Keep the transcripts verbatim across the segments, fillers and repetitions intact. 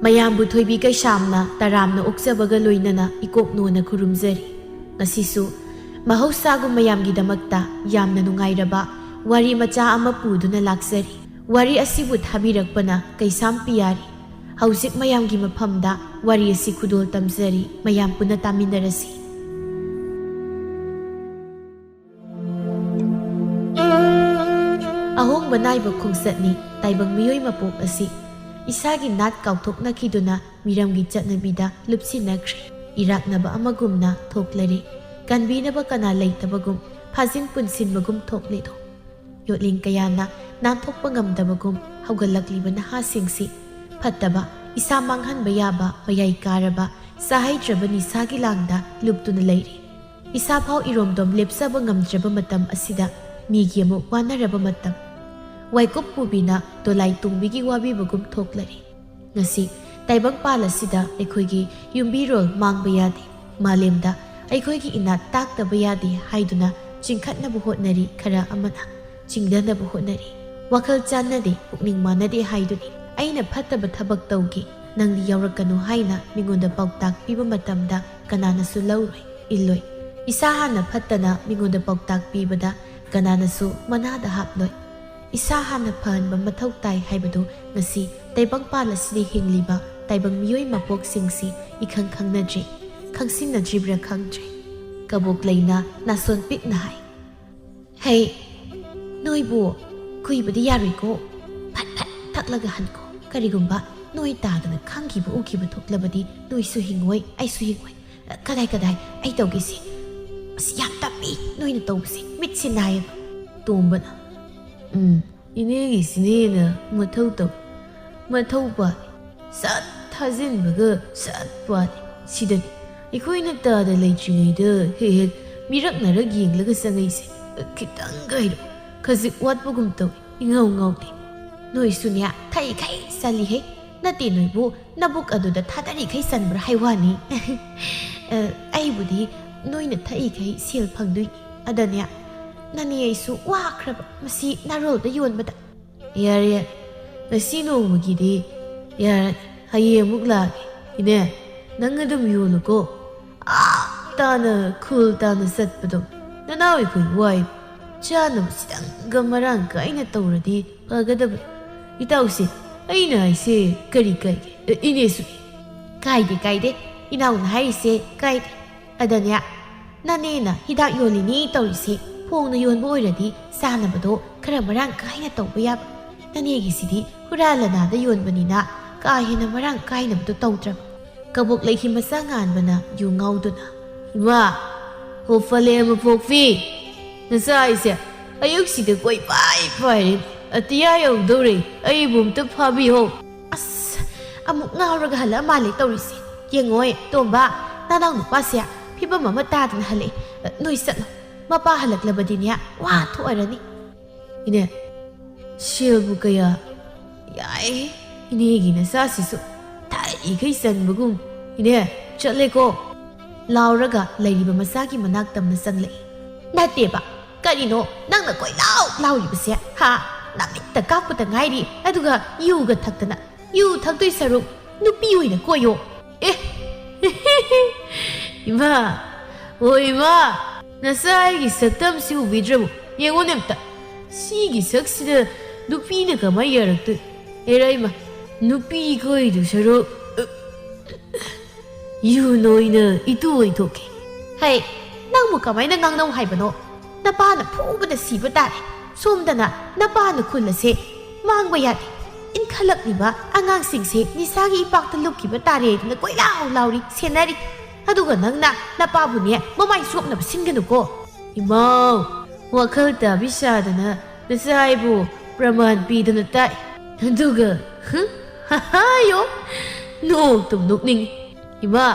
ꯃꯌꯥꯝꯕꯨ ꯊꯣꯏꯕꯤ ꯀꯩꯁꯥꯝꯅ ꯇꯔꯥꯝꯅ ꯑꯣꯛꯆꯕꯒ ꯂꯣꯏꯅꯅ ꯏꯀꯣꯛ ꯅꯣꯟꯅ ꯈꯨꯔꯨꯝꯖꯔꯤ꯫ ꯉꯁꯤꯁꯨ ꯃꯍꯧꯁꯥꯒꯨꯝ ꯃꯌꯥꯝꯒꯤꯗꯃꯛꯇ ꯌꯥꯝꯅ ꯅꯨꯡꯉꯥꯏꯔꯕ ꯋꯥꯔꯤ ꯃꯆꯥ ꯑꯃ ꯄꯨꯗꯨꯅ ꯂꯥꯛꯆꯔꯤ꯫ ꯋꯥꯔꯤ ꯑꯁꯤꯕꯨ ꯊꯥꯕꯤꯔꯛꯄꯅ ꯀꯩꯁꯥꯝ ꯄꯤꯌꯥꯔꯤ꯫ ꯍꯧꯖꯤꯛ ꯃꯌꯥꯝꯒꯤ ꯃꯐꯝꯗ ꯋꯥꯔꯤ ꯑꯁꯤ ꯈꯨꯗꯣꯜ ꯇꯝꯖꯔꯤ, ꯃꯌꯥꯝ ꯄꯨꯟꯅ ꯇꯥꯃꯤꯟꯅꯔꯁꯤ꯫ ꯑꯍꯣꯡꯕ ꯅꯥꯏꯕ ꯈꯣꯡꯆꯠꯅꯤ ꯇꯥꯏꯕꯪ ꯃꯤꯑꯣꯏ ꯃꯄꯣꯛ ꯑꯁꯤ꯫ ꯏꯁꯥꯒꯤ ꯅꯥꯠ ꯀꯥꯎꯊꯣꯛꯅꯈꯤꯗꯨꯅ ꯃꯤꯔꯝꯒꯤ ꯆꯠꯅꯕꯤꯗ ꯂꯨꯞꯁꯤꯟꯅꯈ꯭ꯔꯦ꯫ ꯏꯔꯥꯛꯅꯕ ꯑꯃꯒꯨꯝꯅ ꯊꯣꯛꯂꯔꯦ꯫ ꯀꯟꯕꯤꯅꯕ ꯀꯅꯥ ꯂꯩꯇꯕꯒꯨꯝ, ꯐꯥꯖꯤꯟ ꯄꯨꯟꯁꯤꯟꯕꯒꯨꯝ ꯊꯣꯛꯂꯦꯗꯣ꯫ ꯌꯣꯠꯂꯤꯡ ꯀꯌꯥꯅ ꯅꯥꯟꯊꯣꯛꯄ ꯉꯝꯗꯕꯒꯨꯝ ꯍꯧꯒꯠꯂꯛꯂꯤꯕ ꯅꯍꯥꯁꯤꯡꯁꯤ ꯐꯠꯇꯕ, ꯏꯁꯥ ꯃꯥꯡꯍꯟꯕ ꯌꯥꯕ, ꯃꯌꯥꯏ ꯀꯥꯔꯕ, ꯆꯥꯍꯩꯗ꯭ꯔꯕ ꯅꯤꯁꯥꯒꯤ ꯂꯥꯡꯗ ꯂꯨꯞꯇꯨꯅ ꯂꯩꯔꯤ꯫ ꯏꯁꯥꯐꯥꯎ ꯏꯔꯣꯝꯗꯣꯝ ꯂꯦꯞꯆꯕ ꯉꯝꯗ꯭ꯔꯕ ꯃꯇꯝ ꯑꯁꯤꯗ ꯃꯤꯒꯤ ꯑꯃꯨꯛ ꯋꯥꯅꯔꯕ ꯃꯇꯝ꯫ ꯋꯥꯏꯀꯨꯞ ꯄꯨꯕꯤꯅ ꯗꯣꯂꯥꯏ ꯇꯣꯡꯕꯤꯒꯤ ꯋꯥꯕꯤꯕꯒꯨꯝ ꯊꯣꯛꯂꯔꯤ꯫ ꯉꯁꯤ ꯇꯥꯏꯕꯪꯄꯥꯜ ꯑꯁꯤꯗ ꯑꯩꯈꯣꯏꯒꯤ ꯌꯨꯝꯕꯤꯔꯣꯜ ꯃꯥꯡꯕ ꯌꯥꯗꯦ, ꯃꯥꯂꯦꯝꯗ ꯑꯩꯈꯣꯏꯒꯤ ꯏꯅꯥꯠ ꯇꯥꯛꯇꯕ ꯌꯥꯗꯦ ꯍꯥꯏꯗꯨꯅ ꯆꯤꯡꯈꯠꯅꯕ ꯍꯣꯠꯅꯔꯤ ꯈꯔ ꯑꯃꯅ, ꯆꯤꯡꯊꯅꯕ ꯍꯣꯠꯅꯔꯤ꯫ ꯋꯥꯈꯜ ꯆꯥꯟꯅꯗꯦ, ꯄꯨꯛꯅꯤꯡ ꯃꯥꯟꯅꯗꯦ ꯍꯥꯏꯗꯨꯅꯤ꯫ ꯑꯩꯅ ꯐꯠꯇꯕ ꯊꯕꯛ ꯇꯧꯒꯦ, ꯅꯪꯗꯤ ꯌꯥꯎꯔꯛꯀꯅꯨ ꯍꯥꯏꯅ ꯃꯤꯉꯣꯟꯗ ꯄꯥꯎꯇꯥꯛ ꯄꯤꯕ ꯃꯇꯝꯗ ꯀꯅꯥꯅꯁꯨ ꯂꯧꯔꯣꯏ, ꯏꯜꯂꯣꯏ꯫ ꯏꯁꯥ ꯍꯥꯟꯅ ꯐꯠꯇꯅ ꯃꯤꯉꯣꯟꯗ ꯄꯥꯎꯇꯥꯛ ꯄꯤꯕꯗ ꯀꯅꯥꯅꯁꯨ ꯃꯅꯥꯗ ꯍꯥꯞꯂꯣꯏ꯫ ꯏꯁꯥ ꯍꯥꯟꯅ ꯐꯍꯟꯕ ꯃꯊꯧ ꯇꯥꯏ ꯍꯥꯏꯕꯗꯨ ꯉꯁꯤ ꯇꯥꯏꯕꯪꯄꯥꯜ ꯑꯁꯤꯗ ꯍꯤꯡꯂꯤꯕ ꯇꯥꯏꯕꯪ ꯃꯤꯑꯣꯏ ꯃꯄꯣꯛꯁꯤꯡꯁꯤ ꯏꯈꯪ ꯈꯪꯅꯗ꯭ꯔꯤ, ꯈꯪꯁꯤꯟꯅꯗ꯭ꯔꯤꯕ꯭ꯔꯥ ꯈꯪꯗ꯭ꯔꯦ꯫ ꯀꯕꯣꯛ ꯂꯩꯅ ꯅꯥꯁꯣꯟ ꯄꯤꯛꯅ ꯍꯥꯏ, "ꯍꯩ, ꯅꯣꯏꯕꯨ ꯀꯨꯏꯕꯗꯤ ꯌꯥꯔꯣꯏꯀꯣ꯫ ꯐꯠ ꯐꯠ ꯊꯛꯂꯒ ꯍꯟꯈꯣ꯫ ꯀꯔꯤꯒꯨꯝꯕ ꯅꯣꯏ ꯇꯥꯗꯅ ꯈꯪꯈꯤꯕ ꯎꯈꯤꯕ ꯊꯣꯛꯂꯕꯗꯤ ꯅꯣꯏꯁꯨ ꯍꯤꯡꯉꯣꯏ, ꯑꯩꯁꯨ ꯍꯤꯡꯉꯣꯏ꯫ ꯀꯗꯥꯏ ꯀꯗꯥꯏ ꯑꯩ ꯇꯧꯒꯦꯁꯦ? ꯑꯁ, ꯌꯥꯝ ꯇꯞꯄꯤ ꯅꯣꯏꯅ ꯇꯧꯕꯁꯦ, ꯃꯤꯠꯁꯦ ꯅꯥꯏꯌꯦꯕ꯫" ꯇꯣꯝꯕꯅ, "ꯎꯝ, ꯏꯅꯦꯒꯤꯁꯤꯅꯦꯅ ꯃꯊꯧ ꯇꯧ꯫ ꯃꯊꯧ ꯄꯥꯜꯂꯤ꯫ ꯁꯠ ꯊꯥꯖꯤꯟꯕꯒ ꯁꯠ ꯄꯥꯜꯂꯤ꯫ ꯁꯤꯗꯅꯤ ꯑꯩꯈꯣꯏꯅ ꯇꯥꯗ ꯂꯩꯇ꯭ꯔꯤꯉꯩꯗ ꯍꯦꯛ ꯍꯦꯛ ꯃꯤꯔꯛꯅꯔꯛ ꯌꯦꯡꯂꯒ ꯆꯪꯉꯛꯏꯁꯦ꯫ ꯈꯤꯇꯪ ꯀꯥꯏꯔꯣ, ꯈꯖꯤꯛ ꯋꯥꯠꯄꯒꯨꯝ ꯇꯧꯏ, ꯏꯉꯥꯎ ꯉꯥꯎꯗꯦ꯫" "ꯅꯣꯏꯁꯨꯅꯦ ꯊꯩꯈꯩ ꯆꯜꯂꯤꯍꯦ꯫ ꯅꯠꯇꯦ, ꯅꯣꯏꯕꯨ ꯅꯕꯨꯛ ꯑꯗꯨꯗ ꯊꯥꯗꯔꯤꯈꯩ ꯆꯟꯕ꯭ꯔꯥ ꯍꯥꯏ ꯋꯥꯅꯤ꯫" "ꯑ, ꯑꯩꯕꯨꯗꯤ ꯅꯣꯏꯅ ꯊꯛꯏꯈꯩ ꯁꯦꯜ ꯐꯪꯗꯣꯏꯅꯤ꯫ ꯑꯗꯅꯦ, ꯅꯅꯦ ꯑꯩꯁꯨ ꯋꯥꯈ꯭ꯔꯕ ꯃꯁꯤ ꯅꯥꯔꯣꯜꯗ ꯌꯣꯟꯕꯗ꯫ ꯌꯥꯔꯦ, ꯉꯁꯤ ꯅꯣꯡꯃꯒꯤꯗꯤ ꯌꯥꯔꯦ, ꯍꯌꯦꯡ ꯑꯃꯨꯛ ꯂꯥꯛꯑꯒꯦ꯫ ꯏꯅꯦ, ꯅꯪ ꯑꯗꯨꯝ ꯌꯣꯜꯂꯨꯀꯣ꯫ ꯑꯥ ꯇꯥꯅ ꯈꯨꯜ ꯇꯥꯅ ꯆꯠꯄꯗꯣ ꯅꯅꯥꯎ ꯑꯩꯈꯣꯏ ꯋꯥꯏ꯫ ꯆꯥꯅꯕ ꯈꯤꯇꯪꯒ ꯃꯔꯥꯡ ꯀꯥꯏꯅ ꯇꯧꯔꯗꯤ ꯐꯒꯗꯕ꯫ ꯏꯇꯥꯎꯁꯦ, ꯑꯩꯅ ꯍꯥꯏꯁꯦ ꯀꯔꯤ ꯀꯥꯏꯒꯦ? ꯑ, ꯏꯅꯦꯁꯨ꯫ ꯀꯥꯏꯗꯦ, ꯀꯥꯏꯗꯦ꯫ ꯏꯅꯥꯎꯅ ꯍꯥꯏꯔꯤꯁꯦ ꯀꯥꯏꯗꯦ꯫ ꯑꯗꯅꯦ, ꯅꯅꯦꯅ ꯍꯤꯗꯥꯛ ꯌꯣꯜꯂꯤꯅꯤ ꯇꯧꯔꯤꯁꯦ ꯐꯣꯡꯅ ꯌꯣꯟꯕ ꯑꯣꯏꯔꯗꯤ ꯆꯥꯅꯕꯗꯣ ꯈꯔ ꯃꯔꯥꯡ ꯀꯥꯏꯅ ꯇꯧꯕ ꯌꯥꯕ꯫ ꯅꯅꯦꯒꯤꯁꯤꯗꯤ ꯍꯨꯔꯥꯟ ꯂꯅꯥꯗ ꯌꯣꯟꯕꯅꯤꯅ ꯀꯥ ꯍꯦꯟꯅ ꯃꯔꯥꯡ ꯀꯥꯏꯅꯕꯗꯣ ꯇꯧꯗ꯭ꯔꯕ꯫ ꯀꯕꯣꯛ ꯂꯩꯈꯤ ꯃꯆꯥ ꯉꯥꯟꯕꯅ ꯌꯨ ꯉꯥꯎꯗꯨꯅ, "ꯏꯃꯥ, ꯍꯣ ꯐꯂꯦ ꯑꯃ ꯄꯣꯛꯄꯤ, ꯅꯆꯥ ꯑꯩꯁꯦ ꯑꯌꯨꯛꯁꯤꯗ ꯀꯣꯏ ꯄꯥꯏ ꯄꯥꯏꯔꯦ꯫ ꯑꯇꯤꯌꯥ ꯌꯧꯗꯧꯔꯦ, ꯑꯩꯕꯨ ꯑꯝꯇ ꯐꯥꯕꯤꯍꯧ꯫" ꯑꯁ, ꯑꯃꯨꯛ ꯉꯥꯎꯔꯒ ꯍꯜꯂꯛꯑ ꯃꯥꯜꯂꯦ ꯇꯧꯔꯤꯁꯦ꯫ ꯌꯦꯡꯉꯣꯏ, ꯇꯣꯝꯕ, ꯅꯅꯥꯎ ꯅꯨꯄꯥꯁꯦ ꯐꯤꯕꯝ ꯑꯃ ꯇꯥꯗꯅ ꯍꯜꯂꯛꯑꯦ꯫ ꯅꯣꯏ ꯆꯠꯂꯣ, ꯃꯄꯥ ꯍꯜꯂꯛꯂꯕꯗꯤꯅꯦ ꯋꯥ ꯊꯣꯛꯑꯔꯅꯤ꯫ ꯏꯅꯦ, ꯁꯦꯜꯕꯨ ꯀꯌꯥ? ꯌꯥꯏ, ꯏꯅꯦꯒꯤ ꯅꯆꯥꯁꯤꯁꯨ ꯊꯥꯏꯅꯈꯩ ꯆꯟꯕꯒꯨꯝ꯫ ꯏꯅꯦ, ꯆꯠꯂꯦꯀꯣ꯫ ꯂꯥꯎꯔꯒ ꯂꯩꯔꯤꯕ ꯃꯆꯥꯒꯤ ꯃꯅꯥꯛ ꯇꯝꯅ ꯆꯪꯂꯛꯏ꯫ ꯅꯠꯇꯦꯕ, ꯀꯔꯤꯅꯣ ꯅꯪꯅ ꯀꯣꯏꯂꯥꯎ ꯂꯥꯎꯔꯤꯕꯁꯦ? ꯍꯥ? ꯅꯃꯤꯠꯇ ꯀꯥꯞꯄꯗ ꯉꯥꯏꯔꯤ, ꯑꯗꯨꯒ ꯌꯨꯒ ꯊꯛꯇꯅ꯫ ꯌꯨ ꯊꯛꯇꯣꯏ ꯁꯔꯨꯛ ꯅꯨꯄꯤ ꯑꯣꯏꯅ ꯀꯣꯏꯌꯣ꯫ ꯑꯦ, ꯏꯃꯥ, ꯑꯣ ꯏꯃꯥ, ꯅꯆꯥ ꯑꯩꯒꯤ ꯁꯛꯇꯝꯁꯤ ꯎꯕꯤꯗ꯭ꯔꯕꯣ? ꯌꯦꯡꯉꯨꯅꯦ ꯑꯝꯇ꯫ ꯁꯤꯒꯤ ꯁꯛꯁꯤꯗ ꯅꯨꯄꯤꯅ ꯀꯃꯥꯏ ꯌꯥꯔꯛꯇꯣꯏ? ꯑꯦꯔꯥ ꯏꯃꯥ, ꯅꯨꯄꯤ ꯀꯣꯏꯗꯨ ꯁꯔꯨꯛ, ꯌꯨ ꯅꯣꯏꯅ ꯏꯇꯨ ꯑꯣꯏꯊꯣꯛꯀꯦ꯫ ꯍꯩ, ꯅꯪꯕꯨ ꯀꯃꯥꯏꯅ ꯉꯥꯡꯅꯧ ꯍꯥꯏꯕꯅꯣ? ꯅꯄꯥꯅ ꯐꯨꯕꯗ ꯁꯤꯕ ꯇꯥꯔꯦ꯫ ꯁꯣꯝꯗꯅ ꯅꯄꯥꯅ ꯈꯨꯜ ꯑꯁꯦ ꯃꯥꯡꯕ ꯌꯥꯗꯦ꯫ ꯏꯟꯈꯠꯂꯛꯂꯤꯕ ꯑꯉꯥꯡꯁꯤꯡꯁꯦ ꯅꯤꯁꯥꯒꯤ ꯏꯄꯥꯛꯇ ꯂꯨꯞꯈꯤꯕ ꯇꯥꯔꯦꯗꯅ ꯀꯣꯏꯂꯥꯎ ꯂꯥꯎꯔꯤ, ꯁꯦꯟꯅꯔꯤ꯫ ꯑꯗꯨꯒ ꯅꯪꯅ ꯅꯄꯥꯕꯨꯅꯦ ꯃꯃꯥꯏ ꯁꯣꯛꯅꯕ ꯁꯤꯟꯒꯅꯨꯀꯣ꯫ ꯏꯃꯥꯎ, ꯋꯥꯈꯜ ꯇꯥꯕꯤ ꯁꯥꯗꯅ ꯅꯆꯥ ꯑꯩꯕꯨ ꯄ꯭ꯔꯃꯥꯟ ꯄꯤꯗꯅ ꯇꯥꯛꯏ꯫ ꯑꯗꯨꯒ, ꯍꯨꯝ, ꯍꯥꯍꯥꯌꯣ, ꯅꯣꯛꯇꯨꯝ ꯅꯣꯛꯅꯤꯡꯉꯤ꯫ ꯏꯃꯥ,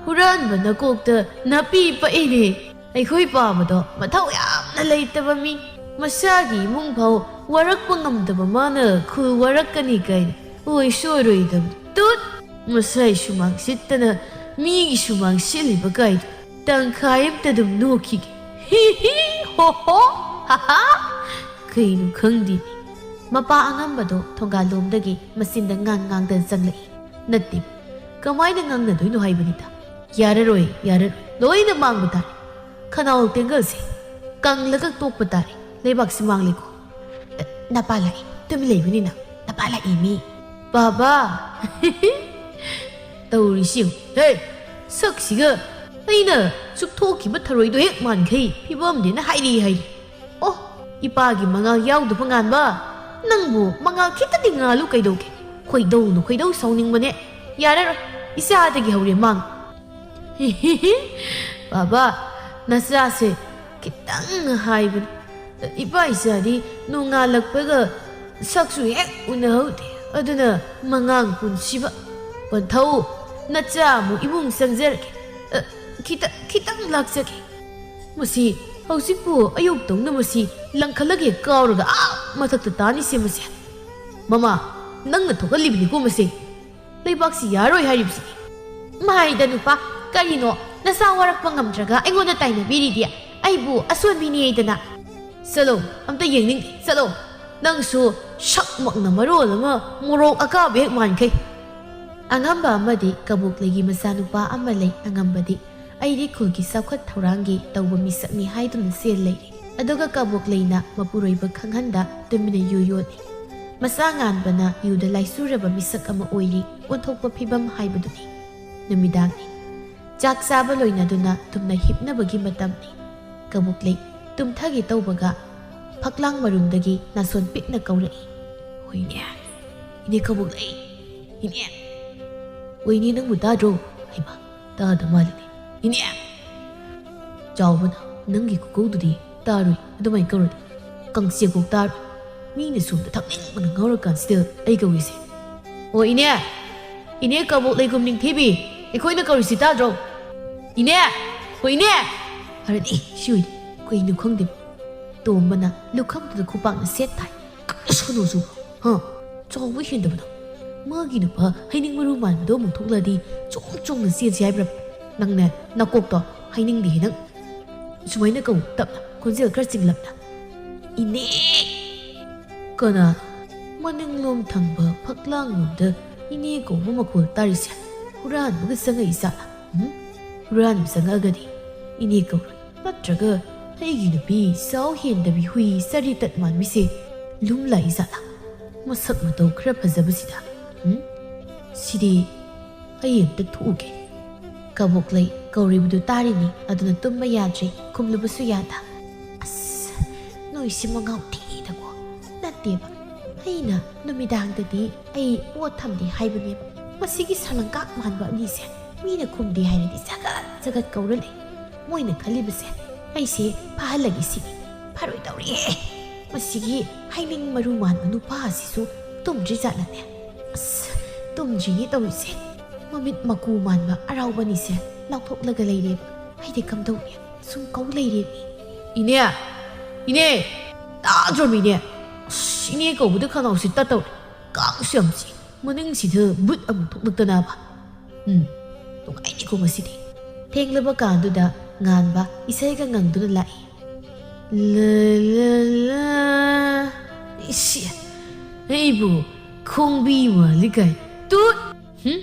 ꯍꯨꯔꯥꯟꯕ ꯅꯀꯣꯛꯇ ꯅꯥꯄꯤ ꯄꯛꯏꯅꯦ꯫ ꯑꯩꯈꯣꯏ ꯄꯥꯕꯗꯣ ꯃꯊꯧ ꯌꯥꯝꯅ ꯂꯩꯇꯕ ꯃꯤ꯫ ꯃꯁꯥꯒꯤ ꯏꯃꯨꯡ ꯐꯥꯎ ꯋꯥꯔꯛꯄ ꯉꯝꯗꯕ ꯃꯥꯅ ꯈꯨꯜ ꯋꯥꯔꯛꯀꯅꯤ ꯀꯥꯏꯅ ꯑꯣꯏꯁꯨ ꯑꯣꯏꯔꯣꯏꯗꯕ꯫ ꯇꯨꯠ! ꯃꯁꯥꯏ ꯁꯨꯃꯥꯡ ꯁꯤꯠꯇꯅ ꯃꯤꯒꯤ ꯁꯨꯃꯥꯡ ꯁꯤꯠꯂꯤꯕ ꯀꯥꯏꯗꯣ꯫ ꯇꯪꯈꯥꯏ ꯑꯝꯇ ꯑꯗꯨꯝ ꯅꯣꯛꯈꯤꯒꯦ꯫ ꯍꯤ ꯍꯤ, ꯍꯣ ꯍꯣ, ꯍꯥ ꯍꯥ꯫ ꯀꯩꯅꯣ ꯈꯪꯗꯦ꯫ ꯃꯄꯥ ꯑꯉꯝꯕꯗꯣ ꯊꯣꯡꯒꯥꯜꯂꯣꯝꯗꯒꯤ ꯃꯆꯤꯟꯗ ꯉꯥꯡ ꯉꯥꯡꯗꯅ ꯆꯪꯂꯛꯏ꯫ ꯅꯠꯇꯦ, ꯀꯃꯥꯏꯅ ꯉꯥꯡꯅꯗꯣꯏꯅꯣ ꯍꯥꯏꯕꯅꯤꯗ꯫ ꯌꯥꯔꯔꯣꯏ, ꯌꯥꯔꯔꯣꯏ, ꯂꯣꯏꯅ ꯃꯥꯡꯕ ꯇꯥꯔꯦ꯫ ꯈꯅꯥꯎ ꯇꯦꯡꯒꯜꯁꯦ ꯀꯪꯂꯒ ꯇꯣꯛꯄ ꯇꯥꯔꯦ꯫ ꯂꯩꯕꯥꯛꯁꯤ ꯃꯥꯡꯂꯦꯀꯣ꯫ ꯑꯦ, ꯅꯄꯥ ꯂꯥꯛꯏ, ꯇꯨꯃꯤꯟ ꯂꯩꯕꯅꯤꯅ꯫ ꯅꯄꯥ ꯂꯥꯛꯏ ꯃꯤ꯫ ꯕꯥꯕꯥ! ꯇꯧꯔꯤꯁꯤ ꯌꯦꯡꯉꯨ꯫ ꯍꯦ! ꯁꯛꯁꯤꯒ ꯑꯩꯅ ꯆꯨꯞꯊꯣꯛꯈꯤꯕ ꯊꯔꯣꯏꯗꯣ ꯍꯦꯛ ꯃꯥꯟꯈꯩ ꯐꯤꯕꯝꯗꯤꯅ ꯍꯥꯏꯔꯤ ꯍꯥꯏꯔꯤ꯫ ꯑꯣ, ꯏꯄꯥꯒꯤ ꯃꯉꯥꯜ ꯌꯥꯎꯗꯕ ꯉꯥꯟꯕ? ꯅꯪꯕꯨ ꯃꯉꯥꯜ ꯈꯤꯇꯗꯤ ꯉꯥꯜꯂꯨ ꯀꯩꯗꯧꯒꯦ? ꯈꯣꯏꯗꯧꯅ ꯈꯣꯏꯗꯧ ꯁꯥꯎꯅꯤꯡꯕꯅꯦ꯫ ꯌꯥꯔꯔꯣꯏ, ꯏꯆꯥꯗꯒꯤ ꯍꯧꯔꯦ ꯃꯥꯡ꯫ ꯕꯥꯕꯥ, ꯅꯆꯥꯁꯦ ꯈꯤꯇꯪ ꯍꯥꯏꯕꯅꯤ꯫ ꯏꯄꯥ ꯏꯆꯥꯗꯤ ꯅꯣꯡꯉꯥꯜꯂꯛꯄꯒ ꯁꯛꯁꯨ ꯍꯦꯛ ꯎꯅꯍꯧꯗꯦ꯫ ꯑꯗꯨꯅ ꯃꯉꯥꯡ ꯄꯨꯟꯁꯤꯕ꯫ ꯄꯟꯊꯧ, ꯅꯆꯥ ꯑꯃꯨꯛ ꯏꯃꯨꯡ ꯆꯪꯖꯔꯒꯦ꯫ ꯑ, ꯈꯤꯇ-, ꯈꯤꯇꯪ ꯂꯥꯛꯆꯒꯦ꯫ ꯃꯁꯤ ꯍꯧꯖꯤꯛꯄꯨ ꯑꯌꯨꯛꯇꯧꯅ ꯃꯁꯤ ꯂꯪꯈꯠꯂꯒ ꯍꯦꯛ ꯀꯥꯎꯔꯒ ꯑꯥ ꯃꯊꯛꯇ ꯇꯥꯅꯤꯁꯦ ꯃꯁꯦ꯫ ꯃꯃꯥ, ꯅꯪꯅ ꯊꯣꯛꯍꯜꯂꯤꯕꯅꯤꯀꯣ ꯃꯁꯦ꯫ ꯂꯩꯕꯥꯛꯁꯤ ꯌꯥꯔꯣꯏ ꯍꯥꯏꯔꯤꯕꯁꯤꯅꯤ꯫ ꯃꯥꯏꯗ ꯅꯨꯄꯥ, ꯀꯔꯤꯅꯣ ꯅꯆꯥ ꯋꯥꯔꯛꯄ ꯉꯝꯗ꯭ꯔꯒ ꯑꯩꯉꯣꯟꯗ ꯇꯥꯏꯅꯕꯤꯔꯤꯗꯤ? ꯑꯩꯕꯨ ꯑꯁꯣꯟꯕꯤꯅꯦꯗꯅ꯫ ꯆꯠꯂꯣ, ꯑꯝꯇ ꯌꯦꯡꯅꯤꯡꯗꯦ, ꯆꯠꯂꯣ꯫ ꯅꯪꯁꯨ ꯁꯛꯃꯛꯅ ꯃꯔꯣꯜ ꯑꯃ ꯃꯣꯔꯣꯛ ꯑꯀꯥꯕ ꯍꯦꯛ ꯃꯥꯟꯈꯩ꯫ ꯑꯉꯝꯕ ꯑꯃꯗꯤ ꯀꯕꯣꯛꯂꯩꯒꯤ ꯃꯆꯥꯅꯨꯄꯥ ꯑꯃ ꯂꯩ꯫ ꯑꯉꯝꯕꯗꯤ ꯑꯩꯗꯤ ꯈꯨꯜꯒꯤ ꯆꯥꯎꯈꯠ ꯊꯧꯔꯥꯡꯒꯤ ꯇꯧꯕ ꯃꯤꯁꯛꯅꯤ ꯍꯥꯏꯗꯨꯅ ꯆꯦꯜ ꯂꯩꯔꯦ꯫ ꯑꯗꯨꯒ ꯀꯕꯣꯛꯂꯩꯅ ꯃꯄꯨꯔꯣꯏꯕ ꯈꯪꯍꯟꯗ ꯇꯨꯃꯤꯟꯅ ꯌꯨ ꯌꯣꯠꯂꯤ꯫ ꯃꯆꯥ ꯉꯥꯟꯕꯅ ꯌꯨꯗ ꯂꯥꯏꯆꯨꯔꯕ ꯃꯤꯁꯛ ꯑꯃ ꯑꯣꯏꯔꯤ, ꯑꯣꯟꯊꯣꯛꯄ ꯐꯤꯕꯝ ꯍꯥꯏꯕꯗꯨꯅꯤ꯫ ꯅꯨꯃꯤꯗꯥꯡꯅꯤ꯫ ꯆꯥꯛ ꯆꯥꯕ ꯂꯣꯏꯅꯗꯨꯅ ꯇꯨꯝꯅ ꯍꯤꯞꯅꯕꯒꯤ ꯃꯇꯝꯅꯤ꯫ ꯀꯕꯣꯛꯂꯩ ꯇꯨꯝꯊꯒꯦ ꯇꯧꯕꯒ ꯐꯛꯂꯥꯡ ꯃꯔꯨꯝꯗꯒꯤ ꯅꯥꯁꯣꯟ ꯄꯤꯛꯅ ꯀꯧꯔꯛꯏ꯫ "ꯍꯣꯏꯅꯦ, ꯏꯅꯦ ꯀꯕꯣꯛꯂꯩ, ꯏꯅꯦ꯫ ꯍꯣꯏꯅꯦ, ꯅꯪꯕꯨ ꯇꯥꯗ꯭ꯔꯣ?" ꯍꯩꯃꯥ, ꯇꯥꯗ ꯃꯥꯜꯂꯤꯅꯦ꯫ "ꯏꯅꯦ!" ꯆꯥꯎꯕꯅ, "ꯅꯪꯒꯤ ꯈꯨꯀꯧꯗꯨꯗꯤ ꯇꯥꯔꯣꯏ, ꯑꯗꯨꯃꯥꯏꯅ ꯀꯧꯔꯗꯤ꯫ ꯀꯥꯡꯆꯦꯛꯐꯥꯎ ꯇꯥꯔꯣꯏ꯫ ꯃꯤꯅ ꯁꯣꯝꯗ ꯊꯛꯅꯤꯡꯕꯅ ꯉꯥꯎꯔꯀꯥꯟꯁꯤꯗ ꯑꯩ ꯀꯧꯔꯤꯁꯦ꯫ ꯑꯣ ꯏꯅꯦ, ꯏꯅꯦ ꯀꯕꯣꯛꯂꯩꯒꯨꯝ ꯅꯤꯡꯊꯤꯕꯤ, ꯑꯩꯈꯣꯏꯅ ꯀꯧꯔꯤꯁꯤ ꯇꯥꯗ꯭ꯔꯣ? ꯏꯅꯦ! ꯍꯣ ꯏꯅꯦ!" ꯐꯔꯅꯤ, ꯁꯤ ꯑꯣꯏꯗꯤ꯫ ꯀꯩꯅꯣ ꯈꯪꯗꯦ꯫ ꯇꯣꯝꯕꯅ ꯂꯨꯈꯝꯗꯨꯗ ꯈꯨꯄꯥꯛꯅ ꯁꯦꯠ ꯊꯥꯏ꯫ "ꯀꯔꯤ ꯁꯣꯅꯣ ꯆꯨꯕ? ꯍꯥ? ꯆꯥꯎꯕ ꯍꯦꯟꯗꯕꯗꯣ꯫ ꯃꯥꯒꯤ ꯅꯨꯄꯥ ꯍꯩꯅꯤꯡ ꯃꯔꯨ ꯃꯥꯟꯕꯗꯣ ꯑꯃꯨꯛ ꯊꯣꯛꯂꯛꯑꯗꯤ ꯆꯣꯡ ꯆꯣꯡꯅ ꯆꯦꯟꯁꯤ ꯍꯥꯏꯕ꯭ꯔꯕ? ꯅꯪꯅꯦ, ꯅꯀꯣꯛꯇꯣ ꯍꯥꯏꯅꯤꯡꯗꯦ ꯅꯪ꯫ ꯁꯨꯃꯥꯏꯅ ꯀꯧ, ꯇꯞꯅ, ꯈꯣꯟꯖꯦꯜ ꯈꯔ ꯆꯤꯡꯂꯞꯅ꯫ "ꯏꯅꯦ!" ꯀꯅꯥ? ꯃꯅꯤꯡꯂꯣꯝ ꯊꯪꯕ ꯐꯛꯂꯥꯡꯂꯣꯝꯗ ꯏꯅꯦ ꯀꯧꯕ ꯃꯈꯣꯜ ꯇꯥꯔꯤꯁꯦ ꯍꯨꯔꯥꯟꯕꯒ ꯆꯪꯉꯛꯏ ꯖꯥꯠꯂꯥ? ꯎꯝ? ꯍꯨꯔꯥꯟꯕ ꯆꯪꯉꯛꯑꯒꯗꯤ ꯏꯅꯦ ꯀꯧꯔꯣꯏ꯫ ꯅꯠꯇ꯭ꯔꯒ ꯑꯩꯒꯤ ꯅꯨꯄꯤ ꯆꯥꯎ ꯍꯦꯟꯗꯕꯤ ꯍꯨꯏ ꯆꯔꯤꯇꯠ ꯃꯥꯟꯕꯤꯁꯦ ꯂꯨꯝ ꯂꯥꯛꯏ ꯖꯥꯠꯂꯥ? ꯃꯁꯛ ꯃꯇꯧ ꯈꯔ ꯐꯖꯕꯁꯤꯗ꯫ ꯎꯝ? ꯁꯤꯗꯤ ꯑꯩ ꯑꯝꯇ ꯊꯣꯛꯎꯒꯦ꯫ ꯀꯕꯣꯛꯂꯩ ꯀꯧꯔꯤꯕꯗꯨ ꯇꯥꯔꯤꯅꯤ, ꯑꯗꯨꯅ ꯇꯨꯝꯕ ꯌꯥꯗ꯭ꯔꯦ, ꯈꯨꯝꯂꯨꯕꯁꯨ ꯌꯥꯗ꯫ ꯑꯁ, ꯅꯣꯏꯁꯤ ꯃꯉꯥꯎ ꯊꯤꯗꯀꯣ꯫ ꯅꯠꯇꯦꯕ, ꯑꯩꯅ ꯅꯨꯃꯤꯗꯥꯡꯗꯗꯤ ꯑꯩ ꯄꯣꯠ ꯊꯝꯗꯦ ꯍꯥꯏꯕꯅꯦꯕ꯫ ꯃꯁꯤꯒꯤ ꯁꯂꯪꯀꯥꯛ ꯃꯥꯟꯕ ꯑꯅꯤꯁꯦ ꯃꯤꯅ ꯈꯨꯝꯗꯦ ꯍꯥꯏꯔꯗꯤ ꯆꯒꯠ ꯆꯒꯠ ꯀꯧꯔ ꯂꯩ꯫ ꯃꯣꯏꯅ ꯈꯜꯂꯤꯕꯁꯦ ꯑꯩꯁꯦ ꯐꯥꯍꯜꯂꯒꯦ ꯁꯤꯅꯤ꯫ ꯐꯔꯣꯏꯗꯧꯔꯤꯌꯦ꯫ ꯃꯁꯤꯒꯤ ꯍꯩꯅꯤꯡ ꯃꯔꯨ ꯃꯥꯟꯕ ꯅꯨꯄꯥ ꯑꯁꯤꯁꯨ ꯇꯨꯝꯗ꯭ꯔꯤ ꯖꯥꯠꯂꯅꯦ? ꯑꯁ, ꯇꯨꯝꯗ꯭ꯔꯤꯅꯦ ꯇꯧꯔꯤꯁꯦ꯫ ꯃꯃꯤꯠ ꯃꯀꯨ ꯃꯥꯟꯕ ꯑꯔꯥꯎꯕꯅꯤꯁꯦ ꯂꯥꯎꯊꯣꯛꯂꯒ ꯂꯩꯔꯦꯕ꯫ ꯑꯩꯗꯤ ꯀꯝꯗꯧꯅꯤ? ꯁꯨꯝ ꯀꯧ ꯂꯩꯔꯦꯃꯤ꯫ "ꯏꯅꯦ! ꯏꯅꯦ! ꯇꯥꯗ꯭ꯔꯣ ꯃꯤꯅꯦ? ꯑꯁ, ꯏꯅꯦ ꯀꯧꯕꯗ ꯈꯅꯥꯎꯁꯤ ꯇꯠꯇꯧꯔꯦ꯫ ꯀꯥꯡꯁꯨ ꯌꯥꯝ ꯆꯤꯛꯏ꯫ ꯃꯅꯤꯡꯁꯤꯗ ꯕꯨꯠ ꯑꯃꯨꯛ ꯊꯣꯛꯂꯛꯇꯅꯕ꯫ ꯎꯝ, ꯅꯨꯡꯉꯥꯏꯅꯤꯀꯣ ꯉꯁꯤꯗꯤ"꯫ ꯊꯦꯡꯂꯕ ꯀꯥꯟꯗꯨꯗ ꯉꯥꯟꯕ ꯏꯁꯩꯒ ꯉꯪꯗꯨꯅ ꯂꯥꯛꯏ꯫ "ꯂ ꯂ ꯂ"꯫ ꯏꯁꯤ, ꯑꯩꯕꯨ ꯈꯣꯡꯕꯤ ꯃꯥꯜꯂꯤ ꯀꯥꯏ꯫ ꯇꯨꯠ! ꯍꯨꯝ?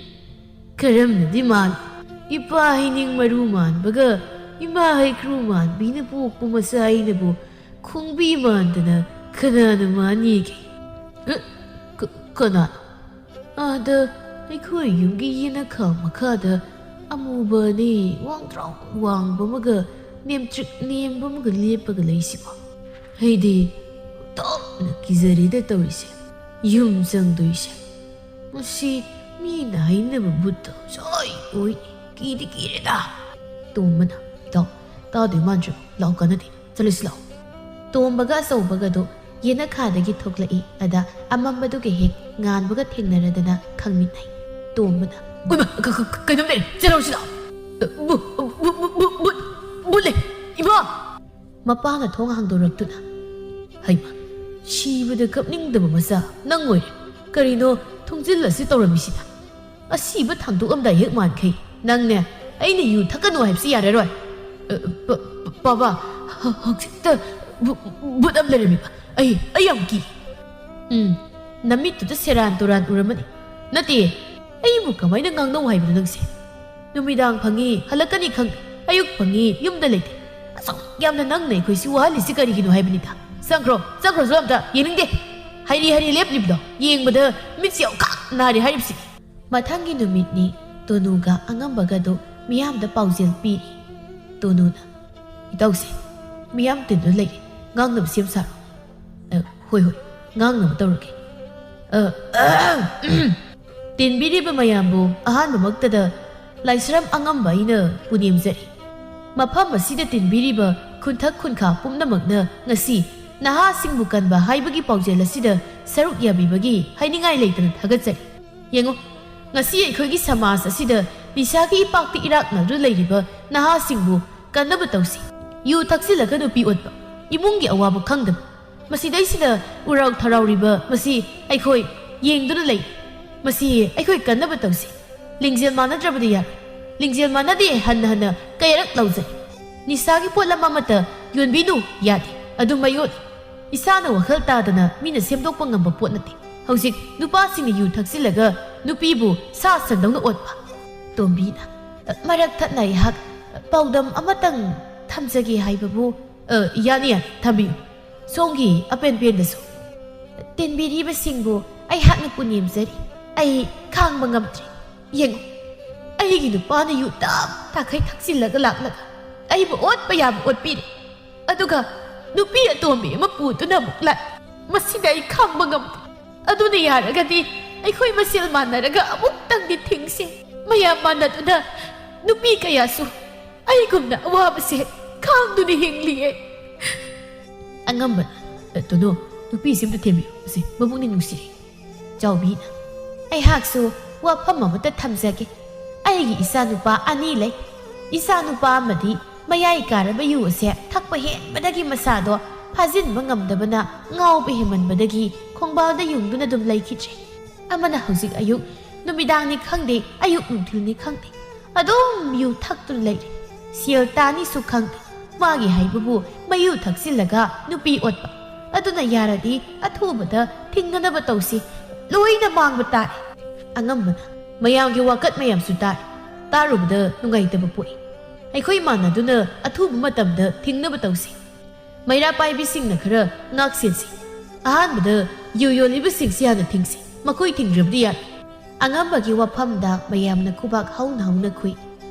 ꯀꯔꯝꯅꯗꯤ ꯃꯥꯜꯂꯤ? ꯏꯄꯥ ꯍꯩꯅꯤꯡ ꯃꯔꯨ ꯃꯥꯟꯕꯒ ꯏꯃꯥ ꯍꯩꯀ꯭ꯔꯨ ꯃꯥꯟꯕꯤꯅ ꯄꯣꯛꯄ ꯃꯆꯥ ꯑꯩꯅꯕꯨ ꯈꯣꯡꯕꯤ ꯃꯥꯟꯗꯅ ꯀꯅꯥꯅ ꯃꯥꯟꯅꯤꯒꯦ? ꯑ, ꯀ-, ꯀꯅꯥꯅꯣ? ꯑꯥꯗ ꯑꯩꯈꯣꯏ ꯌꯨꯝꯒꯤ ꯌꯦꯅꯈꯥ ꯃꯈꯥꯗ ꯑꯃꯨꯕ ꯑꯅꯤ ꯋꯥꯡꯗ꯭ꯔꯥꯎ ꯋꯥꯡꯕ ꯑꯃꯒ ꯅꯦꯝꯇ꯭ꯔꯤꯛ ꯅꯦꯝꯕ ꯑꯃꯒ ꯂꯦꯞꯄꯒ ꯂꯩꯁꯤꯕꯣ? ꯑꯩꯗꯤ ꯇꯞꯅ ꯀꯤꯖꯔꯦꯗ ꯇꯧꯔꯤꯁꯦ꯫ ꯌꯨꯝ ꯆꯪꯗꯣꯏꯁꯦ꯫ ꯃꯁꯤ ꯃꯤꯅ ꯍꯥꯏꯅꯕ ꯕꯨꯠꯇꯣ ꯁꯣꯏ ꯑꯣꯏ꯫ ꯀꯤꯗꯤ ꯀꯤꯔꯦꯗ꯫ ꯇꯣꯝꯕꯅ, "ꯏꯇꯥꯎ, ꯇꯥꯗꯣꯏ ꯃꯥꯟꯗ꯭ꯔꯦ꯫ ꯂꯥꯛꯑꯣ, ꯀꯥꯟꯅꯗꯦ꯫ ꯆꯠꯂꯁꯤ ꯂꯥꯛꯑꯣ"꯫ ꯇꯣꯝꯕꯒ ꯑꯆꯧꯕꯒꯗꯣ ꯌꯦꯅꯈꯥꯗꯒꯤ ꯊꯣꯛꯂꯛꯏ꯫ ꯑꯗ ꯑꯃꯝꯕꯗꯨꯒ ꯍꯦꯛ ꯉꯥꯟꯕꯒ ꯊꯦꯡꯅꯔꯗꯅ ꯈꯪꯃꯤꯟꯅꯩ꯫ ꯇꯣꯝꯕꯅ, "ꯎꯏꯃꯥ, ꯀ-, ꯀ-, ꯀ-, ꯀꯩꯅꯣꯝ ꯂꯩꯔꯦ꯫ ꯆꯠꯂꯧꯁꯤ ꯂꯥꯛꯑꯣ꯫ ꯕꯨ-, ꯕꯨ-, ꯕꯨꯠ ꯂꯩ꯫ ꯏꯃꯥ!" ꯃꯄꯥꯅ ꯊꯣꯡ ꯍꯥꯡꯗꯣꯔꯛꯇꯨꯅ, "ꯍꯩꯃꯥ, ꯁꯤꯕꯗ ꯀꯞꯅꯤꯡꯗꯕ ꯃꯆꯥ ꯅꯪ ꯑꯣꯏꯔꯦ꯫ ꯀꯔꯤꯅꯣ ꯊꯣꯡꯖꯤꯜ ꯑꯁꯤ ꯇꯧꯔꯝꯃꯤꯁꯤꯅ? ꯑꯁꯤꯕ ꯊꯥꯡꯗꯣꯛꯂꯝꯗꯥꯏ ꯍꯦꯛ ꯃꯥꯟꯈꯩ꯫ ꯅꯪꯅꯦ, ꯑꯩꯅ ꯌꯨ ꯊꯛꯀꯅꯨ ꯍꯥꯏꯕꯁꯤ ꯌꯥꯔꯔꯣꯏ"꯫ ꯑ, ꯄ-, ꯄ-, ꯄꯥꯕ, ꯍ-, ꯍꯧꯖꯤꯛꯇ ꯚꯨ-, ꯚꯨꯠ ꯑꯃ ꯂꯩꯔꯝꯃꯤꯕ꯫ ꯑꯩ, ꯑꯩ ꯌꯥꯝ ꯀꯤ꯫ ꯎꯝ, ꯅꯃꯤꯠꯇꯨꯗ ꯁꯦꯔꯥꯟ ꯇꯨꯔꯥꯟ ꯎꯔꯝꯃꯅꯤ꯫ ꯅꯠꯇꯦ, ꯑꯩꯕꯨ ꯀꯃꯥꯏꯅ ꯉꯥꯡꯅꯧ ꯍꯥꯏꯕꯅꯣ ꯅꯪꯁꯦ? ꯅꯨꯃꯤꯗꯥꯡ ꯐꯪꯉꯤ, ꯍꯜꯂꯛꯀꯅꯤ ꯈꯪ-, ꯑꯌꯨꯛ ꯐꯪꯉꯤ, ꯌꯨꯝꯗ ꯂꯩꯇꯦ꯫ ꯑꯁꯨꯛ ꯌꯥꯝꯅ ꯅꯪꯅ ꯑꯩꯈꯣꯏꯁꯤ ꯋꯥꯍꯜꯂꯤꯁꯤ ꯀꯔꯤꯒꯤꯅꯣ ꯍꯥꯏꯕꯅꯤꯗ꯫ ꯆꯪꯈ꯭ꯔꯣ, ꯆꯪꯈ꯭ꯔꯣ, ꯆꯣ ꯑꯝꯇ ꯌꯦꯡꯅꯤꯡꯗꯦ꯫ ꯍꯥꯏꯔꯤ ꯍꯥꯏꯔꯤ ꯂꯦꯞꯂꯤꯕꯗꯣ ꯌꯦꯡꯕꯗ ꯃꯤꯠꯁꯦ ꯌꯥꯝ ꯀꯥꯛ ꯅꯥꯔꯦ ꯍꯥꯏꯔꯤꯕꯁꯤꯅꯤ꯫ ꯃꯊꯪꯒꯤ ꯅꯨꯃꯤꯠꯅꯤ꯫ ꯇꯣꯅꯨꯒ ꯑꯉꯝꯕꯒꯗꯨ ꯃꯤꯌꯥꯝꯗ ꯄꯥꯎꯖꯦꯜ ꯄꯤꯔꯤ꯫ ꯇꯣꯅꯨꯅ, "ꯏꯇꯥꯎꯁꯦ, ꯃꯤꯌꯥꯝ ꯇꯤꯟꯗꯨꯅ ꯂꯩꯔꯦ, ꯉꯥꯡꯅꯕ ꯁꯦꯝ ꯁꯥꯔꯣ꯫" "ꯑ, ꯍꯣꯏ, ꯍꯣꯏ, ꯉꯥꯡꯅꯕ ꯇꯧꯔꯒꯦ꯫" "ꯑ, ꯇꯤꯟꯕꯤꯔꯤꯕ ꯃꯌꯥꯝꯕꯨ ꯑꯍꯥꯟꯕꯃꯛꯇꯗ ꯂꯥꯏꯁ꯭ꯔꯝ ꯑꯉꯝꯕ ꯑꯩꯅ ꯄꯨꯅꯦꯝꯖꯔꯤ꯫ ꯃꯐꯝ ꯑꯁꯤꯗ ꯇꯤꯟꯕꯤꯔꯤꯕ ꯈꯨꯟꯊꯛ ꯈꯨꯟꯈꯥ ꯄꯨꯝꯅꯃꯛꯅ ꯉꯁꯤ ꯅꯍꯥꯁꯤꯡꯕꯨ ꯀꯟꯕ ꯍꯥꯏꯕꯒꯤ ꯄꯥꯎꯖꯦꯜ ꯑꯁꯤꯗ ꯁꯔꯨꯛ ꯌꯥꯕꯤꯕꯒꯤ ꯍꯥꯏꯅꯤꯡꯉꯥꯏ ꯂꯩꯇꯅ ꯊꯥꯒꯠꯆꯔꯤ꯫ ꯌꯦꯡꯉꯨ, ꯉꯁꯤ ꯑꯩꯈꯣꯏꯒꯤ ꯁꯃꯥꯖ ꯑꯁꯤꯗ ꯅꯤꯁꯥꯒꯤ ꯏꯄꯥꯛꯇ ꯏꯔꯥꯛꯅꯗꯨꯅ ꯂꯩꯔꯤꯕ ꯅꯍꯥꯁꯤꯡꯕꯨ ꯀꯟꯅꯕ ꯇꯧꯁꯤ꯫ ꯌꯨ ꯊꯛꯆꯤꯜꯂꯒ ꯅꯨꯄꯤ ꯑꯣꯠꯄ, ꯏꯃꯨꯡꯒꯤ ꯑꯋꯥꯕ ꯈꯪꯗꯕ, ꯃꯁꯤꯗꯩꯁꯤꯗ ꯎꯔꯥꯎ ꯊꯔꯥꯎꯔꯤꯕ ꯃꯁꯤ ꯑꯩꯈꯣꯏ ꯌꯦꯡꯗꯨꯅ ꯂꯩ꯫ ꯃꯁꯤ ꯑꯩꯈꯣꯏ ꯀꯟꯅꯕ ꯇꯧꯁꯤ꯫ ꯂꯤꯡꯖꯦꯜ ꯃꯥꯟꯅꯗ꯭ꯔꯕꯗꯤ ꯌꯥꯔꯣꯏ꯫ ꯂꯤꯡꯖꯦꯜ ꯃꯥꯟꯅꯗꯦ ꯍꯟꯅ ꯍꯟꯅ ꯀꯌꯥꯔꯛ ꯂꯥꯎꯖꯩ꯫ ꯅꯤꯁꯥꯒꯤ ꯄꯣꯠꯂꯝ ꯑꯃꯠꯇ ꯌꯣꯟꯕꯤꯅꯨ ꯌꯥꯗꯦ꯫ ꯑꯗꯨ ꯃꯌꯣꯜ ꯏꯁꯥꯅ ꯋꯥꯈꯜ ꯇꯥꯗꯅ ꯃꯤꯅ ꯁꯦꯝꯗꯣꯛꯄ ꯉꯝꯕ ꯄꯣꯠ ꯅꯠꯇꯦ꯫ ꯍꯧꯖꯤꯛ ꯅꯨꯄꯥꯁꯤꯡꯅ ꯌꯨ ꯊꯛꯆꯤꯜꯂꯒ ꯅꯨꯄꯤꯕꯨ ꯁꯥ ꯁꯟꯗꯧꯅ ꯑꯣꯠꯄ꯫" ꯇꯣꯝꯕꯤꯅ, "ꯃꯔꯛ ꯊꯠꯅ ꯑꯩꯍꯥꯛ ꯄꯥꯎꯗꯝ ꯑꯃꯇꯪ ꯊꯝꯖꯒꯦ ꯍꯥꯏꯕꯕꯨ꯫" "ꯑ, ꯌꯥꯅꯤ, ꯌꯥꯅꯤ, ꯊꯝꯕꯤꯌꯨ꯫ ꯁꯣꯝꯒꯤ ꯑꯄꯦꯟ ꯄꯦꯟꯗꯁꯨ꯫" "ꯇꯤꯟꯕꯤꯔꯤꯕꯁꯤꯡꯕꯨ ꯑꯩꯍꯥꯛꯅ ꯄꯨꯅꯦꯝꯖꯔꯤ꯫ ꯑꯩ ꯈꯥꯡꯕ ꯉꯝꯗ꯭ꯔꯦ꯫ ꯌꯦꯡꯉꯨ, ꯑꯩꯒꯤ ꯅꯨꯄꯥꯅ ꯌꯨ ꯇꯞ ꯇꯥꯈꯩ ꯊꯛꯆꯤꯜꯂꯒ ꯂꯥꯛꯂꯒ ꯑꯩꯕꯨ ꯑꯣꯠꯄ ꯌꯥꯕ ꯑꯣꯠꯄꯤꯔꯦ꯫ ꯑꯗꯨꯒ ꯅꯨꯄꯤ ꯑꯇꯣꯝꯕꯤ ꯑꯃ ꯄꯨꯗꯨꯅ ꯑꯃꯨꯛ ꯂꯥꯛꯏ꯫ ꯃꯁꯤꯗ ꯑꯩ ꯈꯥꯡꯕ ꯉꯝꯗꯦ꯫ ꯑꯗꯨꯅ ꯌꯥꯔꯒꯗꯤ ꯑꯩꯈꯣꯏ ꯃꯁꯦꯜ ꯃꯥꯟꯅꯔꯒ ꯑꯃꯨꯛꯇꯪꯗꯤ ꯊꯤꯡꯁꯤ꯫ ꯃꯌꯥꯝ ꯃꯥꯟꯅꯗꯨꯅ ꯅꯨꯄꯤ ꯀꯌꯥꯁꯨ ꯑꯩꯒꯨꯝꯅ ꯑꯋꯥꯕꯁꯦ ꯈꯥꯡꯗꯨꯅ ꯍꯤꯡꯂꯤꯌꯦ꯫" ꯑꯉꯝꯕꯅ, "ꯑ, ꯇꯣꯅꯨ, ꯅꯨꯄꯤꯁꯤ ꯑꯝꯇ ꯊꯦꯝꯕꯤꯌꯨ꯫ ꯃꯁꯤ ꯃꯕꯨꯛꯅꯤꯡ ꯅꯨꯡꯁꯤꯔꯦ꯫" ꯆꯥꯎꯕꯤꯅ, "ꯑꯩꯍꯥꯛꯁꯨ ꯋꯥꯐꯝ ꯑꯃꯇ ꯊꯝꯖꯒꯦ꯫ ꯑꯩꯒꯤ ꯏꯆꯥꯅꯨꯄꯥ ꯑꯅꯤ ꯂꯩ꯫ ꯏꯆꯥꯅꯨꯄꯥ ꯑꯃꯗꯤ ꯃꯌꯥꯏ ꯀꯥꯔꯕ ꯌꯨ ꯑꯁꯦ ꯊꯛꯄ ꯍꯦꯟꯕꯗꯒꯤ ꯃꯁꯥꯗꯣ ꯐꯥꯖꯤꯟꯕ ꯉꯝꯗꯕꯅ ꯉꯥꯎꯕ ꯍꯦꯟꯃꯟꯕꯗꯒꯤ ꯈꯣꯡꯕꯥꯜꯗ ꯌꯨꯡꯗꯨꯅ ꯑꯗꯨꯝ ꯂꯩꯈꯤꯗ꯭ꯔꯦ꯫ ꯑꯃꯅ ꯍꯧꯖꯤꯛ ꯑꯌꯨꯛ ꯅꯨꯃꯤꯗꯥꯡꯅꯤ ꯈꯪꯗꯦ, ꯑꯌꯨꯛ ꯅꯨꯡꯊꯤꯜꯅꯤ ꯈꯪꯗꯦ, ꯑꯗꯨꯝ ꯌꯨ ꯊꯛꯇꯨꯅ ꯂꯩꯔꯦ꯫ ꯁꯦꯜ ꯇꯥꯅꯤꯁꯨ ꯈꯪꯗꯦ꯫ ꯃꯥꯒꯤ ꯍꯩꯕꯕꯨ ꯃꯩꯌꯨ ꯊꯛꯆꯤꯜꯂꯒ ꯅꯨꯄꯤ ꯑꯣꯠꯄ꯫ ꯑꯗꯨꯅ ꯌꯥꯔꯗꯤ ꯑꯊꯨꯕꯗ ꯊꯤꯡꯅꯅꯕ ꯇꯧꯁꯤ꯫ ꯂꯣꯏꯅ ꯃꯥꯡꯕ ꯇꯥꯔꯦ꯫ ꯑꯉꯝꯕꯅ, ꯃꯌꯥꯝꯒꯤ ꯋꯥꯀꯠ ꯃꯌꯥꯝꯁꯨ ꯇꯥꯔꯦ꯫ ꯇꯥꯔꯨꯕꯗ ꯅꯨꯡꯉꯥꯏꯇꯕ ꯄꯣꯛꯏ꯫ ꯑꯩꯈꯣꯏ ꯃꯥꯟꯅꯗꯨꯅ ꯑꯊꯨꯕ ꯃꯇꯝꯗ ꯊꯤꯡꯅꯕ ꯇꯧꯁꯤ꯫ ꯃꯩꯔꯥ ꯄꯥꯏꯕꯤꯁꯤꯡꯅ ꯈꯔ ꯉꯥꯛ ꯁꯦꯟꯁꯤ꯫ ꯑꯍꯥꯟꯕꯗ ꯌꯨ ꯌꯣꯜꯂꯤꯕꯁꯤꯡꯁꯤ ꯍꯥꯟꯅ ꯊꯤꯡꯁꯤ꯫ ꯃꯈꯣꯏ ꯊꯤꯡꯗ꯭ꯔꯕꯗꯤ ꯌꯥꯔꯣꯏ꯫ ꯑꯉꯝꯕꯒꯤ ꯋꯥꯐꯝꯗ ꯃꯌꯥꯝꯅ ꯈꯨꯕꯥꯛ ꯍꯧꯅ ꯍꯧꯅ ꯈꯨꯏ꯫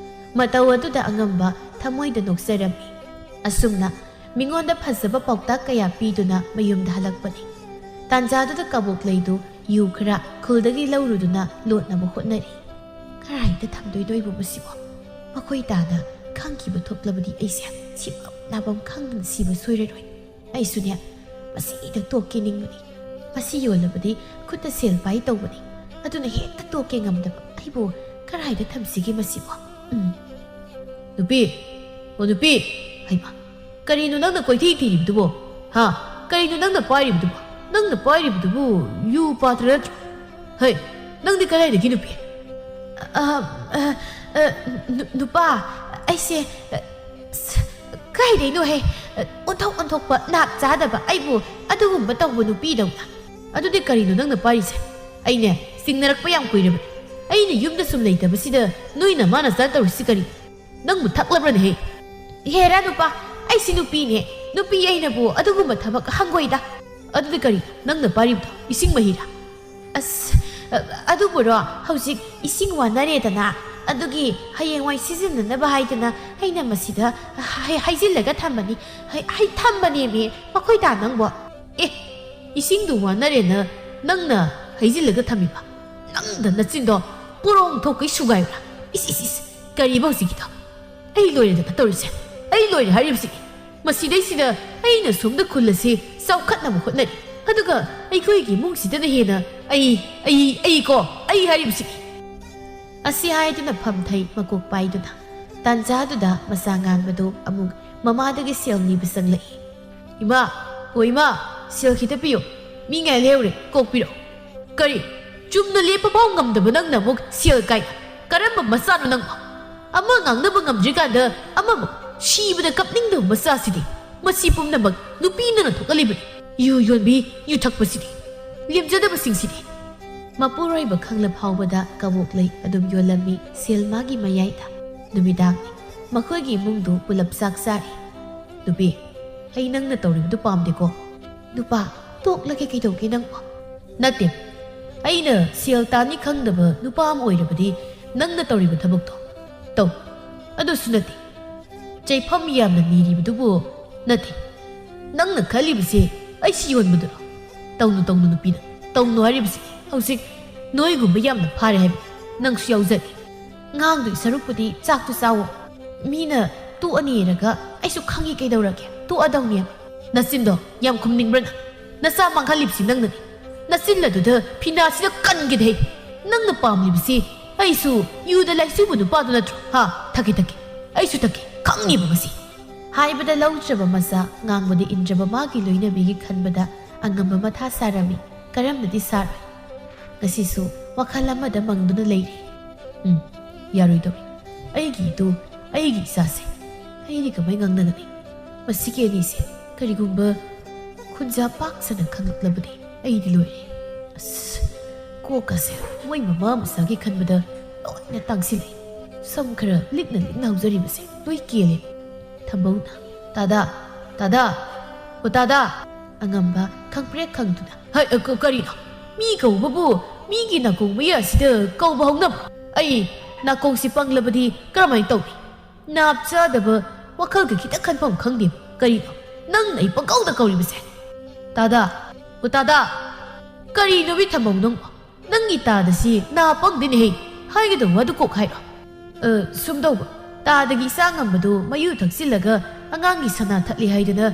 ꯃꯇꯧ ꯑꯗꯨꯗ ꯑꯉꯝꯕ ꯊꯃꯣꯏꯗ ꯅꯣꯛꯆꯔꯝꯃꯤ꯫ ꯑꯁꯨꯝꯅ ꯃꯤꯉꯣꯟꯗ ꯐꯖꯕ ꯄꯥꯎꯇꯥꯛ ꯀꯌꯥ ꯄꯤꯗꯨꯅ ꯃꯌꯨꯝꯗ ꯍꯜꯂꯛꯄꯅꯤ꯫ ꯇꯥꯟꯖꯥꯗꯨꯗ ꯀꯕꯣꯛ ꯂꯩꯗꯨ ꯌꯨ ꯈꯔ ꯈꯨꯜꯗꯒꯤ ꯂꯧꯔꯨꯗꯨꯅ ꯂꯣꯠꯅꯕ ꯍꯣꯠꯅꯔꯤ꯫ ꯀꯔꯥꯏꯗ ꯊꯝꯗꯣꯏꯅꯣ ꯑꯩꯕꯨ ꯃꯁꯤꯕꯣ? ꯃꯈꯣꯏ ꯇꯥꯅ ꯈꯪꯈꯤꯕ ꯊꯣꯛꯂꯕꯗꯤ ꯑꯩꯁꯦ ꯁꯤꯐꯝ ꯅꯥꯐꯝ ꯈꯪꯗꯅ ꯁꯤꯕ ꯁꯣꯏꯔꯔꯣꯏ꯫ ꯑꯩꯁꯨꯅꯦ, ꯃꯁꯤꯗ ꯇꯣꯛꯀꯦ ꯅꯤꯡꯕꯅꯤ꯫ ꯃꯁꯤ ꯌꯣꯜꯂꯕꯗꯤ ꯈꯨꯠꯇ ꯁꯦꯜ ꯄꯥꯏ ꯇꯧꯕꯅꯤ꯫ ꯑꯗꯨꯅ ꯍꯦꯛꯇ ꯇꯣꯛꯀꯦ ꯉꯝꯗꯕ ꯑꯩꯕꯨ ꯀꯔꯥꯏꯗ ꯊꯝꯁꯤꯒꯦ ꯃꯁꯤꯕꯣ? ꯎꯝ꯫ ꯅꯨꯄꯤ, ꯑꯣ ꯅꯨꯄꯤ, ꯍꯩꯃꯥ, ꯀꯔꯤꯅꯣ ꯅꯪꯅ ꯀꯣꯏꯊꯤ ꯊꯤꯔꯤꯕꯗꯨꯕꯣ? ꯍꯥ? ꯀꯔꯤꯅꯣ ꯅꯪꯅ ꯄꯥꯏꯔꯤꯕꯗꯨꯕꯣ? ꯅꯪꯅ ꯄꯥꯏꯔꯤꯕꯗꯨꯕꯨ ꯌꯨ ꯄꯥꯇ꯭ꯔ ꯅꯠꯇ꯭ꯔꯣ? ꯍꯩ, ꯅꯪꯗꯤ ꯀꯗꯥꯏꯗꯒꯤ ꯅꯨꯄꯤ? ꯑ, ꯑ, ꯑ, ꯅꯨ-, ꯅꯨꯄꯥ, ꯑꯩꯁꯦ, ꯑ, ꯁ-, ꯀꯥꯏꯗꯩꯅꯣꯍꯦ? ꯑꯣꯟꯊꯣꯛ ꯑꯣꯟꯊꯣꯛꯄ ꯅꯥꯞ ꯆꯥꯗꯕ ꯑꯩꯕꯨ ꯑꯗꯨꯒꯨꯝꯕ ꯇꯧꯕ ꯅꯨꯄꯤꯗꯧꯅ꯫ ꯑꯗꯨꯗꯤ ꯀꯔꯤꯅꯣ ꯅꯪꯅ ꯄꯥꯏꯔꯤꯁꯦ? ꯑꯩꯅꯦ, ꯆꯤꯡꯅꯔꯛꯄ ꯌꯥꯝ ꯀꯨꯏꯔꯕꯅꯤ꯫ ꯑꯩꯅ ꯌꯨꯝꯗ ꯁꯨꯝ ꯂꯩꯇꯕꯁꯤꯗ ꯅꯣꯏ ꯅꯃꯥ ꯅꯆꯥ ꯇꯧꯔꯤꯁꯤ ꯀꯔꯤ? ꯅꯪꯕꯨ ꯊꯛꯂꯕ꯭ꯔꯅꯦꯍꯦ? ꯍꯦꯔꯥ ꯅꯨꯄꯥ, ꯑꯩꯁꯤ ꯅꯨꯄꯤꯅꯦ꯫ ꯅꯨꯄꯤ ꯑꯩꯅꯕꯨ ꯑꯗꯨꯒꯨꯝꯕ ꯊꯕꯛ ꯍꯪꯒꯣꯏꯗ꯫ ꯑꯗꯨꯗꯤ ꯀꯔꯤ ꯅꯪꯅ ꯄꯥꯏꯔꯤꯕꯗꯣ? ꯏꯁꯤꯡ ꯃꯍꯤꯔꯥ? ꯑꯁ, ꯑ-, ꯑꯗꯨꯕꯨꯔꯣ, ꯍꯧꯖꯤꯛ ꯏꯁꯤꯡ ꯋꯥꯅꯔꯦꯗꯅ, ꯑꯗꯨꯒꯤ ꯍꯌꯦꯡꯋꯥꯏ ꯁꯤꯖꯤꯟꯅꯅꯕ ꯍꯥꯏꯗꯅ ꯑꯩꯅ ꯃꯁꯤꯗ ꯍꯩ-, ꯍꯩꯖꯤꯜꯂꯒ ꯊꯝꯕꯅꯤ꯫ ꯍꯩ-, ꯍꯩ ꯊꯝꯕꯅꯦꯃꯤ, ꯃꯈꯣꯏ ꯇꯥ ꯅꯪꯕꯣ꯫ ꯑꯦ, ꯏꯁꯤꯡꯗꯨ ꯋꯥꯅꯔꯦꯅ ꯅꯪꯅ ꯍꯩꯖꯤꯜꯂꯒ ꯊꯝꯃꯤꯕ? ꯅꯪꯗ ꯅꯆꯤꯟꯗꯣ ꯄꯣꯔꯣꯡ ꯊꯣꯛꯀꯩ ꯁꯨꯒꯥꯏꯕ꯭ꯔꯥ? ꯏꯁ, ꯏꯁ, ꯏꯁ, ꯀꯔꯤꯕ ꯍꯧꯖꯤꯛꯀꯤꯗꯣ? ꯑꯩ ꯂꯣꯏꯔꯦꯗꯅ ꯇꯧꯔꯤꯁꯦ꯫ ꯑꯩ ꯂꯣꯏꯔꯦ ꯍꯥꯏꯔꯤꯕꯁꯤ꯫ ꯃꯁꯤꯗꯩꯁꯤꯗ ꯑꯩꯅ ꯁꯣꯝꯗ ꯈꯨꯜ ꯑꯁꯤ ꯆꯥꯎꯈꯠꯅꯕ ꯍꯣꯠꯅꯔꯤ꯫ ꯑꯗꯨꯒ ꯑꯩꯈꯣꯏꯒꯤ ꯏꯃꯨꯡꯁꯤꯗꯅ ꯍꯦꯟꯅ ꯑꯩ, ꯑꯩ, ꯑꯩ ꯀꯣ, ꯑꯩ ꯍꯥꯏꯔꯤꯕꯁꯤ꯫ ꯑꯁꯤ ꯍꯥꯏꯗꯨꯅ ꯐꯝꯊꯩ ꯃꯀꯣꯛ ꯄꯥꯏꯗꯨꯅ꯫ ꯇꯥꯟꯖꯥꯗꯨꯗ ꯃꯆꯥ ꯉꯥꯟꯕꯗꯨ ꯑꯃꯨꯛ ꯃꯃꯥꯗꯒꯤ ꯁꯦꯜ ꯅꯤꯕ ꯆꯪꯂꯛꯏ꯫ "ꯏꯃꯥ, ꯑꯣ ꯏꯃꯥ, ꯁꯦꯜ ꯈꯤꯇ ꯄꯤꯌꯨ꯫ ꯃꯤ ꯉꯥꯏ ꯂꯩꯍꯧꯔꯦ, ꯀꯣꯛ ꯄꯤꯔꯛꯑꯣ꯫" "ꯀꯔꯤ? ꯆꯨꯝꯅ ꯂꯦꯞꯄ ꯐꯥꯎ ꯉꯝꯗꯕ ꯅꯪꯅ ꯑꯃꯨꯛ ꯁꯦꯜ ꯀꯥꯏ? ꯀꯔꯝꯕ ꯃꯆꯥꯅꯣ ꯅꯪꯕꯣ? ꯑꯃ ꯉꯥꯡꯅꯕ ꯉꯝꯗ꯭ꯔꯤꯀꯥꯟꯗ ꯁꯤꯕꯗ ꯀꯞꯅꯤꯡꯗꯕ ꯃꯆꯥꯁꯤꯗꯤ꯫ ꯃꯁꯤ ꯄꯨꯝꯅꯃꯛ ꯅꯨꯄꯤꯅ ꯊꯣꯛꯍꯜꯂꯤꯕꯅꯤ꯫ U ꯌꯣꯟꯕꯤ, U ꯊꯛꯄꯁꯤꯗꯤ꯫ ꯂꯦꯝꯖꯗꯕꯁꯤꯡꯁꯤꯗꯤ꯫ ꯃꯄꯨꯔꯣꯏꯕ ꯈꯪꯂ ꯐꯥꯎꯕꯗ ꯀꯕꯣꯛ ꯂꯩ ꯑꯗꯨꯝ ꯌꯣꯜꯂꯝꯃꯤ ꯁꯦꯜꯃꯥꯒꯤ ꯃꯌꯥꯏꯗ꯫ ꯅꯨꯃꯤꯗꯥꯡꯅꯤ꯫ ꯃꯈꯣꯏꯒꯤ ꯏꯃꯨꯡꯗꯨ ꯄꯨꯂꯞ ꯆꯥꯛ ꯆꯥꯔꯤ꯫ "ꯅꯨꯄꯤ, ꯑꯩ ꯅꯪꯅ ꯇꯧꯔꯤꯕꯗꯨ ꯄꯥꯝꯗꯦꯀꯣ꯫" "ꯅꯨꯄꯥ, ꯇꯣꯛꯂꯒꯦ, ꯀꯩꯗꯧꯒꯦ ꯅꯪꯕꯣ?" "ꯅꯠꯇꯦ, ꯑꯩꯅ ꯁꯦꯜ ꯇꯥꯅꯤ ꯈꯪꯗꯕ ꯅꯨꯄꯥ ꯑꯃ ꯑꯣꯏꯔꯕꯗꯤ ꯅꯪꯅ ꯇꯧꯔꯤꯕ ꯊꯕꯛꯇꯣ ꯇꯧ꯫ ꯑꯗꯨꯁꯨ ꯅꯠꯇꯦ, ꯆꯩꯐꯝ ꯌꯥꯝꯅ ꯅꯤꯔꯤꯕꯗꯨꯕꯨ ꯅꯠꯇꯦ꯫ ꯅꯪꯅ ꯈꯜꯂꯤꯕꯁꯦ ꯑꯩꯁꯤ ꯌꯣꯟꯕꯗꯨꯔꯣ? ꯇꯧꯅꯨ, ꯇꯧꯅꯨ ꯅꯨꯄꯤꯅ, ꯇꯧꯅꯨ ꯍꯥꯏꯔꯤꯕꯁꯤ꯫ ꯍꯧꯖꯤꯛ ꯅꯣꯏꯒꯨꯝꯕ ꯌꯥꯝꯅ ꯐꯥꯔꯦ ꯍꯥꯏꯕ, ꯅꯪꯁꯨ ꯌꯥꯎꯖꯅꯤ꯫ ꯉꯥꯡꯗꯣꯏ ꯁꯔꯨꯛꯄꯨꯗꯤ ꯆꯥꯛꯇꯨ ꯆꯥꯋꯣ꯫ ꯃꯤꯅ ꯇꯣꯛꯑꯅꯤꯔꯒ ꯑꯩꯁꯨ ꯈꯪꯉꯤ ꯀꯩꯗꯧꯔꯒꯦ, ꯇꯣꯛꯑꯗꯧꯅꯦꯕ꯫" "ꯅꯆꯤꯟꯗꯣ ꯌꯥꯝ ꯈꯨꯝꯅꯤꯡꯕ꯭ꯔꯥ ꯅꯪ? ꯅꯆꯥ ꯃꯥꯡꯍꯜꯂꯤꯕꯁꯤ ꯅꯪꯅꯅꯤ꯫ ꯅꯆꯤꯜ ꯑꯗꯨꯗ ꯐꯤꯅꯥꯁꯤꯗ ꯀꯟꯒꯦꯗꯦ꯫ ꯅꯪꯅ ꯄꯥꯝꯂꯤꯕꯁꯤ ꯑꯩꯁꯨ ꯌꯨꯗ ꯂꯥꯏꯆꯨꯕ ꯅꯨꯄꯥꯗꯨ ꯅꯠꯇ꯭ꯔꯣ? ꯍꯥ? ꯊꯛꯀꯦ, ꯊꯛꯀꯦ꯫ ꯑꯩꯁꯨ ꯊꯛꯀꯦ꯫ ꯈꯪꯉꯤꯕ ꯃꯁꯤ꯫" ꯍꯥꯏꯕꯗ ꯂꯧꯗ꯭ꯔꯕ ꯃꯆꯥ, ꯉꯥꯡꯕꯗ ꯏꯟꯗ꯭ꯔꯕ ꯃꯥꯒꯤ ꯂꯣꯏꯅꯕꯤꯒꯤ ꯈꯟꯕꯗ ꯑꯉꯝꯕ ꯃꯊꯥ ꯁꯥꯔꯝꯃꯤ꯫ ꯀꯔꯝꯅꯗꯤ ꯁꯥꯔꯣꯏ? ꯉꯁꯤꯁꯨ ꯋꯥꯈꯜ ꯑꯃꯗ ꯃꯪꯗꯨꯅ ꯂꯩꯔꯤ꯫ ꯎꯝ, ꯌꯥꯔꯣꯏꯗꯧꯔꯤ꯫ ꯑꯩꯒꯤ ꯏꯇꯨ, ꯑꯩꯒꯤ ꯏꯆꯥꯁꯦ ꯑꯩꯗꯤ ꯀꯃꯥꯏ ꯉꯥꯡꯅꯒꯅꯤ? ꯃꯁꯤꯒꯤ ꯑꯅꯤꯁꯦ ꯀꯔꯤꯒꯨꯝꯕ ꯈꯨꯟꯖꯥ ꯄꯥꯛ ꯁꯟꯅ ꯈꯪꯂꯛꯂꯕꯗꯤ ꯑꯩꯗꯤ ꯂꯣꯏꯔꯦ꯫ ꯑꯁ, ꯀꯣꯛꯀꯁꯦ ꯃꯣꯏ ꯃꯃꯥ ꯃꯆꯥꯒꯤ ꯈꯟꯕꯗ ꯂꯣꯏꯅ ꯇꯥꯡꯁꯤꯜꯂꯦ꯫ ꯁꯝ ꯈꯔ ꯂꯤꯛꯅ ꯂꯤꯛꯅ ꯍꯧꯖꯔꯤꯕꯁꯦ ꯂꯣꯏ ꯀꯦꯜꯂꯦ꯫ ꯊꯝꯕꯧꯅ, "ꯇꯥꯗꯥ, ꯇꯥꯗꯥ, ꯑꯣ ꯇꯥꯗꯥ!" ꯑꯉꯝꯕ ꯈꯪꯄ꯭ꯔꯦꯛ ꯈꯪꯗꯨꯅ, "ꯍꯩ, ꯑ, ꯀ-, ꯀꯔꯤꯅꯣ? ꯃꯤ ꯀꯧꯕꯕꯨ ꯃꯤꯒꯤ ꯅꯥꯀꯣꯡ ꯃꯌꯥ ꯑꯁꯤꯗ ꯀꯧꯕ ꯍꯧꯅꯕ꯭ꯔꯣ? ꯑꯩ ꯅꯥꯀꯣꯡꯁꯤ ꯄꯪꯂꯕꯗꯤ ꯀꯔꯝꯍꯥꯏꯅ ꯇꯧꯅꯤ? ꯅꯥꯞ ꯆꯥꯗꯕ ꯋꯥꯈꯜꯒ ꯈꯤꯇ ꯈꯟꯐꯝ ꯈꯪꯗꯦ꯫ ꯀꯔꯤꯅꯣ ꯅꯪꯅ ꯑꯩ ꯄꯪꯀꯧꯗ ꯀꯧꯔꯤꯕꯁꯦ? ꯇꯥꯗꯥ, ꯑꯣ ꯇꯥꯗꯥ!" "ꯀꯔꯤꯅꯣ ꯃꯤ ꯊꯝꯕꯧ ꯅꯪꯕꯣ? ꯅꯪꯒꯤ ꯇꯥꯗꯁꯤ ꯅꯥ ꯄꯪꯗꯦꯅꯦꯍꯦ꯫ ꯍꯥꯏꯒꯗꯧꯕ ꯋꯥꯗꯨ ꯀꯣꯛ ꯍꯥꯏꯔꯣ꯫" "ꯑ, ꯁꯨꯝ ꯇꯧꯕ, ꯇꯥꯗꯒꯤ ꯏꯆꯥ ꯉꯝꯕꯗꯨ ꯃꯌꯨ ꯊꯛꯆꯤꯜꯂꯒ ꯑꯉꯥꯡꯒꯤ ꯁꯅꯥ ꯊꯛꯂꯤ ꯍꯥꯏꯗꯅ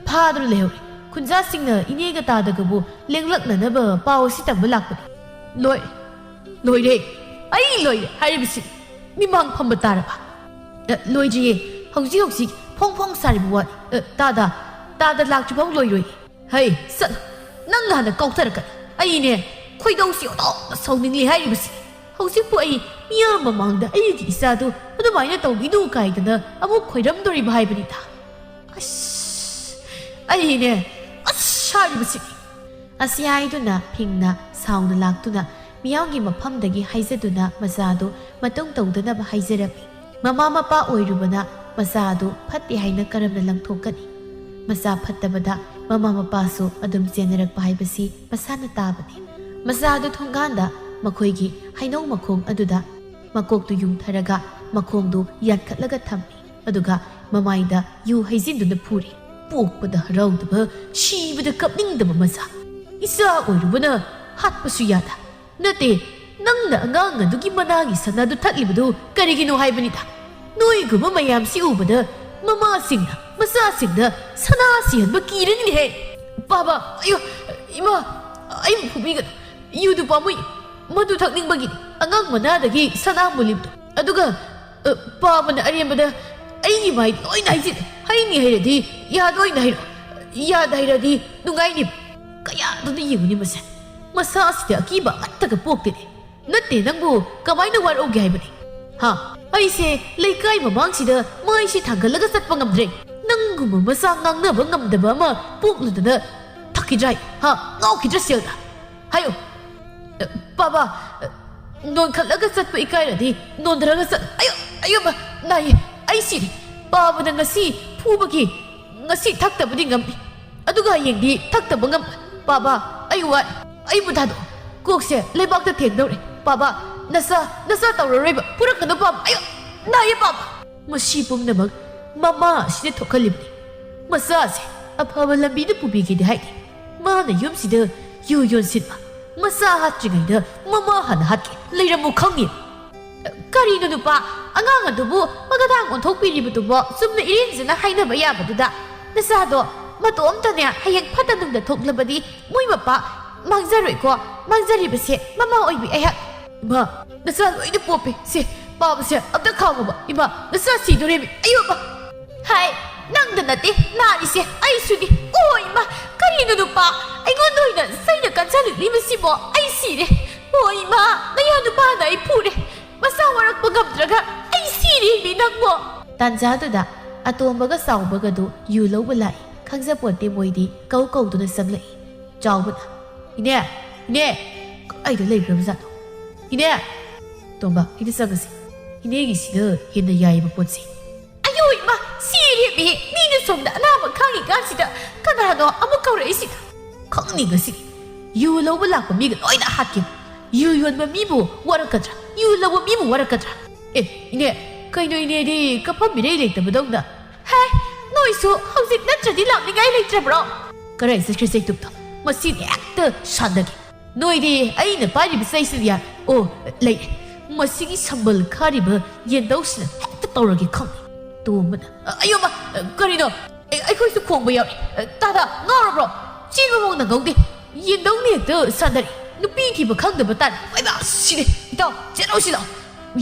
ꯐꯥꯗꯨꯅ ꯂꯩꯍꯧꯔꯦ꯫ ꯈꯨꯟꯖꯥꯁꯤꯡꯅ ꯏꯅꯦꯒ ꯇꯥꯗꯒꯕꯨ ꯂꯦꯡꯂꯛꯅꯅꯕ ꯄꯥꯎ ꯑꯁꯤ ꯇꯝꯕ ꯂꯥꯛꯄꯅꯤ꯫" "ꯂꯣꯏꯔꯦ, ꯂꯣꯏꯔꯦ, ꯑꯩ ꯂꯣꯏꯔꯦ ꯍꯥꯏꯔꯤꯕꯁꯤ꯫ ꯃꯤꯃꯥꯡ ꯐꯝꯕ ꯇꯥꯔꯕ?" "ꯑ, ꯂꯣꯏꯗ꯭ꯔꯤꯌꯦ, ꯍꯧꯖꯤꯛ ꯍꯧꯖꯤꯛ ꯐꯣꯡ ꯐꯣꯡ ꯁꯥꯔꯤꯕ ꯋꯥꯅꯤ꯫ ꯑ, ꯇꯥꯗ, ꯇꯥꯗ ꯂꯥꯛꯇ꯭ꯔꯤꯐꯥꯎ ꯂꯣꯏꯔꯣꯏ꯫" "ꯍꯩ, ꯆꯠꯂꯣ, ꯅꯪꯅ ꯍꯥꯟꯅ ꯀꯥꯎꯊꯔꯛꯀꯅꯤ꯫ ꯑꯩꯅꯦ ꯈꯣꯏꯗꯧꯁꯤ ꯑꯣꯟꯊꯣꯛꯅ ꯁꯥꯎꯅꯤꯡꯂꯤ ꯍꯥꯏꯔꯤꯕꯁꯤ꯫ ꯍꯧꯖꯤꯛꯄꯨ ꯑꯩ ꯃꯤꯌꯥꯝ ꯃꯃꯥꯡꯗ ꯑꯩꯒꯤ ꯏꯆꯥꯗꯨ ꯑꯗꯨꯃꯥꯏꯅ ꯇꯧꯕꯤꯅꯨ ꯀꯥꯏꯗꯅ ꯑꯃꯨꯛ ꯈꯣꯏꯔꯝꯗꯣꯔꯤꯕ ꯍꯥꯏꯕꯅꯤꯗ꯫ ꯑꯁ, ꯑꯩꯅꯦ, ꯑꯁ, ꯍꯥꯏꯔꯤꯕꯁꯤꯗꯤ꯫ ꯑꯁꯤ ꯍꯥꯏꯗꯨꯅ ꯐꯤꯡꯅ ꯁꯥꯎꯅ ꯂꯥꯛꯇꯨꯅ ꯃꯤꯌꯥꯝꯒꯤ ꯃꯐꯝꯗꯒꯤ ꯍꯥꯏꯖꯗꯨꯅ ꯃꯆꯥꯗꯨ ꯃꯇꯨꯡ ꯇꯧꯗꯅꯕ ꯍꯥꯏꯖꯔꯝꯃꯤ꯫ ꯃꯃꯥ ꯃꯄꯥ ꯑꯣꯏꯔꯨꯕꯅ ꯃꯆꯥ ꯑꯗꯨ ꯐꯠꯇꯦ ꯍꯥꯏꯅ ꯀꯔꯝꯅ ꯂꯪꯊꯣꯛꯀꯅꯤ? ꯃꯆꯥ ꯐꯠꯇꯕꯗ ꯃꯃꯥ ꯃꯄꯥꯁꯨ ꯑꯗꯨꯝ ꯆꯦꯟꯅꯔꯛꯄ ꯍꯥꯏꯕꯁꯤ ꯃꯁꯥꯅ ꯇꯥꯕꯅꯤ꯫ ꯃꯆꯥ ꯑꯗꯨ ꯊꯣꯡꯒꯥꯟꯗ ꯃꯈꯣꯏꯒꯤ ꯍꯩꯅꯧ ꯃꯈꯣꯡ ꯑꯗꯨꯗ ꯃꯀꯣꯛꯇꯨ ꯌꯨꯡꯊꯔꯒ ꯃꯈꯣꯡꯗꯨ ꯌꯥꯟꯈꯠꯂꯒ ꯊꯝꯃꯤ꯫ ꯑꯗꯨꯒ ꯃꯃꯥꯏꯗ ꯌꯨ ꯍꯩꯖꯤꯟꯗꯨꯅ ꯐꯨꯔꯤ꯫ ꯄꯣꯛꯄꯗ ꯍꯔꯥꯎꯗꯕ, ꯁꯤꯕꯗ ꯀꯞꯅꯤꯡꯗꯕ ꯃꯆꯥ꯫ ꯏꯆꯥ ꯑꯣꯏꯔꯨꯕꯅ ꯍꯥꯠꯄꯁꯨ ꯌꯥꯗ꯫ ꯅꯠꯇꯦ, ꯅꯪꯅ ꯑꯉꯥꯡ ꯑꯗꯨꯒꯤ ꯃꯅꯥꯒꯤ ꯁꯅꯥꯗꯨ ꯊꯛꯂꯤꯕꯗꯨ ꯀꯔꯤꯒꯤꯅꯣ ꯍꯥꯏꯕꯅꯤꯗ? ꯅꯣꯏꯒꯨꯝꯕ ꯃꯌꯥꯝꯁꯤ ꯎꯕꯗ ꯃꯃꯥꯁꯤꯡꯅ ꯃꯆꯥꯁꯤꯡꯗ ꯁꯅꯥ ꯁꯤꯍꯟꯕ ꯀꯤꯔꯅꯤꯍꯦ꯫ ꯄꯥꯕ, ꯑꯌꯣ, ꯏꯃꯥ, ꯑꯩꯕꯨ ꯐꯨꯕꯤꯒꯅꯨ꯫ ꯌꯨꯗꯨ ꯄꯥꯝꯃꯨꯏ꯫ ꯃꯗꯨ ꯊꯛꯅꯤꯡꯕꯒꯤꯅꯤ ꯑꯉꯥꯡ ꯃꯅꯥꯗꯒꯤ ꯁꯅꯥ ꯃꯨꯜꯂꯤꯕꯗꯨ꯫ ꯑꯗꯨꯒ, ꯑ, ꯄꯥꯕꯅ ꯑꯔꯦꯝꯕꯗ ꯑꯩꯒꯤ ꯃꯥꯏ ꯂꯣꯏꯅ ꯍꯩꯖꯤꯜꯂꯦ꯫ ꯍꯩꯅꯤ ꯍꯩꯔꯗꯤ ꯌꯥꯗ ꯑꯣꯏꯅ ꯍꯩꯔꯣ꯫ ꯌꯥꯗ ꯍꯩꯔꯗꯤ ꯅꯨꯡꯉꯥꯏꯅꯤ꯫ ꯀꯌꯥꯗꯨꯅ ꯌꯦꯡꯉꯨꯅꯤ ꯃꯁꯦ꯫ ꯃꯁꯥ ꯑꯁꯤꯗ ꯑꯀꯤꯕ ꯑꯃꯠꯇꯒ ꯄꯣꯛꯇꯦꯅꯦ꯫ ꯅꯠꯇꯦ, ꯅꯪꯕꯨ ꯀꯃꯥꯏꯅ ꯋꯥꯔꯧꯒꯦ ꯍꯥꯏꯕꯅꯤ? ꯍꯥ? ꯑꯩꯁꯦ ꯂꯩꯀꯥꯏ ꯃꯃꯥꯡꯁꯤꯗ ꯃꯥꯏꯁꯤ ꯊꯥꯡꯒꯠꯂꯒ ꯆꯠꯄ ꯉꯝꯗ꯭ꯔꯦ꯫ ꯅꯪꯒꯨꯝꯕ ꯃꯆꯥ ꯉꯥꯡꯅꯕ ꯉꯝꯗꯕ ꯑꯃ ꯄꯣꯛꯂꯨꯗꯅ ꯊꯛꯈꯤꯗ꯭ꯔꯥ? ꯍꯥ? ꯉꯥꯎꯈꯤꯗ꯭ꯔꯥ ꯁꯦꯜꯗ? ꯍꯥꯏꯌꯣ꯫ ꯑ, ꯄꯥꯕ, ꯑ, ꯅꯣꯟꯈꯠꯂꯒ ꯆꯠꯄ ꯏꯀꯥꯏꯔꯗꯤ ꯅꯣꯟꯊꯔꯒ ꯆꯠ-, ꯑꯌꯣ, ꯑꯌꯣ, ꯃ-, ꯅꯥꯏꯌꯦ꯫ ꯑꯩ ꯁꯤꯔꯦ꯫ ꯄꯥꯕꯅ ꯉꯁꯤ ꯐꯨꯕꯒꯤ ꯉꯁꯤ ꯊꯛꯇꯕꯗꯤ ꯉꯝꯃꯤ꯫ ꯑꯗꯨꯒ ꯍꯌꯦꯡꯗꯤ ꯊꯛꯇꯕ ꯉꯝ-, ꯄꯥꯕ, ꯑꯩ ꯋꯥꯔꯦ꯫ ꯑꯩꯕꯨ ꯊꯥꯗꯣꯛꯑꯣ꯫ ꯀꯣꯛꯁꯦ ꯂꯩꯕꯥꯛꯇ ꯊꯦꯡꯗꯧꯔꯦ꯫ ꯄꯥꯕ, ꯅꯁꯥ, ꯅꯁꯥ ꯇꯧꯔꯔꯣꯏꯕ꯫ ꯐꯨꯔꯛꯀꯅꯨ ꯄꯥꯕ꯫ ꯑꯌꯣ! ꯅꯥꯏꯌꯦ ꯄꯥꯕ꯫ ꯃꯁꯤ ꯄꯨꯝꯅꯃꯛ ꯃꯃꯥ ꯑꯁꯤꯅ ꯊꯣꯛꯍꯜꯂꯤꯕꯅꯤ꯫ ꯃꯆꯥꯁꯦ ꯑꯐꯕ ꯂꯝꯕꯤꯗ ꯄꯨꯕꯤꯒꯦꯗꯤ ꯍꯥꯏꯗꯦ꯫ ꯃꯥꯅ ꯌꯨꯝꯁꯤꯗ ꯌꯨ ꯌꯣꯟꯁꯤꯟꯕ, ꯃꯆꯥ ꯍꯥꯠꯇ꯭ꯔꯤꯉꯩꯗ ꯃꯃꯥ ꯍꯥꯟꯅ ꯍꯥꯠꯀꯦ꯫ ꯂꯩꯔꯝꯃꯨ ꯈꯪꯉꯤ꯫ ꯀꯔꯤꯅꯣ ꯅꯨꯄꯥ? ꯑꯉꯥꯡ ꯑꯗꯨꯕꯨ ꯃꯈꯥꯗꯥꯡ ꯑꯣꯟꯊꯣꯛꯄꯤꯔꯤꯕꯗꯨꯕꯣ? ꯆꯨꯝꯅ ꯏꯔꯦꯟꯖꯅ ꯍꯥꯏꯅꯕ ꯌꯥꯕꯗꯨꯗ꯫ ꯅꯆꯥꯗꯣ ꯃꯇꯣꯝꯇꯅꯦ ꯍꯌꯦꯡ ꯐꯠꯇ ꯅꯨꯡꯗ ꯊꯣꯛꯂꯕꯗꯤ ꯃꯣꯏ ꯃꯄꯥ ꯃꯥꯡꯖꯔꯣꯏꯀꯣ꯫ ꯃꯥꯡꯖꯔꯤꯕꯁꯦ ꯃꯃꯥ ꯑꯣꯏꯕꯤ ꯑꯩꯍꯥꯛ꯫ ꯏꯃꯥ, ꯅꯆꯥ ꯂꯣꯏꯅ ꯄꯣꯞꯄꯦ꯫ ꯁꯦ, ꯄꯥꯕꯁꯦ ꯑꯝꯇ ꯈꯥꯡꯉꯣꯕ꯫ ꯏꯃꯥ, ꯅꯆꯥ ꯁꯤꯗꯣꯔꯦꯃꯤ꯫ ꯑꯌꯣꯕ! ꯍꯥꯏ, ꯅꯪꯗ ꯅꯠꯇꯦ ꯅꯥꯔꯤꯁꯦ, ꯑꯩꯁꯨꯅꯤ꯫ ꯑꯣ ꯏꯃꯥ, ꯀꯔꯤꯅꯣ ꯅꯨꯄꯥ? ꯑꯩꯉꯣꯟꯗ ꯑꯣꯏꯅ ꯆꯩꯅ ꯀꯟꯁꯤꯜꯂꯛꯂꯤꯕꯁꯤꯕꯣ? ꯑꯩ ꯁꯤꯔꯦ꯫ ꯍꯣꯏ ꯏꯃꯥ, ꯅꯌꯥ ꯅꯨꯄꯥꯅ ꯑꯩ ꯐꯨꯔꯦ꯫ ꯃꯁꯥ ꯋꯥꯔꯛꯄ ꯉꯝꯗ꯭ꯔꯒ ꯑꯩ ꯁꯤꯔꯦꯃꯤ ꯅꯪꯕꯣ꯫ ꯇꯥꯟꯖꯥꯗꯨꯗ ꯑꯇꯣꯝꯕꯒ ꯆꯥꯎꯕꯒꯗꯨ ꯌꯨ ꯂꯧꯕ ꯂꯥꯛꯏ꯫ ꯈꯪꯖꯄꯣꯟꯇꯦ ꯃꯣꯏꯗꯤ ꯀꯧ ꯀꯧꯗꯨꯅ ꯆꯪꯂꯛꯏ꯫ ꯆꯥꯎꯕꯅ, "ꯏꯅꯦ, ꯏꯅꯦ, ꯀꯗꯥꯏꯗ ꯂꯩꯈ꯭ꯔꯕꯖꯥꯠꯅꯣ? ꯏꯅꯦ!" "ꯇꯣꯝꯕ, ꯏꯗ ꯆꯪꯉꯁꯤ꯫ ꯏꯅꯦꯒꯤꯁꯤꯗ ꯍꯦꯟꯅ ꯌꯥꯏꯕ ꯄꯣꯠꯁꯤ꯫" ꯑꯌꯣ ꯏꯃꯥ, ꯁꯤꯔꯦꯃꯤ꯫ ꯃꯤꯅ ꯁꯣꯝꯗ ꯑꯅꯥꯕ ꯈꯥꯡꯉꯤ ꯀꯥꯟꯁꯤꯗ ꯀꯅꯥꯅꯣ ꯑꯃꯨꯛ ꯀꯧꯔꯛꯏꯁꯤꯅ? "ꯈꯪꯅꯤ ꯉꯁꯤꯗꯤ꯫ ꯌꯨ ꯂꯧꯕ ꯂꯥꯛꯄ ꯃꯤꯒ ꯂꯣꯏꯅ ꯍꯥꯠꯀꯦ꯫ ꯌꯨ ꯌꯣꯟꯕ ꯃꯤꯕꯨ ꯋꯥꯔꯛꯀꯗ꯭ꯔꯥ? ꯌꯨ ꯂꯧꯕ ꯃꯤꯕꯨ ꯋꯥꯔꯛꯀꯗ꯭ꯔꯥ?" "ꯑꯦ, ꯏꯅꯦ, ꯀꯩꯅꯣ ꯏꯅꯦꯗꯤ ꯀꯐꯝ ꯃꯤꯔꯩ ꯂꯩꯇꯕꯗꯧꯅ?" "ꯍꯦ, ꯅꯣꯏꯁꯨ ꯍꯧꯖꯤꯛ ꯅꯠꯇ꯭ꯔꯗꯤ ꯂꯥꯛꯅꯤꯡꯉꯥꯏ ꯂꯩꯇ꯭ꯔꯕ꯭ꯔꯣ?" "ꯀꯔꯥꯏ ꯆꯠꯈ꯭ꯔꯦ ꯆꯩꯇꯨꯞꯇꯣ? ꯃꯁꯤꯗꯤ ꯍꯦꯛꯇ ꯁꯥꯟꯅꯒꯦ꯫ ꯅꯣꯏꯗꯤ ꯑꯩꯅ ꯄꯥꯏꯔꯤꯕ ꯆꯩꯁꯤꯗꯤ ꯌꯥꯏ꯫ ꯑꯣ, ꯂꯩ꯫ ꯃꯁꯤꯒꯤ ꯁꯝꯕꯜ ꯈꯥꯔꯤꯕ ꯌꯦꯟꯗꯧꯁꯤꯅ ꯍꯦꯛꯇ ꯇꯧꯔꯒꯦ ꯈꯪꯉꯦ꯫" ꯇꯣꯝꯕꯅ, "ꯑ, ꯑꯌꯣꯃ, ꯑ, ꯀꯔꯤꯅꯣ? ꯑꯦ, ꯑꯩꯈꯣꯏꯁꯨ ꯈꯣꯡꯕ ꯌꯥꯎꯔꯤ꯫ ꯑ, ꯇꯥꯗ, ꯉꯥꯎꯔꯕ꯭ꯔꯣ? ꯆꯦꯟꯕ ꯃꯑꯣꯡ ꯅꯪꯍꯧꯗꯦ꯫ ꯌꯦꯟꯗꯧꯅ ꯍꯦꯛꯇ ꯁꯥꯟꯅꯔꯤ꯫ ꯅꯨꯄꯤ ꯊꯤꯕ ꯈꯪꯗꯕ ꯇꯥꯔꯦ꯫ ꯍꯩꯃꯥ, ꯁꯤꯔꯦ꯫ ꯏꯇꯥꯎ, ꯆꯦꯜꯂꯣ ꯁꯤꯗ꯫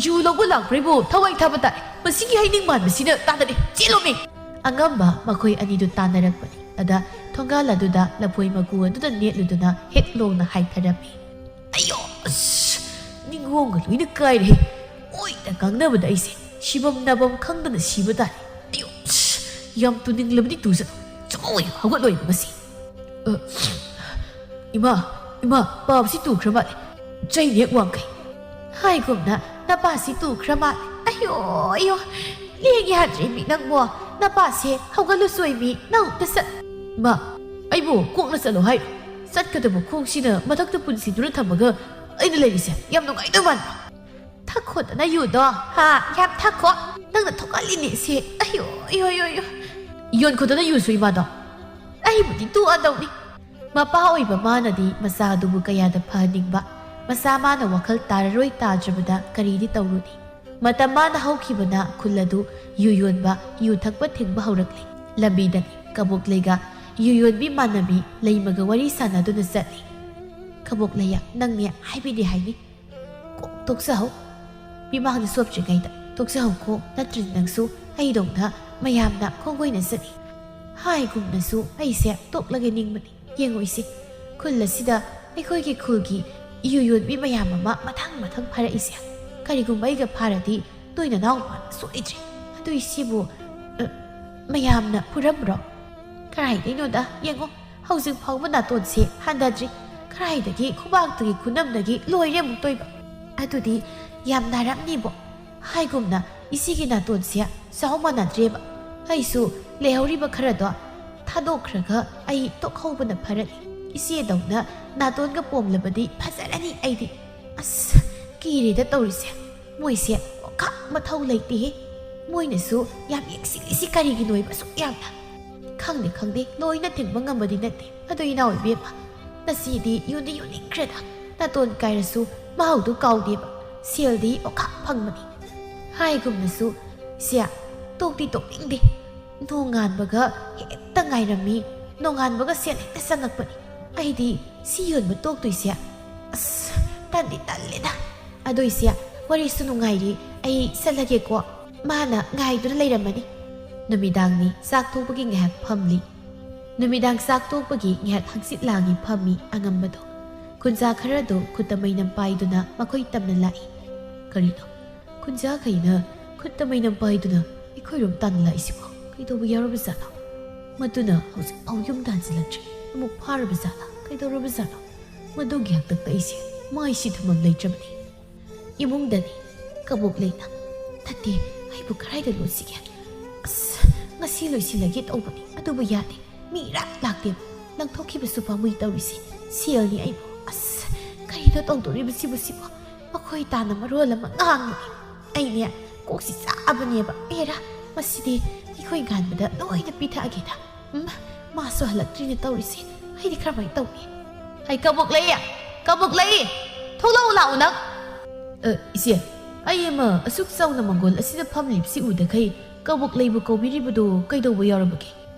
ꯌꯨ ꯂꯧꯕ ꯂꯥꯛꯄ꯭ꯔꯤꯕꯨ ꯊꯋꯥꯏ ꯊꯥꯕ ꯇꯥꯔꯦ꯫ ꯃꯁꯤꯒꯤ ꯍꯩꯅꯤꯡ ꯃꯥꯟꯕꯁꯤꯅ ꯇꯥꯗꯔꯦ꯫ ꯆꯦꯜꯂꯣꯃꯤ!" ꯑꯉꯝꯕ ꯃꯈꯣꯏ ꯑꯅꯤꯗꯨ ꯇꯥꯟꯅꯔꯛꯄꯅꯤ꯫ ꯑꯗ ꯊꯣꯡꯒꯥꯜ ꯑꯗꯨꯗ ꯂꯐꯣꯏ ꯃꯀꯨ ꯑꯗꯨꯗ ꯅꯦꯠꯂꯨꯗꯨꯅ ꯍꯦꯛ ꯂꯣꯡꯅ ꯍꯥꯏꯊꯔꯝꯃꯤ꯫ ꯑꯌꯣ, ꯑꯁ, ꯅꯤꯡꯒꯣꯡꯒ ꯂꯣꯏꯅ ꯀꯥꯏꯔꯦ꯫ ꯃꯣꯏꯅ ꯉꯥꯡꯅꯕꯗ ꯑꯩꯁꯦ ꯁꯤꯐꯝ ꯅꯥꯐꯝ ꯈꯪꯗꯅ ꯁꯤꯕ ꯇꯥꯔꯦ꯫ ꯑꯌꯣ, ꯑꯁ, ꯌꯥꯝ ꯇꯨꯅꯤꯡꯂꯕꯗꯤ ꯇꯨꯁꯅꯨ꯫ ꯆꯥꯎꯋꯦ, ꯍꯧꯒꯠꯂꯣꯏꯕ ꯉꯁꯤ꯫ ꯑ, ꯏꯃꯥ, ꯏꯃꯥ, ꯄꯥꯕꯁꯤ ꯇꯨꯈ꯭ꯔ ꯃꯥꯜꯂꯦ꯫ ꯆꯩꯅꯦꯛ ꯋꯥꯡꯈꯩ꯫ ꯍꯥꯏꯒꯨꯝꯅ ꯅꯄꯥꯁꯤ ꯇꯨꯈ꯭ꯔ ꯃꯥꯜꯂꯦ꯫ ꯑꯌꯣ, ꯑꯌꯣ, ꯂꯦꯡ ꯌꯥꯗ꯭ꯔꯦꯃꯤ ꯅꯪꯕꯣ꯫ ꯅꯄꯥꯁꯦ ꯍꯧꯒꯠꯂꯨꯁꯣꯏꯃꯤ, ꯅꯪ ꯑꯝꯇ ꯆꯠ-, ꯃꯥ, ꯑꯩꯕꯨ ꯀꯣꯛꯅ ꯆꯠꯂꯣ ꯍꯥꯏꯔꯣ? ꯆꯠꯀꯗꯕ ꯈꯣꯡꯁꯤꯅ ꯃꯊꯛꯇ ꯄꯨꯟꯁꯤꯗꯨꯅ ꯊꯝꯃꯒ ꯑꯩꯅ ꯂꯩꯔꯤꯁꯦ ꯌꯥꯝ ꯅꯨꯡꯉꯥꯏꯗꯧ ꯃꯥꯟꯕ꯭ꯔꯣ? ꯊꯛꯈꯣꯗꯅ ꯌꯨꯗꯣ, ꯍꯥ, ꯌꯥꯝ ꯊꯛꯈꯣ꯫ ꯅꯪꯅ ꯊꯣꯛꯍꯜꯂꯤꯅꯦ ꯁꯦ꯫ ꯑꯌꯣ, ꯑꯌꯣ, ꯑꯌꯣ, ꯑꯌꯣ꯫ ꯌꯣꯟꯈꯣꯗꯅ ꯌꯨꯁꯨ ꯏꯃꯥꯗꯣ꯫ ꯑꯩꯕꯨꯗꯤ ꯇꯣꯛꯑꯗꯧꯅꯤ꯫ ꯃꯄꯥ ꯑꯣꯏꯕ ꯃꯥꯅꯗꯤ ꯃꯆꯥꯗꯨꯕꯨ ꯀꯌꯥꯗ ꯐꯍꯟꯅꯤꯡꯕ꯫ ꯃꯆꯥ ꯃꯥꯅ ꯋꯥꯈꯜ ꯇꯥꯔꯔꯣꯏ ꯇꯥꯗ꯭ꯔꯕꯗ ꯀꯔꯤꯗꯤ ꯇꯧꯔꯨꯅꯤ? ꯃꯇꯝ ꯃꯥꯅ ꯍꯧꯈꯤꯕꯅ ꯈꯨꯜ ꯑꯗꯨ ꯌꯨ ꯌꯣꯟꯕ, ꯌꯨ ꯊꯛꯄ ꯊꯤꯡꯕ ꯍꯧꯔꯛꯂꯤ꯫ ꯂꯝꯕꯤꯗꯅꯤ ꯀꯕꯣꯛꯂꯩꯒ ꯌꯨ ꯌꯣꯟꯕꯤ ꯃꯥꯟꯅꯕꯤ ꯂꯩꯃꯒ ꯋꯥꯔꯤ ꯁꯥꯟꯅꯗꯨꯅ ꯆꯠꯂꯤ꯫ "ꯀꯕꯣꯛꯂꯩꯌꯥ, ꯅꯪꯅꯦ ꯍꯥꯏꯕꯤꯗꯦ ꯍꯥꯏꯅꯤ꯫ ꯀꯣꯛ ꯇꯣꯛꯆꯍꯧ꯫ ꯃꯤꯃꯥꯡꯗ ꯆꯣꯞꯇ꯭ꯔꯤꯉꯩꯗ ꯇꯣꯛꯆꯍꯧꯀꯣ, ꯅꯠꯇ꯭ꯔꯗꯤ ꯅꯪꯁꯨ ꯑꯩꯗꯧꯅ ꯃꯌꯥꯝꯅ ꯈꯣꯡꯒꯣꯏꯅ ꯆꯠꯅꯤ꯫ ꯍꯥꯏꯒꯨꯝꯅꯁꯨ ꯑꯩꯁꯦ ꯇꯣꯛꯂꯒꯦ ꯅꯤꯡꯕꯅꯤ꯫ ꯌꯦꯡꯉꯨꯏꯁꯦ, ꯈꯨꯜ ꯑꯁꯤꯗ ꯑꯩꯈꯣꯏꯒꯤ ꯈꯨꯜꯒꯤ ꯌꯨ ꯌꯣꯟꯕꯤ ꯃꯌꯥꯝ ꯑꯃ ꯃꯊꯪ ꯃꯊꯪ ꯐꯥꯔꯛꯏꯁꯦ? ꯀꯔꯤꯒꯨꯝꯕ ꯑꯩꯒ ꯐꯥꯔꯗꯤ ꯅꯣꯏ ꯅꯅꯥꯎ ꯅꯨꯄꯥꯅ ꯁꯣꯏꯗ꯭ꯔꯦ꯫ ꯑꯗꯨ ꯏꯆꯦꯕꯨ, ꯑ, ꯃꯌꯥꯝꯅ ꯐꯨꯔꯝꯕ꯭ꯔꯣ? ꯀꯔꯥꯏꯗꯩꯅꯣꯗ, ꯌꯦꯡꯉꯣ, ꯍꯧꯖꯤꯛ ꯐꯥꯎꯕ ꯅꯥꯇꯣꯟꯁꯦ ꯍꯟꯊꯗ꯭ꯔꯤ꯫ ꯀꯔꯥꯏꯗꯒꯤ ꯈꯨꯕꯥꯛꯇꯒꯤ ꯈꯨꯅꯝꯗꯒꯤ ꯂꯣꯏꯔꯦ ꯑꯃꯨꯛ ꯇꯣꯏꯕ꯫ ꯑꯗꯨꯗꯤ ꯌꯥꯝ ꯅꯥꯔꯝꯅꯤꯕꯣ꯫ ꯍꯥꯏꯒꯨꯝꯅ ꯏꯆꯦꯒꯤ ꯅꯥꯇꯣꯟꯁꯦ ꯆꯥꯎ ꯃꯥꯟꯅꯗ꯭ꯔꯦꯕ꯫ ꯑꯩꯁꯨ ꯂꯩꯍꯧꯔꯤꯕ ꯈꯔꯗꯣ ꯊꯥꯗꯣꯛꯈ꯭ꯔꯒ ꯑꯩ ꯇꯣꯛꯍꯧꯕꯅ ꯐꯔꯅꯤ꯫ ꯏꯆꯦꯗꯧꯅ ꯅꯥꯇꯣꯟꯒ ꯄꯣꯝꯂꯕꯗꯤ ꯐꯖꯔꯅꯤ ꯑꯩꯗꯤ꯫ ꯑꯁ, ꯀꯤꯔꯦꯗ ꯇꯧꯔꯤꯁꯦ꯫ ꯃꯣꯏꯁꯦ ꯑꯣꯈꯥꯛ ꯃꯊꯧ ꯂꯩꯇꯦꯍꯦ꯫ ꯃꯣꯏꯅꯁꯨ ꯌꯥꯝ ꯌꯦꯡꯁꯤꯜꯂꯤꯁꯤ ꯀꯔꯤꯒꯤꯅꯣ ꯍꯥꯏꯕ ꯑꯁꯨꯛ ꯌꯥꯝꯅ? ꯈꯪꯗꯦ, ꯈꯪꯗꯦ, ꯂꯣꯏꯅ ꯊꯤꯡꯕ ꯉꯝꯕꯗꯤ ꯅꯠꯇꯦ꯫ ꯑꯗꯣ ꯏꯅꯥꯎ ꯏꯕꯦꯝꯃ, ꯅꯆꯦꯗꯤ ꯌꯣꯟꯗꯤ ꯌꯣꯟꯅꯤꯡꯈ꯭ꯔꯦꯗ꯫ ꯅꯥꯇꯣꯟ ꯀꯥꯏꯔꯁꯨ ꯃꯍꯥꯎꯗꯨ ꯀꯥꯎꯗꯦꯕ꯫ ꯁꯦꯜꯗꯤ ꯑꯣꯈꯥꯛ ꯐꯪꯕꯅꯤ꯫ ꯍꯥꯏꯒꯨꯝꯅꯁꯨ, ꯏꯆꯦ, ꯇꯣꯛꯇꯤ ꯇꯣꯛꯅꯤꯡꯗꯦ꯫ ꯅꯣꯡꯉꯥꯟꯕꯒ ꯍꯦꯛꯇ ꯉꯥꯏꯔꯝꯃꯤ, ꯅꯣꯡꯉꯥꯟꯕꯒ ꯁꯦꯜ ꯍꯦꯛꯇ ꯆꯪꯉꯛꯄꯅꯤ꯫ ꯑꯩꯗꯤ ꯁꯤ ꯌꯣꯟꯕ ꯇꯣꯛꯇꯣꯏꯁꯦ, ꯑꯁ, ꯇꯟꯗꯤ ꯇꯜꯂꯦꯗ꯫ ꯑꯗꯣ ꯏꯆꯦ, ꯋꯥꯔꯤꯁꯨ ꯅꯨꯡꯉꯥꯏꯔꯤ, ꯑꯩ ꯆꯠꯂꯒꯦꯀꯣ꯫ ꯃꯥꯅ ꯉꯥꯏꯗꯨꯅ ꯂꯩꯔꯝꯃꯅꯤ꯫ ꯅꯨꯃꯤꯗꯥꯡꯅꯤ, ꯆꯥꯛ ꯇꯣꯛꯄꯒꯤ ꯉꯥꯏꯍꯥꯛ ꯐꯝꯂꯤ꯫ ꯅꯨꯃꯤꯗꯥꯡ ꯆꯥꯛ ꯇꯣꯛꯄꯒꯤ ꯉꯥꯏꯍꯥꯛ ꯍꯪꯆꯤꯠ ꯂꯥꯡꯉꯤ ꯐꯝꯃꯤ ꯑꯉꯝꯕꯗꯣ꯫ ꯈꯨꯟꯖꯥ ꯈꯔꯗꯣ ꯈꯨꯠꯇ ꯃꯩꯅꯝ ꯄꯥꯏꯗꯨꯅ ꯃꯈꯣꯏ ꯇꯝꯅ ꯂꯥꯛꯏ꯫ ꯀꯔꯤꯅꯣ? ꯈꯨꯟꯖꯥꯈꯩꯅ ꯈꯨꯠꯇ ꯃꯩꯅꯝ ꯄꯥꯏꯗꯨꯅ ꯑꯩꯈꯣꯏꯔꯣꯝ ꯇꯥꯟꯅ ꯂꯥꯛꯏꯁꯤꯕꯣ? ꯀꯩꯗꯧꯕ ꯌꯥꯎꯔꯕ ꯖꯥꯠꯅꯣ? ꯃꯗꯨꯅ ꯍꯧꯖꯤꯛꯐꯥꯎ ꯌꯨꯝꯗ ꯍꯟꯖꯤꯜꯂꯛꯇ꯭ꯔꯤ꯫ ꯑꯃꯨꯛ ꯐꯥꯔꯕ ꯖꯥꯠꯂꯥ? ꯀꯩꯗꯧꯔꯕ ꯖꯥꯠꯅꯣ? ꯃꯗꯨꯒꯤ ꯍꯥꯛꯇꯛꯇ ꯑꯩꯁꯦ ꯃꯥꯏꯁꯤ ꯊꯝꯐꯝ ꯂꯩꯇ꯭ꯔꯕꯅꯤ꯫ ꯏꯃꯨꯡꯗꯅꯤ꯫ ꯀꯕꯣꯛ ꯂꯩꯅ, "ꯅꯠꯇꯦ, ꯑꯩꯕꯨ ꯀꯗꯥꯏꯗ ꯂꯣꯠꯁꯤꯒꯦ? ꯑꯁ, ꯉꯁꯤ ꯂꯣꯏꯁꯤꯜꯂꯒꯦ ꯇꯧꯕꯅꯤ, ꯑꯗꯨꯕꯨ ꯌꯥꯗꯦ꯫ ꯃꯤ ꯏꯔꯥꯛ ꯂꯥꯛꯇꯦꯕ꯫ ꯂꯪꯊꯣꯛꯈꯤꯕꯁꯨ ꯄꯥꯝꯃꯨꯏ ꯇꯧꯔꯤꯁꯦ꯫ ꯁꯦꯜꯅꯤ ꯑꯩꯕꯨ꯫ ꯑꯁ, ꯀꯔꯤꯅꯣ ꯇꯧꯗꯣꯔꯤꯕꯁꯤꯕꯨ ꯁꯤꯕꯨ? ꯃꯈꯣꯏ ꯇꯥꯅ ꯃꯔꯣꯜ ꯑꯃ ꯉꯥꯡꯕꯅꯤ꯫ ꯑꯩꯅꯦ, ꯀꯣꯛꯁꯤ ꯆꯥꯛꯑꯕꯅꯦꯕ꯫ ꯑꯦꯔꯥ, ꯃꯁꯤꯗꯤ ꯑꯩꯈꯣꯏ ꯉꯥꯟꯕꯗ ꯂꯣꯏꯅ ꯄꯤꯊꯛꯑꯒꯦꯗ꯫ ꯎꯝ, ꯃꯥꯁꯨ ꯍꯜꯂꯛꯇ꯭ꯔꯤꯅꯦ ꯇꯧꯔꯤꯁꯦ꯫ ꯑꯩꯗꯤ ꯀꯔꯝꯍꯥꯏꯅ ꯇꯧꯅꯤ?" "ꯍꯩ, ꯀꯕꯣꯛ ꯂꯩ! ꯀꯕꯣꯛ ꯂꯩ! ꯊꯣꯛꯂꯛꯎ ꯂꯥꯛꯎ ꯅꯪ!" "ꯑ, ꯏꯆꯦ, ꯑꯩ ꯑꯃ ꯑꯁꯨꯛ ꯆꯥꯎꯅ ꯃꯪꯒꯣꯜ ꯑꯁꯤꯗ ꯐꯝꯂꯤꯕꯁꯤ ꯎꯗꯈꯩ ꯀꯕꯣꯛ ꯂꯩꯕꯨ ꯀꯧꯕꯤꯔꯤꯕꯗꯨ ꯀꯩꯗꯧꯕ ꯌꯥꯎꯔꯕꯒꯦ?"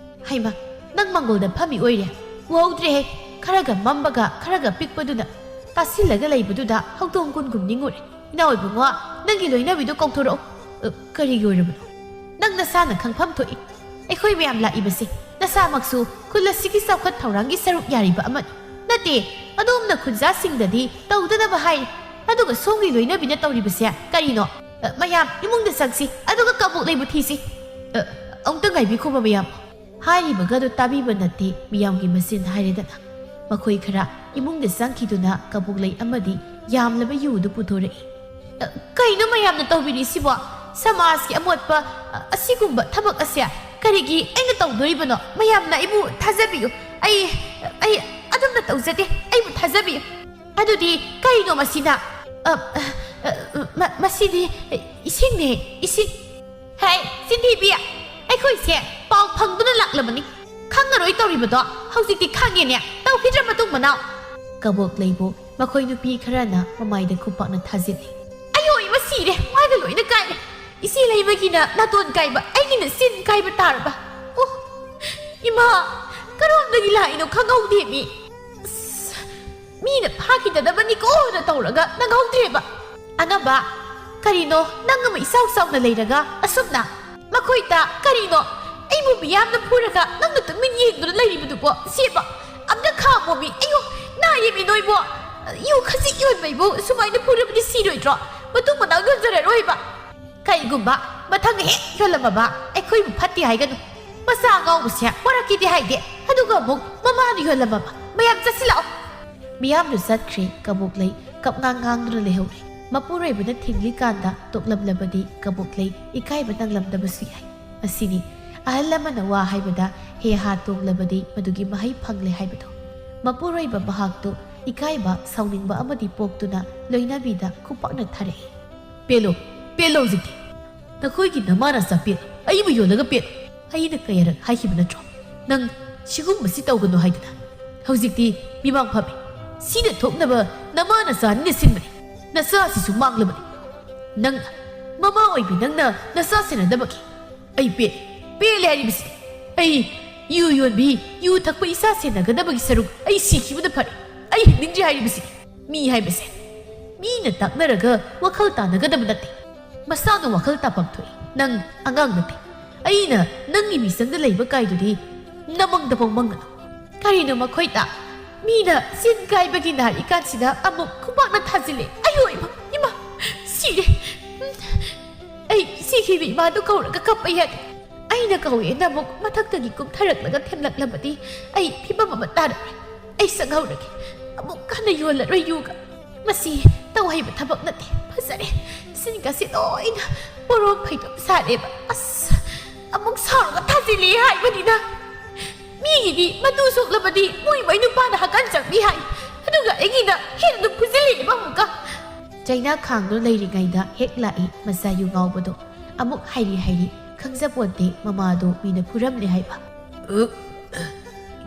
"ꯍꯩꯃ, ꯅꯪ ꯃꯪꯒꯣꯜꯗ ꯐꯝꯃꯤ ꯑꯣꯏꯔꯦ? ꯎꯍꯧꯗ꯭ꯔꯦꯍꯦ, ꯈꯔꯒ ꯃꯝꯕꯒ ꯈꯔꯒ ꯄꯤꯛꯄꯗꯨꯅ꯫ ꯇꯥꯁꯤꯜꯂꯒ ꯂꯩꯕꯗꯨꯗ ꯍꯧꯗꯣꯡ ꯀꯨꯟꯒꯨꯝ ꯅꯤꯡꯉꯨꯔꯦ꯫ ꯏꯅꯥꯎ ꯏꯕꯨꯡꯉꯣ, ꯅꯪꯒꯤ ꯂꯣꯏꯅꯕꯤꯗꯣ ꯀꯧꯊꯣꯔꯛꯑꯣ꯫" "ꯑ, ꯀꯔꯤꯒꯤ ꯑꯣꯏꯔꯕꯅꯣ?" "ꯅꯪ ꯅꯁꯥꯅ ꯈꯪꯐꯝ ꯊꯣꯛꯏ꯫ ꯑꯩꯈꯣꯏ ꯃꯌꯥꯝ ꯂꯥꯛꯏꯕꯁꯦ ꯅꯁꯥꯃꯛꯁꯨ ꯈꯨꯜ ꯑꯁꯤꯒꯤ ꯆꯥꯎꯈꯠ ꯊꯧꯔꯥꯡꯒꯤ ꯁꯔꯨꯛ ꯌꯥꯔꯤꯕ ꯑꯃꯅꯤ꯫ ꯅꯠꯇꯦ, ꯑꯗꯣꯝꯅ ꯈꯨꯟꯖꯥꯁꯤꯡꯗꯗꯤ ꯇꯧꯗꯅꯕ ꯍꯥꯏ꯫ ꯑꯗꯨꯒ ꯁꯣꯝꯒꯤ ꯂꯣꯏꯅꯕꯤꯅ ꯇꯧꯔꯤꯕꯁꯦ ꯀꯔꯤꯅꯣ? ꯑ, ꯃꯌꯥꯝ ꯏꯃꯨꯡꯗ ꯆꯪꯁꯤ, ꯑꯗꯨꯒ ꯀꯕꯣꯛ ꯂꯩꯕꯨ ꯊꯤꯁꯤ꯫ ꯑ, ꯑꯃꯨꯛꯇ ꯉꯥꯏꯕꯤꯈꯣꯕ ꯃꯌꯥꯝ꯫ ꯍꯥꯏꯔꯤꯕꯒ ꯑꯗꯨ ꯇꯥꯕꯤꯕ ꯅꯠꯇꯦ ꯃꯤꯌꯥꯝꯒꯤ ꯃꯆꯤꯟ ꯍꯥꯏꯔꯦꯗꯅ꯫ ꯃꯈꯣꯏ ꯈꯔ ꯏꯃꯨꯡꯗ ꯆꯪꯈꯤꯗꯨꯅ ꯀꯕꯣꯛ ꯂꯩ ꯑꯃꯗꯤ ꯌꯥꯝꯂꯕ ꯌꯨ ꯑꯗꯨ ꯄꯨꯊꯣꯔꯛꯏ꯫ "ꯑ, ꯀꯩꯅꯣ ꯃꯌꯥꯝꯅ ꯇꯧꯕꯤꯔꯤꯁꯤꯕꯣ? ꯁꯃꯥꯖꯀꯤ ꯑꯃꯣꯠꯄ, ꯑ, ꯑꯁꯤꯒꯨꯝꯕ ꯊꯕꯛ ꯑꯁꯦ ꯀꯔꯤꯒꯤ ꯑꯩꯅ ꯇꯧꯗꯣꯔꯤꯕꯅꯣ? ꯃꯌꯥꯝꯅ ꯑꯩꯕꯨ ꯊꯥꯖꯕꯤꯌꯨ꯫ ꯑꯩ, ꯑꯩ ꯑꯗꯨꯝꯅ ꯇꯧꯖꯗꯦ꯫ ꯑꯩꯕꯨ ꯊꯥꯖꯕꯤꯌꯨ꯫" "ꯑꯗꯨꯗꯤ ꯀꯩꯅꯣ ꯃꯁꯤꯅ?" "ꯑ, ꯑ, ꯑ, ꯃ-, ꯃꯁꯤꯗꯤ ꯏꯁꯤꯡꯅꯦ, ꯏꯁꯤꯡ꯫" "ꯍꯦ, ꯆꯤꯟꯊꯤꯕꯤ! ꯑꯩꯈꯣꯏꯁꯦ ꯄꯥꯎ ꯐꯪꯗꯨꯅ ꯂꯥꯛꯂꯕꯅꯤ꯫ ꯈꯪꯉꯔꯣꯏ ꯇꯧꯔꯤꯕꯗꯣ ꯍꯧꯖꯤꯛꯇꯤ ꯈꯪꯉꯦꯅꯦ꯫ ꯇꯧꯈꯤꯗ꯭ꯔꯥ ꯃꯇꯨꯡ ꯃꯅꯥꯎ?" ꯀꯕꯣꯛ ꯂꯩꯕꯨ ꯃꯈꯣꯏ ꯅꯨꯄꯤ ꯈꯔꯅ ꯃꯃꯥꯏꯗ ꯈꯨꯄꯥꯛꯅ ꯊꯥꯖꯤꯜꯂꯤ꯫ "ꯑꯌꯣ, ꯏꯃꯥ ꯁꯤꯔꯦ, ꯃꯥꯏꯒ ꯂꯣꯏꯅ ꯀꯥꯏꯔꯦ꯫ ꯏꯆꯦ ꯂꯩꯃꯒꯤꯅ ꯅꯥꯇꯣꯟ ꯀꯥꯏꯕ, ꯑꯩꯒꯤꯅ ꯆꯤꯟ ꯀꯥꯏꯕ ꯇꯥꯔꯕ꯫ ꯑꯣ, ꯏꯃꯥ, ꯀꯔꯣꯝꯗꯒꯤ ꯂꯥꯛꯏꯅꯣ ꯈꯪꯍꯧꯗꯦ ꯃꯤ꯫ ꯑꯁ, ꯃꯤꯅ ꯐꯥꯈꯤꯗꯅꯕꯅꯤꯀꯣꯅ ꯇꯧꯔꯒ ꯅꯪꯍꯧꯗ꯭ꯔꯦꯕ꯫ ꯑꯉꯝꯕ, ꯀꯔꯤꯅꯣ ꯅꯪ ꯑꯃ ꯏꯆꯥꯎ ꯆꯥꯎꯅ ꯂꯩꯔꯒ ꯑꯁꯨꯝꯅ? ꯃꯈꯣꯏꯗ ꯀꯔꯤꯅꯣ? ꯑꯩꯕꯨ ꯃꯤꯌꯥꯝꯅ ꯐꯨꯔꯒ ꯅꯪꯅ ꯇꯨꯃꯤꯟ ꯌꯦꯡꯗꯨꯅ ꯂꯩꯔꯤꯕꯗꯨꯕꯣ? ꯁꯦꯕ ꯑꯝꯇ ꯈꯥꯝꯃꯣꯃꯤ꯫ ꯑꯌꯣ, ꯅꯥꯔꯦꯃꯤ ꯅꯣꯏꯕꯣ꯫ ꯌꯨ ꯈꯖꯤꯛ ꯌꯣꯟꯕꯩꯕꯨ ꯁꯨꯃꯥꯏꯅ ꯐꯨꯔꯕꯗꯤ ꯁꯤꯔꯣꯏꯗ꯭ꯔꯣ? ꯃꯇꯨꯡ ꯃꯅꯥꯎ ꯌꯣꯟꯖꯔꯔꯣꯏꯕ꯫ ꯀꯩꯒꯨꯝꯕ ꯃꯊꯪ ꯍꯦꯛ ꯌꯣꯜꯂꯝꯃꯕ ꯑꯩꯈꯣꯏꯕꯨ ꯐꯠꯇꯦ ꯍꯥꯏꯒꯅꯨ꯫ ꯃꯆꯥ ꯑꯉꯥꯎꯕꯁꯦ ꯄꯣꯔꯛꯀꯦꯗꯤ ꯍꯥꯏꯗꯦ, ꯑꯗꯨꯒ ꯑꯃꯨꯛ ꯃꯃꯥꯅ ꯌꯣꯜꯂꯝꯃꯕ꯫ ꯃꯌꯥꯝ ꯆꯠꯁꯤꯜꯂꯛꯑꯣ꯫ ꯃꯤꯌꯥꯝꯗꯨ ꯆꯠꯈ꯭ꯔꯦ꯫ ꯀꯕꯣꯛꯂꯩ ꯀꯞꯉꯥꯡ ꯉꯥꯡꯗꯨꯅ ꯂꯩꯍꯧꯔꯦ꯫ ꯃꯄꯨꯔꯣꯏꯕꯅ ꯊꯤꯡꯂꯤꯀꯥꯟꯗ ꯇꯣꯛꯂꯝꯂꯕꯗꯤ ꯀꯕꯣꯛꯂꯩ ꯏꯀꯥꯏꯕ ꯅꯪꯂꯝꯗꯕꯁꯨ ꯌꯥꯏ꯫ ꯃꯁꯤꯅꯤ ꯑꯍꯜ ꯑꯃꯅ ꯋꯥ ꯍꯥꯏꯕꯗ ꯍꯦ ꯍꯥ ꯇꯣꯡꯂꯕꯗꯤ ꯃꯗꯨꯒꯤ ꯃꯍꯩ ꯐꯪꯂꯦ ꯍꯥꯏꯕꯗꯨ꯫ ꯃꯄꯨꯔꯣꯏꯕ ꯃꯍꯥꯛꯇꯨ ꯏꯀꯥꯏꯕ, ꯁꯥꯎꯅꯤꯡꯕ ꯑꯃꯗꯤ ꯄꯣꯛꯇꯨꯅ ꯂꯣꯏꯅꯕꯤꯗ ꯈꯨꯄꯥꯛꯅ ꯊꯥꯔꯛꯏ꯫ "ꯄꯦꯜꯂꯣ, ꯄꯦꯜꯂꯣ ꯍꯧꯖꯤꯛꯇꯤ꯫ ꯅꯈꯣꯏꯒꯤ ꯅꯃꯥ ꯅꯆꯥ ꯄꯦꯜꯂꯣ, ꯑꯩꯕꯨ ꯌꯣꯜꯂꯒ ꯄꯦꯜꯂꯣ꯫ ꯑꯩꯅ ꯀꯌꯥꯔꯛ ꯍꯥꯏꯈꯤꯕ ꯅꯠꯇ꯭ꯔꯣ, ꯅꯪ ꯁꯤꯒꯨꯝꯕꯁꯤ ꯇꯧꯒꯅꯨ ꯍꯥꯏꯗꯅ? ꯍꯧꯖꯤꯛꯇꯤ ꯃꯤꯃꯥꯡ ꯐꯝꯃꯤ꯫ ꯁꯤꯅ ꯊꯣꯛꯅꯕ ꯅꯃꯥ ꯅꯆꯥ ꯑꯅꯤꯅ ꯁꯤꯟꯕꯅꯤ꯫ ꯅꯆꯥꯁꯤꯁꯨ ꯃꯥꯡꯂꯕꯅꯤ꯫ ꯅꯪꯅ, ꯃꯃꯥ ꯑꯣꯏꯕꯤ ꯅꯪꯅ ꯅꯆꯥ ꯁꯦꯟꯅꯗꯕꯒꯤ꯫ ꯑꯩ ꯄꯦꯜꯂꯦ, ꯄꯦꯜꯂꯦ ꯍꯥꯏꯔꯤꯕꯁꯤꯅꯤ꯫ ꯑꯩ ꯌꯨ ꯌꯣꯟꯕꯤ, ꯌꯨ ꯊꯛꯄ ꯏꯆꯥ ꯁꯦꯟꯅꯒꯗꯕꯒꯤ ꯁꯔꯨꯛ ꯑꯩ ꯁꯤꯈꯤꯕꯅ ꯐꯔꯦ꯫ ꯑꯩ ꯍꯤꯡꯅꯤꯡꯗ꯭ꯔꯦ ꯍꯥꯏꯔꯤꯕꯁꯤꯅꯤ꯫" ꯃꯤ ꯍꯥꯏꯕꯁꯦ ꯃꯤꯅ ꯇꯥꯛꯅꯔꯒ ꯋꯥꯈꯜ ꯇꯥꯅꯒꯗꯕ ꯅꯠꯇꯦ꯫ ꯃꯁꯥꯅ ꯋꯥꯈꯜ ꯇꯥꯐꯝ ꯊꯣꯛꯏ꯫ ꯅꯪ ꯑꯉꯥꯡ ꯅꯠꯇꯦ꯫ ꯑꯩꯅ ꯅꯪꯒꯤ ꯃꯤꯆꯪꯗ ꯂꯩꯕ ꯀꯥꯏꯗꯨꯗꯤ ꯅꯃꯪꯗꯐꯥꯎ ꯃꯪꯒꯅꯨ꯫ ꯀꯔꯤꯅꯣ ꯃꯈꯣꯏꯗ? ꯃꯤꯅ ꯆꯤꯟ ꯀꯥꯏꯕꯒꯤ ꯅꯥꯔꯤꯀꯥꯟꯁꯤꯗ ꯑꯃꯨꯛ ꯈꯨꯕꯥꯛꯅ ꯊꯥꯖꯤꯜꯂꯦ꯫ ꯑꯌꯣ ꯏꯃꯥ, ꯏꯃꯥ, ꯁꯤꯔꯦ꯫ ꯎꯝ, ꯑꯩ ꯁꯤꯈꯤꯕ ꯏꯃꯥꯗꯨ ꯀꯧꯔꯒ ꯀꯞꯄ ꯌꯥꯗꯦ꯫ ꯑꯩꯅ ꯀꯧꯋꯦꯅ ꯑꯃꯨꯛ ꯃꯊꯛꯇꯒꯤ ꯀꯨꯝꯊꯔꯛꯂꯒ ꯊꯦꯝꯂꯛꯂꯕꯗꯤ ꯑꯩ ꯐꯤꯕꯝ ꯑꯃ ꯇꯥꯔꯔꯣꯏ꯫ ꯑꯩ ꯆꯪꯍꯧꯔꯒꯦ꯫ ꯑꯃꯨꯛ ꯍꯟꯅ ꯌꯣꯜꯂꯔꯣꯏ ꯌꯨꯒ꯫ ꯃꯁꯤ ꯇꯧꯍꯩꯕ ꯊꯕꯛ ꯅꯠꯇꯦ꯫ ꯐꯖꯔꯦ꯫ ꯁꯤꯟꯒꯁꯤ ꯂꯣꯏꯅ ꯄꯣꯔꯣꯝ ꯐꯩꯗꯣꯝ ꯁꯥꯔꯦꯕ꯫ ꯑꯁ, ꯑꯃꯨꯛ ꯁꯥꯎꯔꯒ ꯊꯥꯖꯤꯜꯂꯦ ꯍꯥꯏꯕꯅꯤꯅ꯫ ꯃꯤꯒꯤꯗꯤ ꯃꯇꯨ ꯁꯣꯛꯂꯕꯗꯤ ꯃꯣꯏ ꯃꯣꯏ ꯅꯨꯄꯥꯅ ꯍꯀꯥꯟ ꯆꯪꯕꯤ ꯍꯥꯏ꯫ ꯑꯗꯨꯒ ꯑꯩꯒꯤꯅ ꯍꯦꯟꯅ ꯑꯗꯨꯝ ꯐꯨꯖꯤꯜꯂꯛꯑꯦꯕ ꯑꯃꯨꯛꯀ꯫ ꯆꯩꯅꯥ ꯈꯥꯡꯗꯨꯅ ꯂꯩꯔꯤꯉꯩꯗ ꯍꯦꯛ ꯂꯥꯛꯏ ꯃꯆꯥ ꯌꯨ ꯉꯥꯎꯕꯗꯣ꯫ ꯑꯃꯨꯛ ꯍꯥꯏꯔꯤ ꯍꯥꯏꯔꯤ ꯈꯪꯖꯄꯣꯟꯇꯦ ꯃꯃꯥꯗꯣ ꯃꯤꯅ ꯐꯨꯔꯝꯂꯦ ꯍꯥꯏꯕ꯫ "ꯎ,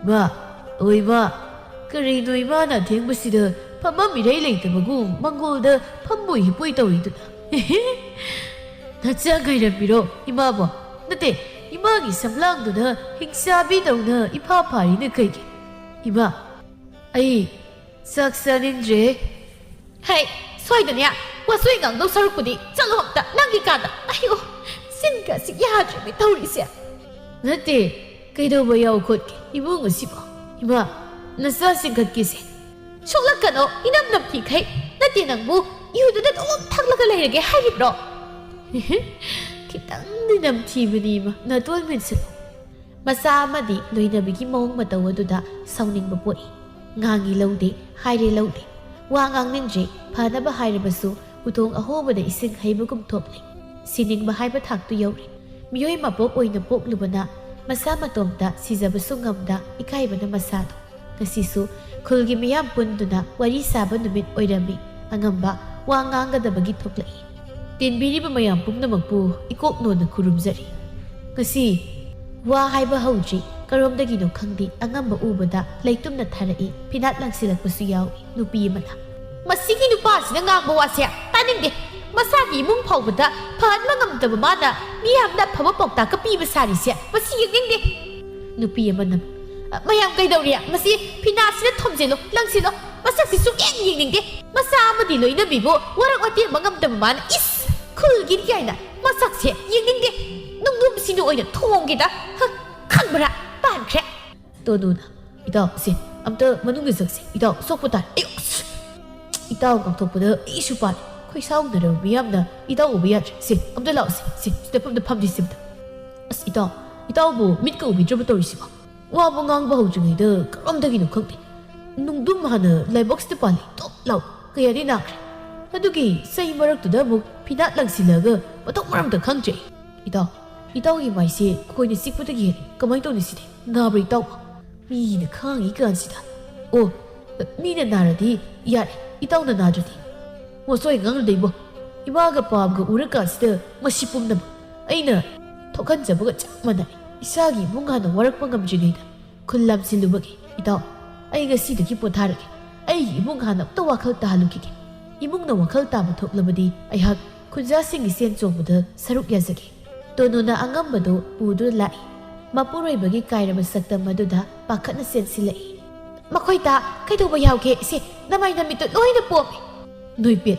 ꯏꯃꯥ, ꯑꯣ ꯏꯃꯥ, ꯀꯔꯤꯅꯣ ꯏꯃꯥꯅ ꯑꯊꯦꯡꯕꯁꯤꯗ ꯐꯝꯐꯝ ꯏꯔꯩ ꯂꯩꯇꯕꯒꯨꯝ ꯃꯪꯒꯣꯜꯗ ꯐꯝꯕꯣꯏ ꯍꯤꯞꯄꯣꯏ ꯇꯧꯔꯤꯗꯨꯅ?" "ꯅꯆꯥ ꯉꯥꯏꯔꯝꯃꯤꯔꯣ ꯏꯃꯥꯕꯣ? ꯅꯠꯇꯦ, ꯏꯃꯥꯒꯤ ꯁꯝꯂꯥꯡꯗꯨꯅ ꯍꯤꯡꯆꯥꯕꯤꯗꯧꯅ ꯏꯐꯥ ꯐꯥꯔꯤꯅ ꯀꯩꯒꯤ? ꯏꯃꯥ, ꯑꯩ ꯆꯥꯛ ꯆꯥꯅꯤꯡꯗ꯭ꯔꯦ꯫" "ꯍꯩ, ꯁ꯭ꯋꯥꯏꯗꯅꯦ ꯋꯥꯆꯣꯏ ꯉꯥꯡꯗꯧ ꯁꯔꯨꯛꯄꯨꯗꯤ ꯆꯠꯂꯣ ꯑꯝꯇ ꯅꯪꯒꯤ ꯀꯥꯗ꯫ ꯑꯌꯣ, ꯆꯤꯟꯒꯁꯤ ꯌꯥꯗ꯭ꯔꯦꯃꯤ ꯇꯧꯔꯤꯁꯦ꯫" "ꯅꯠꯇꯦ, ꯀꯩꯗꯧꯕ ꯌꯥꯎ ꯈꯣꯠꯀꯦ ꯏꯃꯨꯡ ꯑꯁꯤꯕꯣ? ꯏꯃꯥ, ꯅꯆꯥ ꯆꯤꯡꯈꯠꯀꯦꯁꯦ꯫" "ꯁꯣꯛꯂꯛꯀꯅꯣ, ꯏꯅꯝ ꯅꯝꯊꯤꯈꯩ꯫ ꯅꯠꯇꯦ ꯅꯪꯕꯨ ꯌꯨꯗꯨꯗ ꯑꯗꯨꯝ ꯊꯛꯂꯒ ꯂꯩꯔꯒꯦ ꯍꯥꯏꯔꯤꯕ꯭ꯔꯣ?" "ꯈꯤꯇꯪꯗꯤ ꯅꯝꯊꯤꯕꯅꯤ ꯏꯃꯥ, ꯅꯥꯇꯣꯟ ꯃꯦꯟꯁꯤꯜꯂꯣ꯫" ꯃꯆꯥ ꯑꯃꯗꯤ ꯂꯣꯏꯅꯕꯤꯒꯤ ꯃꯑꯣꯡ ꯃꯇꯧ ꯑꯗꯨꯗ ꯁꯥꯎꯅꯤꯡꯕ ꯄꯣꯛꯏ꯫ ꯉꯥꯡꯉꯤ ꯂꯧꯗꯦ, ꯍꯥꯏꯔꯦ ꯂꯧꯗꯦ꯫ ꯋꯥ ꯉꯥꯡꯅꯤꯡꯗ꯭ꯔꯦ, ꯐꯅꯕ ꯍꯥꯏꯔꯕꯁꯨ ꯎꯇꯣꯡ ꯑꯍꯣꯕꯗ ꯏꯁꯤꯡ ꯍꯩꯕꯒꯨꯝ ꯊꯣꯛꯂꯦ꯫ ꯁꯤꯅꯤꯡꯕ ꯍꯥꯏꯕ ꯊꯥꯛꯇꯨ ꯌꯧꯔꯦ꯫ ꯃꯤꯑꯣꯏ ꯃꯄꯣꯛ ꯑꯣꯏꯅ ꯄꯣꯛꯂꯨꯕꯅ ꯃꯁꯥ ꯃꯇꯣꯝꯇ ꯁꯤꯖꯕꯁꯨ ꯉꯝꯗ ꯏꯀꯥꯏꯕꯅ ꯃꯁꯥꯗꯣ꯫ ꯉꯁꯤꯁꯨ ꯈꯨꯜꯒꯤ ꯃꯤꯌꯥꯝ ꯄꯨꯟꯗꯨꯅ ꯋꯥꯔꯤ ꯁꯥꯕ ꯅꯨꯃꯤꯠ ꯑꯣꯏꯔꯝꯃꯤ꯫ ꯑꯉꯝꯕ ꯋꯥ ꯉꯥꯡꯒꯗꯕꯒꯤ ꯊꯣꯛꯂꯛꯏ꯫ "ꯇꯤꯟꯕꯤꯔꯤꯕ ꯃꯌꯥꯝ ꯄꯨꯝꯅꯃꯛꯄꯨ ꯏꯀꯣꯛ ꯅꯣꯟꯅ ꯈꯨꯔꯨꯝꯖꯔꯤ꯫ ꯉꯁꯤ ꯋꯥ ꯍꯥꯏꯕ ꯍꯧꯗ꯭ꯔꯤ, ꯀꯔꯣꯝꯗꯒꯤꯅꯣ ꯈꯪꯗꯦ ꯑꯉꯝꯕ ꯎꯕꯗ ꯂꯩꯇꯨꯝꯅ ꯊꯥꯔꯛꯏ, ꯐꯤꯅꯥꯠ ꯂꯪꯁꯤꯜꯂꯛꯄꯁꯨ ꯌꯥꯎꯏ ꯅꯨꯄꯤ ꯑꯃꯅ꯫" "ꯃꯁꯤꯒꯤ ꯅꯨꯄꯥꯁꯤꯅ ꯉꯥꯡꯕ ꯋꯥꯁꯦ ꯇꯥꯅꯤꯡꯗꯦ꯫ ꯃꯁꯥꯒꯤ ꯏꯃꯨꯡ ꯐꯥꯎꯕꯗ ꯐꯍꯟꯕ ꯉꯝꯗꯕ ꯃꯥꯅ ꯃꯤꯌꯥꯝꯅ ꯑꯐꯕ ꯄꯥꯎꯇꯥꯛꯀ ꯄꯤꯕ ꯁꯥꯔꯤꯁꯦ ꯃꯁꯤ ꯌꯦꯡꯅꯤꯡꯗꯦ꯫" ꯅꯨꯄꯤ ꯑꯃꯅ, "ꯃꯌꯥꯝ ꯀꯩꯗꯧꯔꯤ? ꯃꯁꯤ ꯐꯤꯅꯥꯠꯁꯤꯅ ꯊꯣꯝꯖꯤꯜꯂꯣ, ꯂꯪꯁꯤꯜꯂꯣ꯫ ꯃꯁꯛꯁꯤ ꯁꯨꯛꯌꯦꯡ ꯌꯦꯡꯅꯤꯡꯗꯦ꯫ ꯃꯆꯥ ꯑꯃꯗꯤ ꯂꯣꯏꯅꯕꯤꯕꯨ ꯋꯥꯔꯛ ꯋꯥꯇꯦꯝꯕ ꯉꯝꯗꯕ ꯃꯥꯅ, ꯏꯁ, ꯈꯨꯜꯒꯤꯅꯤ ꯀꯥꯏꯅ꯫ ꯃꯁꯛꯁꯦ ꯌꯦꯡꯅꯤꯡꯗꯦ꯫ ꯅꯨꯡꯗꯨꯝꯁꯤꯅ ꯑꯣꯏꯅ ꯊꯣꯡꯒꯦꯗ꯫ ꯍ, ꯈꯪꯕ꯭ꯔꯥ? ꯄꯥꯟꯈ꯭ꯔꯦ꯫" ꯇꯣꯅꯨꯅ, "ꯏꯇꯥꯎ, ꯁꯦ, ꯑꯝꯇ ꯃꯅꯨꯡꯗ ꯆꯪꯁꯤ꯫ ꯏꯇꯥꯎ, ꯁꯣꯛꯄ ꯇꯥꯔꯦ꯫ ꯑꯩ, ꯑꯁ! ꯏꯇꯥꯎ ꯉꯥꯡꯊꯣꯛꯄꯗ ꯑꯩꯁꯨ ꯄꯥꯜꯂꯤ꯫ ꯑꯩꯈꯣꯏ ꯁꯥꯎꯅꯔꯕ ꯃꯤꯌꯥꯝꯅ ꯏꯇꯥꯎ ꯎꯕ ꯌꯥꯗ꯭ꯔꯦ꯫ ꯁꯦ, ꯑꯝꯇ ꯂꯥꯛꯑꯣꯁꯦ꯫ ꯁꯦ, ꯁꯤꯗ ꯐꯝꯗ ꯐꯝꯁꯤ, ꯁꯤꯝꯇ꯫ ꯑꯁ, ꯏꯇꯥꯎ, ꯏꯇꯥꯎꯕꯨ ꯃꯤꯠꯀ ꯎꯕꯤꯗ꯭ꯔꯕ ꯇꯧꯔꯤꯁꯤꯕꯣ? ꯋꯥꯕ ꯉꯥꯡꯕ ꯍꯧꯗ꯭ꯔꯤꯉꯩꯗ ꯀꯔꯣꯝꯗꯒꯤꯅꯣ ꯈꯪꯗꯦ, ꯅꯨꯡꯗꯨꯝ ꯍꯥꯟꯅ ꯂꯥꯏꯕꯛꯁꯤꯗ ꯄꯥꯜꯂꯤ, ꯇꯣꯞ ꯂꯥꯎ꯫ ꯀꯌꯥꯗꯤ ꯅꯥꯈ꯭ꯔꯦ꯫ ꯑꯗꯨꯒꯤ ꯆꯩ ꯃꯔꯛꯇꯨꯗ ꯑꯃꯨꯛ ꯐꯤꯅꯥꯠ ꯂꯪꯁꯤꯜꯂꯒ ꯃꯊꯣꯡ ꯃꯔꯝꯇ ꯈꯪꯗ꯭ꯔꯦ꯫ ꯏꯇꯥꯎ, ꯏꯇꯥꯎꯒꯤ ꯃꯥꯏꯁꯦ ꯈꯣꯏꯅ ꯆꯤꯛꯄꯗꯒꯤ ꯍꯦꯜꯂꯦ꯫ ꯀꯃꯥꯏꯅ ꯇꯧꯅꯤ ꯁꯤꯗꯤ? ꯅꯥꯕ꯭ꯔꯥ ꯏꯇꯥꯎꯕꯣ? ꯃꯤꯅ ꯈꯥꯡꯉꯤ ꯀꯥꯟꯁꯤꯗ꯫ ꯑꯣ, ꯃꯤꯅ ꯅꯥꯔꯗꯤ ꯌꯥꯔꯦ, ꯏꯇꯥꯎꯅ ꯅꯥꯗ꯭ꯔꯗꯤ꯫ ꯃꯣꯁꯣꯏ ꯉꯥꯡꯅꯗꯩꯕꯣ꯫ ꯏꯃꯥꯒ ꯄꯥꯝꯒ ꯎꯔꯀꯥꯟꯁꯤꯗ ꯃꯁꯤ ꯄꯨꯝꯅꯃꯛ ꯑꯩꯅ ꯊꯣꯛꯍꯟꯖꯕꯒ ꯆꯞ ꯃꯥꯟꯅꯔꯦ꯫ ꯏꯁꯥꯒꯤ ꯏꯃꯨꯡ ꯍꯥꯟꯅ ꯋꯥꯔꯛꯄ ꯉꯝꯗ꯭ꯔꯤꯉꯩꯗ ꯈꯨꯜ ꯂꯥꯝꯁꯤꯜꯂꯨꯕꯒꯤ꯫ ꯏꯇꯥꯎ, ꯑꯩ ꯉꯁꯤꯗꯒꯤ ꯄꯣꯊꯥꯔꯒꯦ꯫ ꯑꯩꯒꯤ ꯏꯃꯨꯡ ꯍꯥꯟꯅ ꯑꯝꯇ ꯋꯥꯈꯜ ꯇꯥꯍꯜꯂꯨꯈꯤꯒꯦ꯫ ꯏꯃꯨꯡꯅ ꯋꯥꯈꯜ ꯇꯥꯕ ꯊꯣꯛꯂꯕꯗꯤ ꯑꯩꯍꯥꯛ ꯈꯨꯟꯖꯥꯁꯤꯡꯒꯤ ꯁꯦꯟ ꯆꯣꯡꯕꯗ ꯁꯔꯨꯛ ꯌꯥꯖꯒꯦ꯫ ꯇꯣꯅꯨꯅ ꯑꯉꯝꯕꯗꯨ ꯄꯨꯗꯨꯅ ꯂꯥꯛꯏ꯫ ꯃꯄꯨꯔꯣꯏꯕꯒꯤ ꯀꯥꯏꯔꯕ ꯁꯛꯇꯝ ꯑꯗꯨꯗ ꯄꯥꯈꯠꯅ ꯆꯦꯟꯁꯤꯜꯂꯛꯏ꯫ "ꯃꯈꯣꯏ ꯇꯥ, ꯀꯩꯗꯧꯕ ꯌꯥꯎꯒꯦ? ꯁꯦ, ꯅꯃꯥꯏ ꯅꯃꯤꯠꯇꯨ ꯂꯣꯏꯅ ꯄꯣꯝꯃꯦ!" "ꯅꯣꯏꯕꯦꯟ,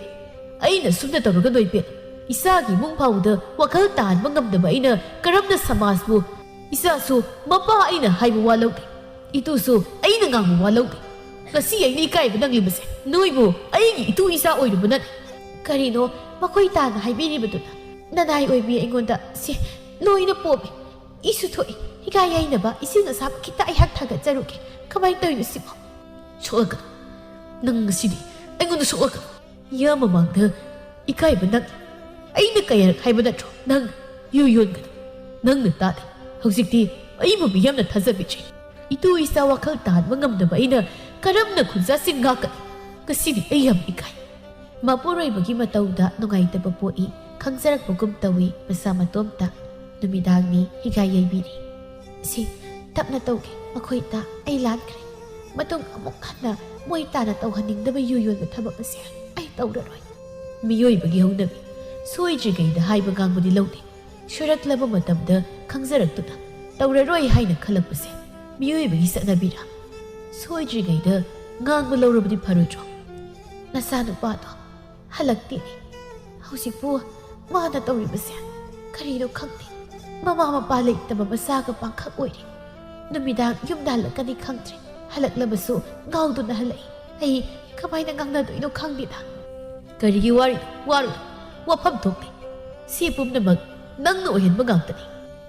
ꯑꯩꯅ ꯁꯨꯝꯅ ꯇꯧꯔꯒ ꯅꯣꯏꯕꯦꯟ? ꯏꯆꯥꯒꯤ ꯏꯃꯨꯡ ꯐꯥꯎꯕꯗ ꯋꯥꯈꯜ ꯇꯥꯍꯟꯕ ꯉꯝꯗꯕ ꯑꯩꯅ ꯀꯔꯝꯅ ꯁꯃꯥꯖꯄꯨ? ꯏꯆꯥꯁꯨ ꯃꯄꯥ ꯑꯩꯅ ꯍꯥꯏꯕ ꯋꯥ ꯂꯧꯗꯦ, ꯏꯇꯨꯁꯨ ꯑꯩꯅ ꯉꯥꯡꯕ ꯋꯥ ꯂꯧꯗꯦ꯫ ꯉꯁꯤ ꯑꯩꯅ ꯏꯀꯥꯏꯕ ꯅꯪꯂꯤꯕꯁꯦ ꯅꯣꯏꯕꯨ ꯑꯩꯒꯤ ꯏꯇꯨ ꯏꯆꯥ ꯑꯣꯏꯔꯨꯕꯅꯅꯤ꯫" "ꯀꯔꯤꯅꯣ ꯃꯈꯣꯏ ꯇꯥꯅ ꯍꯥꯏꯕꯤꯔꯤꯕꯗꯨꯅ? ꯅꯅꯥꯏ ꯑꯣꯏꯕꯤ ꯑꯩꯉꯣꯟꯗ ꯁꯦ ꯂꯣꯏꯅ ꯄꯣꯝꯃꯤ꯫ ꯏꯁꯨ ꯊꯣꯛꯏ꯫ ꯍꯤꯒꯥꯏ ꯌꯩꯅꯕ ꯏꯁꯤꯡ ꯑꯁꯥꯕ ꯈꯤꯇ ꯑꯩꯍꯥꯛ ꯊꯥꯒꯠꯆꯔꯨꯒꯦ꯫ ꯀꯃꯥꯏꯅ ꯇꯧꯔꯤꯅꯣ ꯁꯤꯕꯣ?" "ꯁꯣꯛꯂꯛꯀꯅꯨ꯫ ꯅꯪ ꯉꯁꯤꯗꯤ ꯑꯩꯉꯣꯟꯗ ꯁꯣꯛꯂꯛꯀꯅꯨ꯫ ꯃꯤꯌꯥꯝ ꯃꯃꯥꯡꯗ ꯏꯀꯥꯏꯕ ꯅꯪ꯫ ꯑꯩꯅ ꯀꯌꯥꯔꯛ ꯍꯥꯏꯕ ꯅꯠꯇ꯭ꯔꯣ ꯅꯪ ꯌꯨ ꯌꯣꯟꯒꯅꯨ? ꯅꯪꯅ ꯇꯥꯗꯦ꯫ ꯍꯧꯖꯤꯛꯇꯤ ꯑꯩꯕꯨ ꯃꯤꯌꯥꯝꯅ ꯊꯥꯖꯕꯤꯗ꯭ꯔꯦ꯫ ꯏꯇꯨ ꯏꯆꯥ ꯋꯥꯈꯜ ꯇꯥꯍꯟꯕ ꯉꯝꯗꯕ ꯑꯩꯅ ꯀꯔꯝꯅ ꯈꯨꯟꯖꯥꯁꯤꯡ ꯉꯥꯛꯀꯅꯤ? ꯉꯁꯤꯗꯤ ꯑꯩ ꯌꯥꯝ ꯏꯀꯥꯏ꯫" ꯃꯄꯨꯔꯣꯏꯕꯒꯤ ꯃꯇꯧꯗ ꯅꯨꯡꯉꯥꯏꯇꯕ ꯄꯣꯛꯏ꯫ ꯈꯪꯖꯔꯛꯄꯒꯨꯝ ꯇꯧꯏ ꯃꯁꯥ ꯃꯇꯣꯝꯇ꯫ ꯅꯨꯃꯤꯗꯥꯡꯅꯤ꯫ ꯍꯤꯒꯥꯏ ꯌꯩꯕꯤꯔꯤ꯫ "ꯁꯤ ꯇꯞꯅ ꯇꯧꯒꯦ, ꯃꯈꯣꯏ ꯇꯥ꯫ ꯑꯩ ꯂꯥꯟꯈ꯭ꯔꯦ꯫ ꯃꯇꯨꯡ ꯑꯃꯨꯛ ꯍꯟꯅ ꯃꯣꯏ ꯇꯥꯅ ꯇꯧꯍꯟꯅꯤꯡꯗꯕ ꯌꯨ ꯌꯣꯟꯕ ꯊꯕꯛ ꯑꯁꯦ ꯑꯩ ꯇꯧꯔꯔꯣꯏ꯫" ꯃꯤꯑꯣꯏꯕꯒꯤ ꯍꯧꯅꯕꯤ꯫ ꯁꯣꯏꯗ꯭ꯔꯤꯉꯩꯗ ꯍꯥꯏꯕ ꯉꯥꯡꯕꯗꯤ ꯂꯧꯗꯦ꯫ ꯁꯣꯏꯔꯛꯂꯕ ꯃꯇꯝꯗ ꯈꯪꯖꯔꯛꯇꯨꯅ ꯇꯧꯔꯔꯣꯏ ꯍꯥꯏꯅ ꯈꯜꯂꯛꯄꯁꯦ ꯃꯤꯑꯣꯏꯕꯒꯤ ꯆꯠꯅꯕꯤꯔꯥ? ꯁꯣꯏꯗ꯭ꯔꯤꯉꯩꯗ ꯉꯥꯡꯕ ꯂꯧꯔꯕꯗꯤ ꯐꯔꯣꯏꯗ꯭ꯔꯣ? "ꯅꯆꯥꯅꯨꯄꯥꯗꯣ ꯍꯜꯂꯛꯇꯦꯅꯦ꯫ ꯍꯧꯖꯤꯛꯄꯨ ꯃꯥꯅ ꯇꯧꯔꯤꯕꯁꯦ ꯀꯔꯤꯅꯣ ꯈꯪꯗꯦ꯫ ꯃꯃꯥ ꯃꯄꯥ ꯂꯩꯇꯕ ꯃꯆꯥꯒ ꯄꯥꯡꯈꯛ ꯑꯣꯏꯔꯦ꯫ ꯅꯨꯃꯤꯗꯥꯡ ꯌꯨꯝꯗ ꯍꯜꯂꯛꯀꯅꯤ ꯈꯪꯗ꯭ꯔꯦ꯫ ꯍꯜꯂꯛꯂꯕꯁꯨ ꯉꯥꯎꯗꯨꯅ ꯍꯜꯂꯛꯏ꯫ ꯑꯩ ꯀꯃꯥꯏꯅ ꯉꯥꯡꯅꯗꯣꯏꯅꯣ ꯈꯪꯗꯦꯗ꯫ ꯀꯔꯤꯒꯤ ꯋꯥꯔꯤꯅꯣ? ꯋꯥꯔꯨꯅꯨ꯫ ꯋꯥꯐꯝ ꯊꯣꯛꯇꯦ꯫ ꯁꯤ ꯄꯨꯝꯅꯃꯛ ꯅꯪꯅ ꯑꯣꯏꯍꯟꯕ ꯉꯥꯛꯇꯅꯤ꯫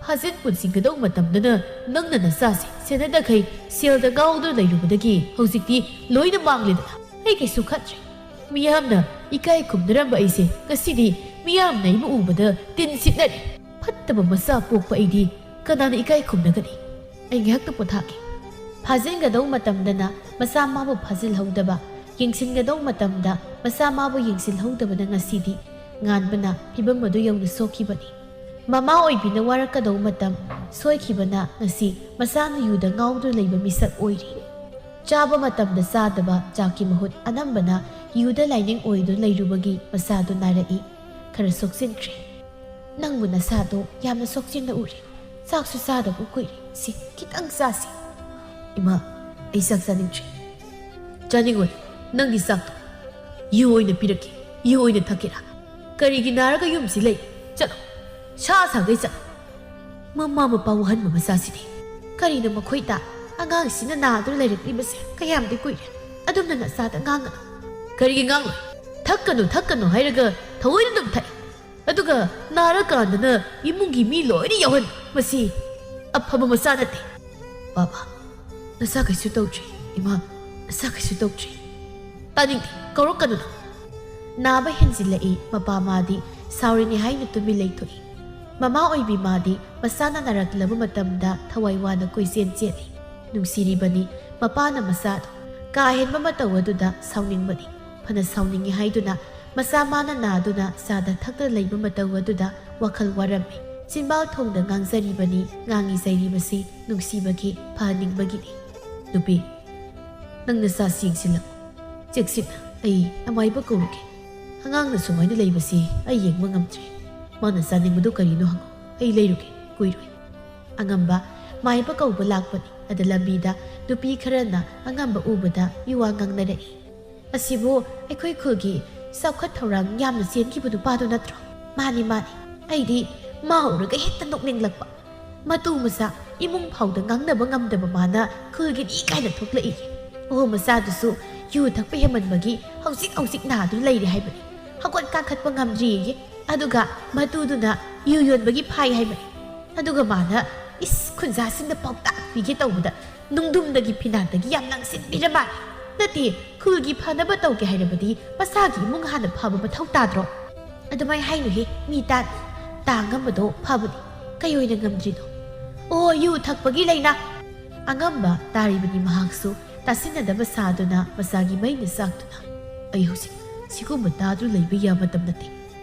ꯐꯥꯖꯤꯟ ꯄꯨꯟꯁꯤꯟꯒꯗꯧ ꯃꯇꯝꯗꯅ ꯅꯪꯅ ꯅꯆꯥꯁꯦ ꯁꯦꯟꯅꯗꯈꯩ ꯁꯦꯜꯗ ꯉꯥꯎꯗꯨꯅ ꯂꯩꯔꯨꯕꯗꯒꯤ ꯍꯧꯖꯤꯛꯇꯤ ꯂꯣꯏꯅ ꯃꯥꯡꯂꯦꯗꯅ꯫ ꯑꯩ ꯀꯩꯁꯨ ꯈꯟꯗ꯭ꯔꯦ꯫ ꯃꯤꯌꯥꯝꯅ ꯏꯀꯥꯏ ꯈꯨꯝꯅꯔꯝꯕ ꯑꯩꯁꯦ ꯉꯁꯤꯗꯤ ꯃꯤꯌꯥꯝꯅ ꯑꯩꯕꯨ ꯎꯕꯗ ꯇꯤꯟ ꯁꯤꯠꯅꯔꯦ꯫ ꯐꯠꯇꯕ ꯃꯆꯥ ꯄꯣꯛꯄ ꯑꯩꯗꯤ ꯀꯅꯥꯅ ꯏꯀꯥꯏ ꯈꯨꯝꯅꯒꯅꯤ? ꯑꯩ ꯉꯥꯏꯍꯥꯛꯇ ꯄꯣꯊꯥꯒꯦ꯫ ꯐꯥꯖꯤꯟꯒꯗꯧ ꯃꯇꯝꯗꯅ ꯃꯆꯥ ꯃꯥꯕꯨ ꯐꯥꯖꯤꯜꯍꯧꯗꯕ, ꯌꯦꯡꯁꯤꯟꯒꯗꯧ ꯃꯇꯝꯗ ꯃꯆꯥ ꯃꯥꯕꯨ ꯌꯦꯡꯁꯤꯜꯍꯧꯗꯕꯅ ꯉꯁꯤꯗꯤ ꯉꯥꯟꯕꯅ ꯐꯤꯕꯝ ꯑꯗꯨ ꯌꯧꯅ ꯁꯣꯛꯈꯤꯕꯅꯤ꯫ ꯃꯃꯥ ꯑꯣꯏꯕꯤꯅ ꯋꯥꯔꯛꯀꯗꯧ ꯃꯇꯝ ꯁꯣꯏꯈꯤꯕꯅ ꯉꯁꯤ ꯃꯆꯥꯅ ꯌꯨꯗ ꯉꯥꯎꯗꯨꯅ ꯂꯩꯕ ꯃꯤꯁꯛ ꯑꯣꯏꯔꯤ꯫ ꯆꯥꯕ ꯃꯇꯝꯗ ꯆꯥꯗꯕ ꯆꯥꯛꯀꯤ ꯃꯍꯨꯠ ꯑꯅꯝꯕꯅ ꯌꯨꯗ ꯂꯥꯏꯅꯤꯡ ꯑꯣꯏꯗꯨꯅ ꯂꯩꯔꯨꯕꯒꯤ ꯃꯆꯥꯗꯨ ꯅꯥꯔꯛꯏ꯫ ꯈꯔ ꯁꯣꯛꯆꯤꯟꯈ꯭ꯔꯦ꯫ ꯅꯪꯕꯨ ꯅꯁꯥꯗꯣ ꯌꯥꯝꯅ ꯁꯣꯛꯆꯤꯟꯅ ꯎꯔꯦ꯫ ꯆꯥꯛꯁꯨ ꯆꯥꯗꯕ ꯀꯨꯏꯔꯦ꯫ ꯁꯤ ꯈꯤꯇꯪ ꯆꯥꯁꯤ꯫ ꯏꯃꯥ, ꯑꯩ ꯆꯥꯛ ꯆꯥꯅꯤꯡꯗ꯭ꯔꯦ꯫ ꯆꯥꯅꯤꯡꯉꯣꯏ꯫ ꯅꯪꯒꯤ ꯆꯥꯛꯇꯣ ꯌꯨ ꯑꯣꯏꯅ ꯄꯤꯔꯛꯀꯦ꯫ ꯌꯨ ꯑꯣꯏꯅ ꯊꯛꯀꯦꯔꯥ? ꯀꯔꯤꯒꯤ ꯅꯥꯔꯒ ꯌꯨꯝꯁꯤ ꯂꯩ? ꯆꯠꯂꯣ꯫ ꯁꯥ ꯁꯥꯈꯩ ꯆꯠꯂꯣ꯫ ꯃꯃꯥ ꯃꯄꯥ ꯋꯥꯍꯟꯕ ꯃꯆꯥꯁꯤꯗꯤ꯫ ꯀꯔꯤꯅꯣ ꯃꯈꯣꯏꯗ? ꯑꯉꯥꯡꯁꯤꯅ ꯅꯥꯗꯨꯅ ꯂꯩꯔꯛꯂꯤꯕꯁꯦ ꯀꯌꯥꯝꯗꯤ ꯀꯨꯏꯔꯦ꯫ ꯑꯗꯨꯝꯅ ꯅꯆꯥꯗ ꯉꯥꯡꯒꯅꯨ꯫ ꯀꯔꯤꯒꯤ ꯉꯥꯡꯂꯣꯏ? ꯊꯛꯀꯅꯨ, ꯊꯛꯀꯅꯨ ꯍꯥꯏꯔꯒ ꯊꯑꯣꯏꯅ ꯑꯗꯨꯝ ꯊꯛꯏ꯫ ꯑꯗꯨꯒ ꯅꯥꯔꯀꯥꯟꯗꯅ ꯏꯃꯨꯡꯒꯤ ꯃꯤ ꯂꯣꯏꯅ ꯌꯥꯎꯍꯟ꯫ ꯃꯁꯤ ꯑꯐꯕ ꯃꯆꯥ ꯅꯠꯇꯦ꯫ ꯕꯥꯕꯥ, ꯅꯆꯥ ꯀꯩꯁꯨ ꯇꯧꯗ꯭ꯔꯤ꯫ ꯏꯃꯥ, ꯅꯆꯥ ꯀꯩꯁꯨ ꯇꯧꯗ꯭ꯔꯤ꯫ ꯇꯥꯅꯤꯡꯗꯦ, ꯀꯧꯔꯛꯀꯅꯨ ꯅꯪ꯫ ꯅꯥꯕ ꯍꯦꯟꯖꯤꯜꯂꯛꯏ꯫ ꯃꯄꯥ ꯃꯥꯗꯤ ꯁꯥꯎꯔꯤꯅꯤ ꯍꯥꯏꯅ ꯇꯨꯃꯤꯟ ꯂꯩꯊꯣꯛꯏ꯫ ꯃꯃꯥ ꯑꯣꯏꯕꯤ ꯃꯥꯗꯤ ꯃꯆꯥꯅ ꯅꯥꯔꯛꯂꯕ ꯃꯇꯝꯗ ꯊꯋꯥꯏ ꯋꯥꯅ ꯀꯣꯏꯆꯦꯟ ꯆꯦꯜꯂꯤ꯫ ꯅꯨꯡꯁꯤꯔꯤꯕꯅꯤ ꯃꯄꯥꯅ ꯃꯆꯥꯗꯣ꯫ ꯀꯥ ꯍꯦꯟꯕ ꯃꯇꯧ ꯑꯗꯨꯗ ꯁꯥꯎꯅꯤꯡꯕꯅꯤ꯫ ꯐꯅ ꯁꯥꯎꯅꯤꯡꯉꯤ ꯍꯥꯏꯗꯨꯅ ꯃꯆꯥ ꯃꯥꯅ ꯅꯥꯗꯨꯅ ꯆꯥꯗ ꯊꯛꯇ ꯂꯩꯕ ꯃꯇꯧ ꯑꯗꯨꯗ ꯋꯥꯈꯜ ꯋꯥꯔꯝꯃꯤ꯫ ꯆꯤꯟꯕꯥꯜ ꯊꯣꯡꯗ ꯉꯥꯡꯖꯔꯤꯕꯅꯤ꯫ ꯉꯥꯡꯉꯤ ꯆꯩꯔꯤꯕꯁꯤ ꯅꯨꯡꯁꯤꯕꯒꯤ, ꯐꯍꯟꯅꯤꯡꯕꯒꯤꯅꯤ꯫ ꯅꯨꯄꯤ, ꯅꯪ ꯅꯆꯥꯁꯤ ꯌꯦꯡꯁꯤꯜꯂꯛꯎ꯫ ꯆꯦꯛꯁꯤꯟꯅ ꯑꯩ ꯑꯃꯥꯏꯕ ꯀꯧꯔꯨꯒꯦ꯫ ꯑꯉꯥꯡꯅ ꯁꯨꯃꯥꯏꯅ ꯂꯩꯕꯁꯤ ꯑꯩ ꯌꯦꯡꯕ ꯉꯝꯗ꯭ꯔꯦ꯫ ꯃꯥꯅ ꯆꯥꯅꯤꯡꯕꯗꯨ ꯀꯔꯤꯅꯣ ꯍꯪꯉꯨ꯫ ꯑꯩ ꯂꯩꯔꯨꯒꯦ, ꯀꯨꯏꯔꯣꯏ꯫ ꯑꯉꯝꯕ ꯃꯥꯏꯕ ꯀꯧꯕ ꯂꯥꯛꯄꯅꯤ꯫ ꯑꯗ ꯂꯝꯕꯤꯗ ꯅꯨꯄꯤ ꯈꯔꯅ ꯑꯉꯝꯕ ꯎꯕꯗ ꯃꯤꯋꯥ ꯉꯥꯡꯅꯔꯛꯏ꯫ "ꯑꯁꯤꯕꯨ ꯑꯩꯈꯣꯏ ꯈꯨꯜꯒꯤ ꯆꯥꯎꯈꯠ ꯊꯧꯔꯥꯡ ꯌꯥꯝꯅ ꯆꯦꯟꯈꯤꯕ ꯅꯨꯄꯥꯗꯨ ꯅꯠꯇ꯭ꯔꯣ?" "ꯃꯥꯅꯤ, ꯃꯥꯅꯤ꯫ ꯑꯩꯗꯤ ꯃꯥ ꯎꯔꯒ ꯍꯦꯛꯇ ꯅꯣꯛꯅꯤꯡꯂꯛꯄ꯫ ꯃꯇꯨ ꯃꯆꯥ ꯏꯃꯨꯡ ꯐꯥꯎꯗ ꯉꯥꯡꯅꯕ ꯉꯝꯗꯕ ꯃꯥꯅ ꯈꯨꯜꯒꯤꯅꯤ ꯀꯥꯏꯅ ꯊꯣꯛꯂꯛꯏ꯫ ꯑꯣ, ꯃꯆꯥꯗꯨꯁꯨ ꯌꯨ ꯊꯛꯄ ꯍꯦꯟꯃꯟꯕꯒꯤ ꯍꯧꯖꯤꯛ ꯍꯧꯖꯤꯛ ꯅꯥꯗꯨꯅ ꯂꯩꯔꯦ ꯍꯥꯏꯕꯅꯤ꯫ ꯍꯧꯒꯠ ꯀꯥꯡꯈꯠꯄ ꯉꯝꯗ꯭ꯔꯤꯌꯦ꯫ ꯑꯗꯨꯒ ꯃꯇꯨꯗꯨꯅ ꯌꯨ ꯌꯣꯟꯕꯒꯤ ꯐꯥꯏ ꯍꯥꯏꯕꯅꯤ꯫ ꯑꯗꯨꯒ ꯃꯥꯅ, ꯏꯁ, ꯈꯨꯟꯖꯥꯁꯤꯡꯗ ꯄꯥꯎꯇꯥꯛ ꯄꯤꯒꯦ ꯇꯧꯕꯗ ꯅꯨꯡꯗꯨꯝꯗꯒꯤ ꯐꯤꯅꯥꯟꯗꯒꯤ ꯌꯥꯝ ꯂꯪꯁꯤꯟꯕꯤꯔ ꯃꯥꯜꯂꯦ꯫ ꯅꯠꯇꯦ, ꯈꯨꯜꯒꯤ ꯐꯅꯕ ꯇꯧꯒꯦ ꯍꯥꯏꯔꯕꯗꯤ ꯃꯁꯥꯒꯤ ꯏꯃꯨꯡ ꯍꯥꯟꯅ ꯐꯕ ꯃꯊꯧ ꯇꯥꯗ꯭ꯔꯣ? ꯑꯗꯨꯃꯥꯏ ꯍꯥꯏꯅꯨꯍꯦ, ꯃꯤ ꯇꯥꯅꯤ꯫ ꯇꯥ ꯉꯝꯕꯗꯣ ꯐꯕꯅꯤ꯫ ꯀꯩ ꯑꯣꯏꯅ ꯉꯝꯗ꯭ꯔꯤꯅꯣ? ꯑꯣ, ꯌꯨ ꯊꯛꯄꯒꯤ ꯂꯥꯏꯅꯥ꯫ ꯑꯉꯝꯕ ꯇꯥꯔꯤꯕꯅꯤ ꯃꯍꯥꯛꯁꯨ꯫ ꯇꯥꯁꯤꯟꯅꯗꯕ ꯁꯥꯗꯨꯅ ꯃꯁꯥꯒꯤ ꯃꯩꯅ ꯆꯥꯛꯇꯨꯅ, "ꯑꯩ ꯍꯧꯖꯤꯛ ꯁꯤꯒꯨꯝꯕ ꯇꯥꯗꯨꯅ ꯂꯩꯕ ꯌꯥꯕ ꯃꯇꯝ ꯅꯠꯇꯦ꯫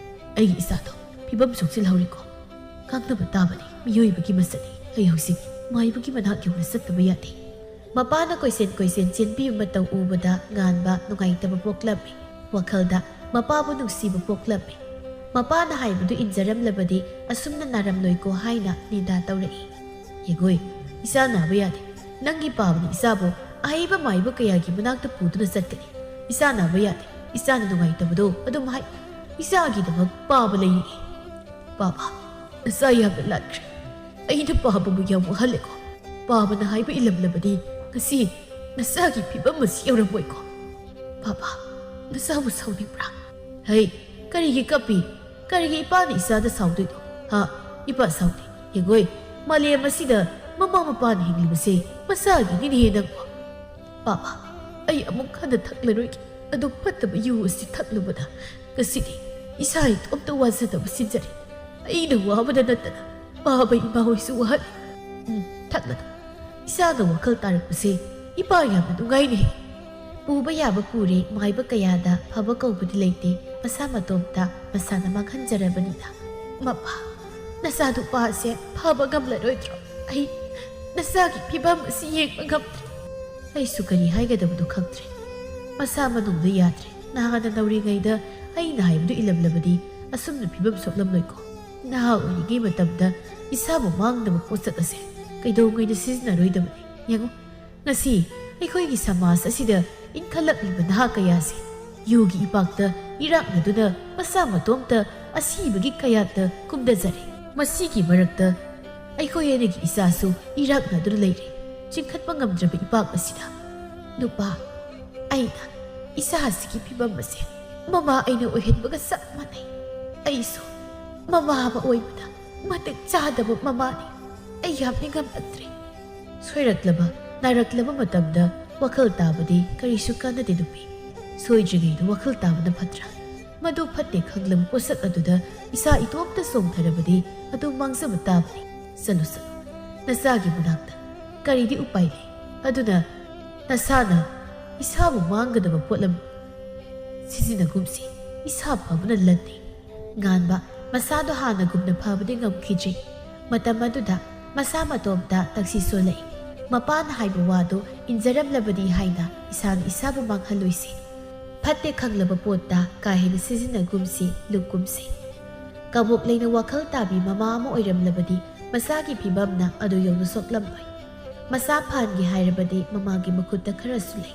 ꯑꯩꯒꯤ ꯏꯆꯥꯗꯣ ꯐꯤꯕꯝ ꯁꯣꯛꯆꯤꯜꯍꯧꯔꯦꯀꯣ꯫ ꯉꯥꯡꯅꯕ ꯇꯥꯕꯅꯤ, ꯃꯤꯑꯣꯏꯕꯒꯤ ꯃꯁꯛꯅꯤ꯫ ꯑꯩ ꯍꯧꯖꯤꯛ ꯃꯥꯏꯕꯒꯤ ꯃꯅꯥꯛ ꯌꯧꯅ ꯆꯠꯇꯕ ꯌꯥꯗꯦ"꯫ ꯃꯄꯥꯅ ꯀꯣꯏꯆꯦꯟ ꯀꯣꯏꯆꯦꯟ ꯆꯦꯟꯕꯤꯕ ꯃꯇꯧ ꯎꯕꯗ ꯉꯥꯟꯕ ꯅꯨꯡꯉꯥꯏꯇꯕ ꯄꯣꯛꯂꯝꯃꯤ꯫ ꯋꯥꯈꯜꯗ ꯃꯄꯥꯕꯨ ꯅꯨꯡꯁꯤꯕ ꯄꯣꯛꯂꯝꯃꯤ꯫ ꯃꯄꯥꯅ ꯍꯥꯏꯕꯗꯨ ꯏꯟꯖꯔꯝꯂꯕꯗꯤ ꯑꯁꯨꯝꯅ ꯅꯥꯔꯝꯂꯣꯏꯀꯣ ꯍꯥꯏꯅ ꯅꯤꯟꯗꯥ ꯇꯧꯔꯛꯏ꯫ "ꯌꯦꯡꯉꯣꯏ, ꯏꯆꯥ ꯅꯥꯕ ꯌꯥꯗꯦ꯫ ꯅꯪꯒꯤ ꯄꯥꯕꯅ ꯏꯆꯥꯕꯨ ꯑꯍꯩꯕ ꯃꯥꯏꯕ ꯀꯌꯥꯒꯤ ꯃꯅꯥꯛꯇ ꯄꯨꯗꯨꯅ ꯆꯠꯀꯅꯤ꯫ ꯏꯆꯥ ꯅꯥꯕ ꯌꯥꯗꯦ꯫ ꯏꯆꯥꯅ ꯅꯨꯡꯉꯥꯏꯇꯕꯗꯣ ꯑꯗꯨꯝ ꯍꯥꯏ꯫ ꯏꯆꯥꯒꯤꯗꯃꯛ ꯄꯥꯕ ꯂꯩꯔꯤꯌꯦ"꯫ "ꯄꯥꯕ, ꯅꯆꯥ ꯌꯥꯝꯅ ꯂꯥꯠꯈ꯭ꯔꯦ꯫ ꯑꯩꯅ ꯄꯥꯕꯕꯨ ꯌꯥꯝ ꯋꯥꯍꯜꯂꯦꯀꯣ꯫ ꯄꯥꯕꯅ ꯍꯥꯏꯕ ꯏꯜꯂꯝꯂꯕꯗꯤ ꯉꯁꯤ ꯅꯆꯥꯒꯤ ꯐꯤꯕꯝ ꯑꯁꯤ ꯌꯧꯔꯝꯃꯣꯏꯀꯣ꯫ ꯄꯥꯕ, ꯅꯆꯥꯕꯨ ꯁꯥꯎꯅꯤꯡꯕ꯭ꯔꯥ?" "ꯍꯩ, ꯀꯔꯤꯒꯤ ꯀꯞꯄꯤ? ꯀꯔꯤꯒꯤ ꯏꯄꯥꯅ ꯏꯆꯥꯗ ꯁꯥꯎꯗꯣꯏꯅꯣ? ꯍꯥ? ꯏꯄꯥ ꯁꯥꯎꯗꯦ꯫ ꯌꯦꯡꯉꯣꯏ, ꯃꯥꯂꯦꯝ ꯑꯁꯤꯗ ꯃꯃꯥ ꯃꯄꯥꯅ ꯍꯤꯡꯂꯤꯕꯁꯦ ꯃꯁꯥꯒꯤꯅꯤꯅꯦꯍꯦ ꯅꯪꯕꯣ꯫ ꯄꯥꯕ, ꯑꯩ ꯑꯃꯨꯛ ꯍꯟꯅ ꯊꯛꯂꯔꯣꯏꯒꯦ꯫ ꯑꯗꯨ ꯐꯠꯇꯕ ꯌꯨ ꯑꯁꯤ ꯊꯛꯂꯨꯕꯗ ꯉꯁꯤꯗꯤ ꯏꯁꯥ ꯏꯇꯣꯝꯇ ꯋꯥꯖꯗꯕ ꯁꯤꯟꯖꯔꯦ꯫ ꯑꯩꯅ ꯋꯥꯕꯗ ꯅꯠꯇꯅ ꯄꯥꯕ ꯏꯃꯥ ꯍꯣꯏꯁꯨ ꯋꯥꯍꯜꯂꯤ꯫ ꯎꯝ, ꯊꯛꯂꯗ ꯏꯆꯥꯅ ꯋꯥꯈꯜ ꯇꯥꯔꯛꯄꯁꯦ ꯏꯄꯥ ꯌꯥꯝꯅ ꯅꯨꯡꯉꯥꯏꯅꯦ"꯫ ꯄꯨꯕ ꯌꯥꯕ ꯄꯨꯔꯦ, ꯃꯥꯏꯕ ꯀꯌꯥꯗ ꯐꯕ ꯀꯧꯕꯗꯤ ꯂꯩꯇꯦ, ꯃꯁꯥ ꯃꯇꯣꯝꯇ ꯃꯁꯥꯅ ꯃꯥꯡꯍꯟꯖꯔꯕꯅꯤꯅ꯫ "ꯃꯄꯥ, ꯅꯆꯥꯅꯨꯄꯥꯁꯦ ꯐꯕ ꯉꯝꯂꯔꯣꯏꯗ꯭ꯔꯣ? ꯑꯩ ꯅꯆꯥꯒꯤ ꯐꯤꯕꯝ ꯑꯁꯤ ꯌꯦꯡꯕ ꯉꯝꯗ꯭ꯔꯦ"꯫ ꯑꯩꯁꯨ ꯀꯔꯤ ꯍꯥꯏꯒꯗꯕꯅꯣ ꯈꯪꯗ꯭ꯔꯦ꯫ ꯃꯁꯥ ꯃꯅꯨꯡꯗ ꯌꯥꯗ꯭ꯔꯦ꯫ ꯅꯍꯥꯟꯅ ꯅꯧꯔꯤꯉꯩꯗ ꯑꯩꯅ ꯍꯥꯏꯕꯗꯨ ꯏꯜꯂꯝꯂꯕꯗꯤ ꯑꯁꯨꯝꯅ ꯐꯤꯕꯝ ꯁꯣꯛꯂꯝꯂꯣꯏꯀꯣ꯫ ꯅꯍꯥ ꯑꯣꯏꯔꯤꯉꯩ ꯃꯇꯝꯗ ꯏꯁꯥꯕꯨ ꯃꯥꯡꯅꯕ ꯄꯣꯠꯁꯛ ꯑꯁꯦ ꯀꯩꯗꯧꯉꯩꯗ ꯁꯤꯖꯤꯟꯅꯔꯣꯏꯗꯕꯅꯤ꯫ ꯌꯦꯡꯉꯨ, ꯉꯁꯤ ꯑꯩꯈꯣꯏꯒꯤ ꯁꯃꯥꯖ ꯑꯁꯤꯗ ꯏꯟꯈꯠꯂꯛꯂꯤꯕ ꯅꯍꯥ ꯀꯌꯥꯁꯦ ꯌꯨꯒꯤ ꯏꯄꯥꯛꯇ ꯏꯔꯥꯛꯅꯗꯨꯅ ꯃꯁꯥ ꯃꯇꯣꯝꯇ ꯑꯁꯤꯕꯒꯤ ꯀꯌꯥꯠꯇ ꯀꯨꯝꯗꯖꯔꯦ꯫ ꯃꯁꯤꯒꯤ ꯃꯔꯛꯇ ꯑꯩꯈꯣꯏ ꯑꯅꯤꯒꯤ ꯏꯆꯥꯁꯨ ꯏꯔꯥꯛꯅꯗꯨꯅ ꯂꯩꯔꯦ꯫ ꯆꯤꯡꯈꯠꯄ ꯉꯝꯗ꯭ꯔꯕ ꯏꯄꯥꯛ ꯑꯁꯤꯗ꯫ ꯅꯨꯄꯥ, ꯑꯩꯅ ꯏꯆꯥ ꯑꯁꯤꯒꯤ ꯐꯤꯕꯝ ꯑꯁꯦ ꯃꯃꯥ ꯑꯩꯅ ꯑꯣꯏꯍꯟꯕꯒ ꯆꯞ ꯃꯥꯟꯅꯩ꯫ ꯑꯩꯁꯨ ꯃꯃꯥ ꯑꯃ ꯑꯣꯏꯕꯗ ꯃꯇꯤꯛ ꯆꯥꯗꯕ ꯃꯃꯥꯅꯤ꯫ ꯑꯩ ꯌꯥꯝ ꯅꯤꯡꯉꯝꯂꯛꯇ꯭ꯔꯦ꯫ ꯁꯣꯏꯔꯛꯂꯕ, ꯅꯥꯔꯛꯂꯕ ꯃꯇꯝꯗ ꯋꯥꯈꯜ ꯇꯥꯕꯗꯤ ꯀꯔꯤꯁꯨ ꯀꯥꯟꯅꯗꯦ ꯅꯨꯄꯤ꯫ ꯁꯣꯏꯗ꯭ꯔꯤꯉꯩꯗ ꯋꯥꯈꯜ ꯇꯥꯕꯅ ꯐꯠꯇ꯭ꯔꯥ? ꯃꯗꯨ ꯐꯠꯇꯦ ꯈꯪꯂꯕ ꯄꯣꯠꯁꯛ ꯑꯗꯨꯗ ꯏꯁꯥ ꯏꯇꯣꯝꯇ ꯆꯣꯡꯊꯔꯕꯗꯤ ꯑꯗꯨ ꯃꯥꯡꯖꯕ ꯇꯥꯕꯅꯤ꯫ ꯆꯠꯂꯨ, ꯆꯠꯂꯨ꯫ ꯅꯆꯥꯒꯤ ꯃꯅꯥꯛꯇ꯫ ꯀꯔꯤꯗꯤ ꯎꯄꯥꯏ ꯂꯩ? ꯑꯗꯨꯅ ꯅꯁꯥꯅ ꯏꯁꯥꯕꯨ ꯃꯥꯡꯒꯗꯕ ꯄꯣꯠꯂꯝ ꯁꯤꯖꯤꯟꯅꯒꯨꯝꯁꯤ꯫ ꯏꯁꯥ ꯐꯕꯅ ꯂꯟꯅꯤ꯫ ꯉꯥꯟꯕ ꯃꯁꯥꯗꯣ ꯍꯥꯟꯅꯒꯨꯝꯅ ꯐꯕꯗꯤ ꯉꯝꯈꯤꯗ꯭ꯔꯤ꯫ ꯃꯇꯝ ꯑꯗꯨꯗ ꯃꯁꯥ ꯃꯇꯣꯝꯇ ꯇꯛꯁꯤ ꯁꯣꯜꯂꯛꯏ꯫ ꯃꯄꯥꯅ ꯍꯥꯏꯕ ꯋꯥꯗꯨ ꯏꯟꯖꯔꯝꯂꯕꯗꯤ ꯍꯥꯏꯅ ꯏꯁꯥꯅ ꯏꯁꯥꯕꯨ ꯃꯥꯡꯍꯜꯂꯣꯏꯁꯤ꯫ ꯐꯠꯇꯦ ꯈꯪꯂꯕ ꯄꯣꯠꯇ ꯀꯥ ꯍꯦꯟꯅ ꯁꯤꯖꯤꯟꯅꯒꯨꯝꯁꯤ, ꯂꯨꯞꯀꯨꯝꯁꯤ꯫ ꯀꯕꯣꯛ ꯂꯩꯅ ꯋꯥꯈꯜ ꯇꯥꯕꯤ ꯃꯃꯥ ꯑꯃ ꯑꯣꯏꯔꯝꯂꯕꯗꯤ ꯃꯁꯥꯒꯤ ꯐꯤꯕꯝꯅ ꯑꯗꯨ ꯌꯧꯅ ꯁꯣꯛꯂꯝꯂꯣꯏ꯫ ꯃꯁꯥ ꯐꯍꯟꯒꯦ ꯍꯥꯏꯔꯕꯗꯤ ꯃꯃꯥꯒꯤ ꯃꯈꯨꯠꯇ ꯈꯔꯁꯨ ꯂꯩ꯫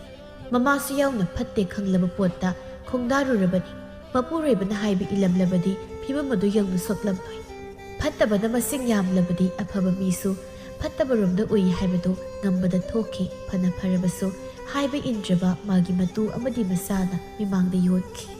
ꯃꯃꯥꯁꯨ ꯌꯥꯎꯅ ꯐꯠꯇꯦ ꯈꯪꯂꯕ ꯄꯣꯠꯇ ꯈꯣꯡꯗꯥꯔꯨꯔꯕꯅꯤ꯫ ꯃꯄꯨꯔꯣꯏꯕꯅ ꯍꯥꯏꯕ ꯏꯜꯂꯝꯂꯕꯗꯤ ꯐꯤꯕꯝ ꯑꯗꯨ ꯌꯧꯅ ꯁꯣꯛꯂꯝꯂꯣꯏ꯫ ꯐꯠꯇꯕꯅ ꯃꯁꯤꯡ ꯌꯥꯝꯂꯕꯗꯤ ꯑꯐꯕ ꯃꯤꯁꯨ ꯐꯠꯇꯕꯔꯣꯝꯗ ꯎꯏ ꯍꯥꯏꯕꯗꯨ ꯉꯝꯕꯗ ꯊꯣꯛꯈꯤ꯫ ꯐꯅ ꯐꯔꯕꯁꯨ ꯍꯥꯏꯕ ꯏꯟꯗ꯭ꯔꯕ ꯃꯥꯒꯤ ꯃꯇꯨ ꯑꯃꯗꯤ ꯃꯆꯥꯅ ꯃꯤꯃꯥꯡꯗ ꯌꯣꯟꯈꯤ꯫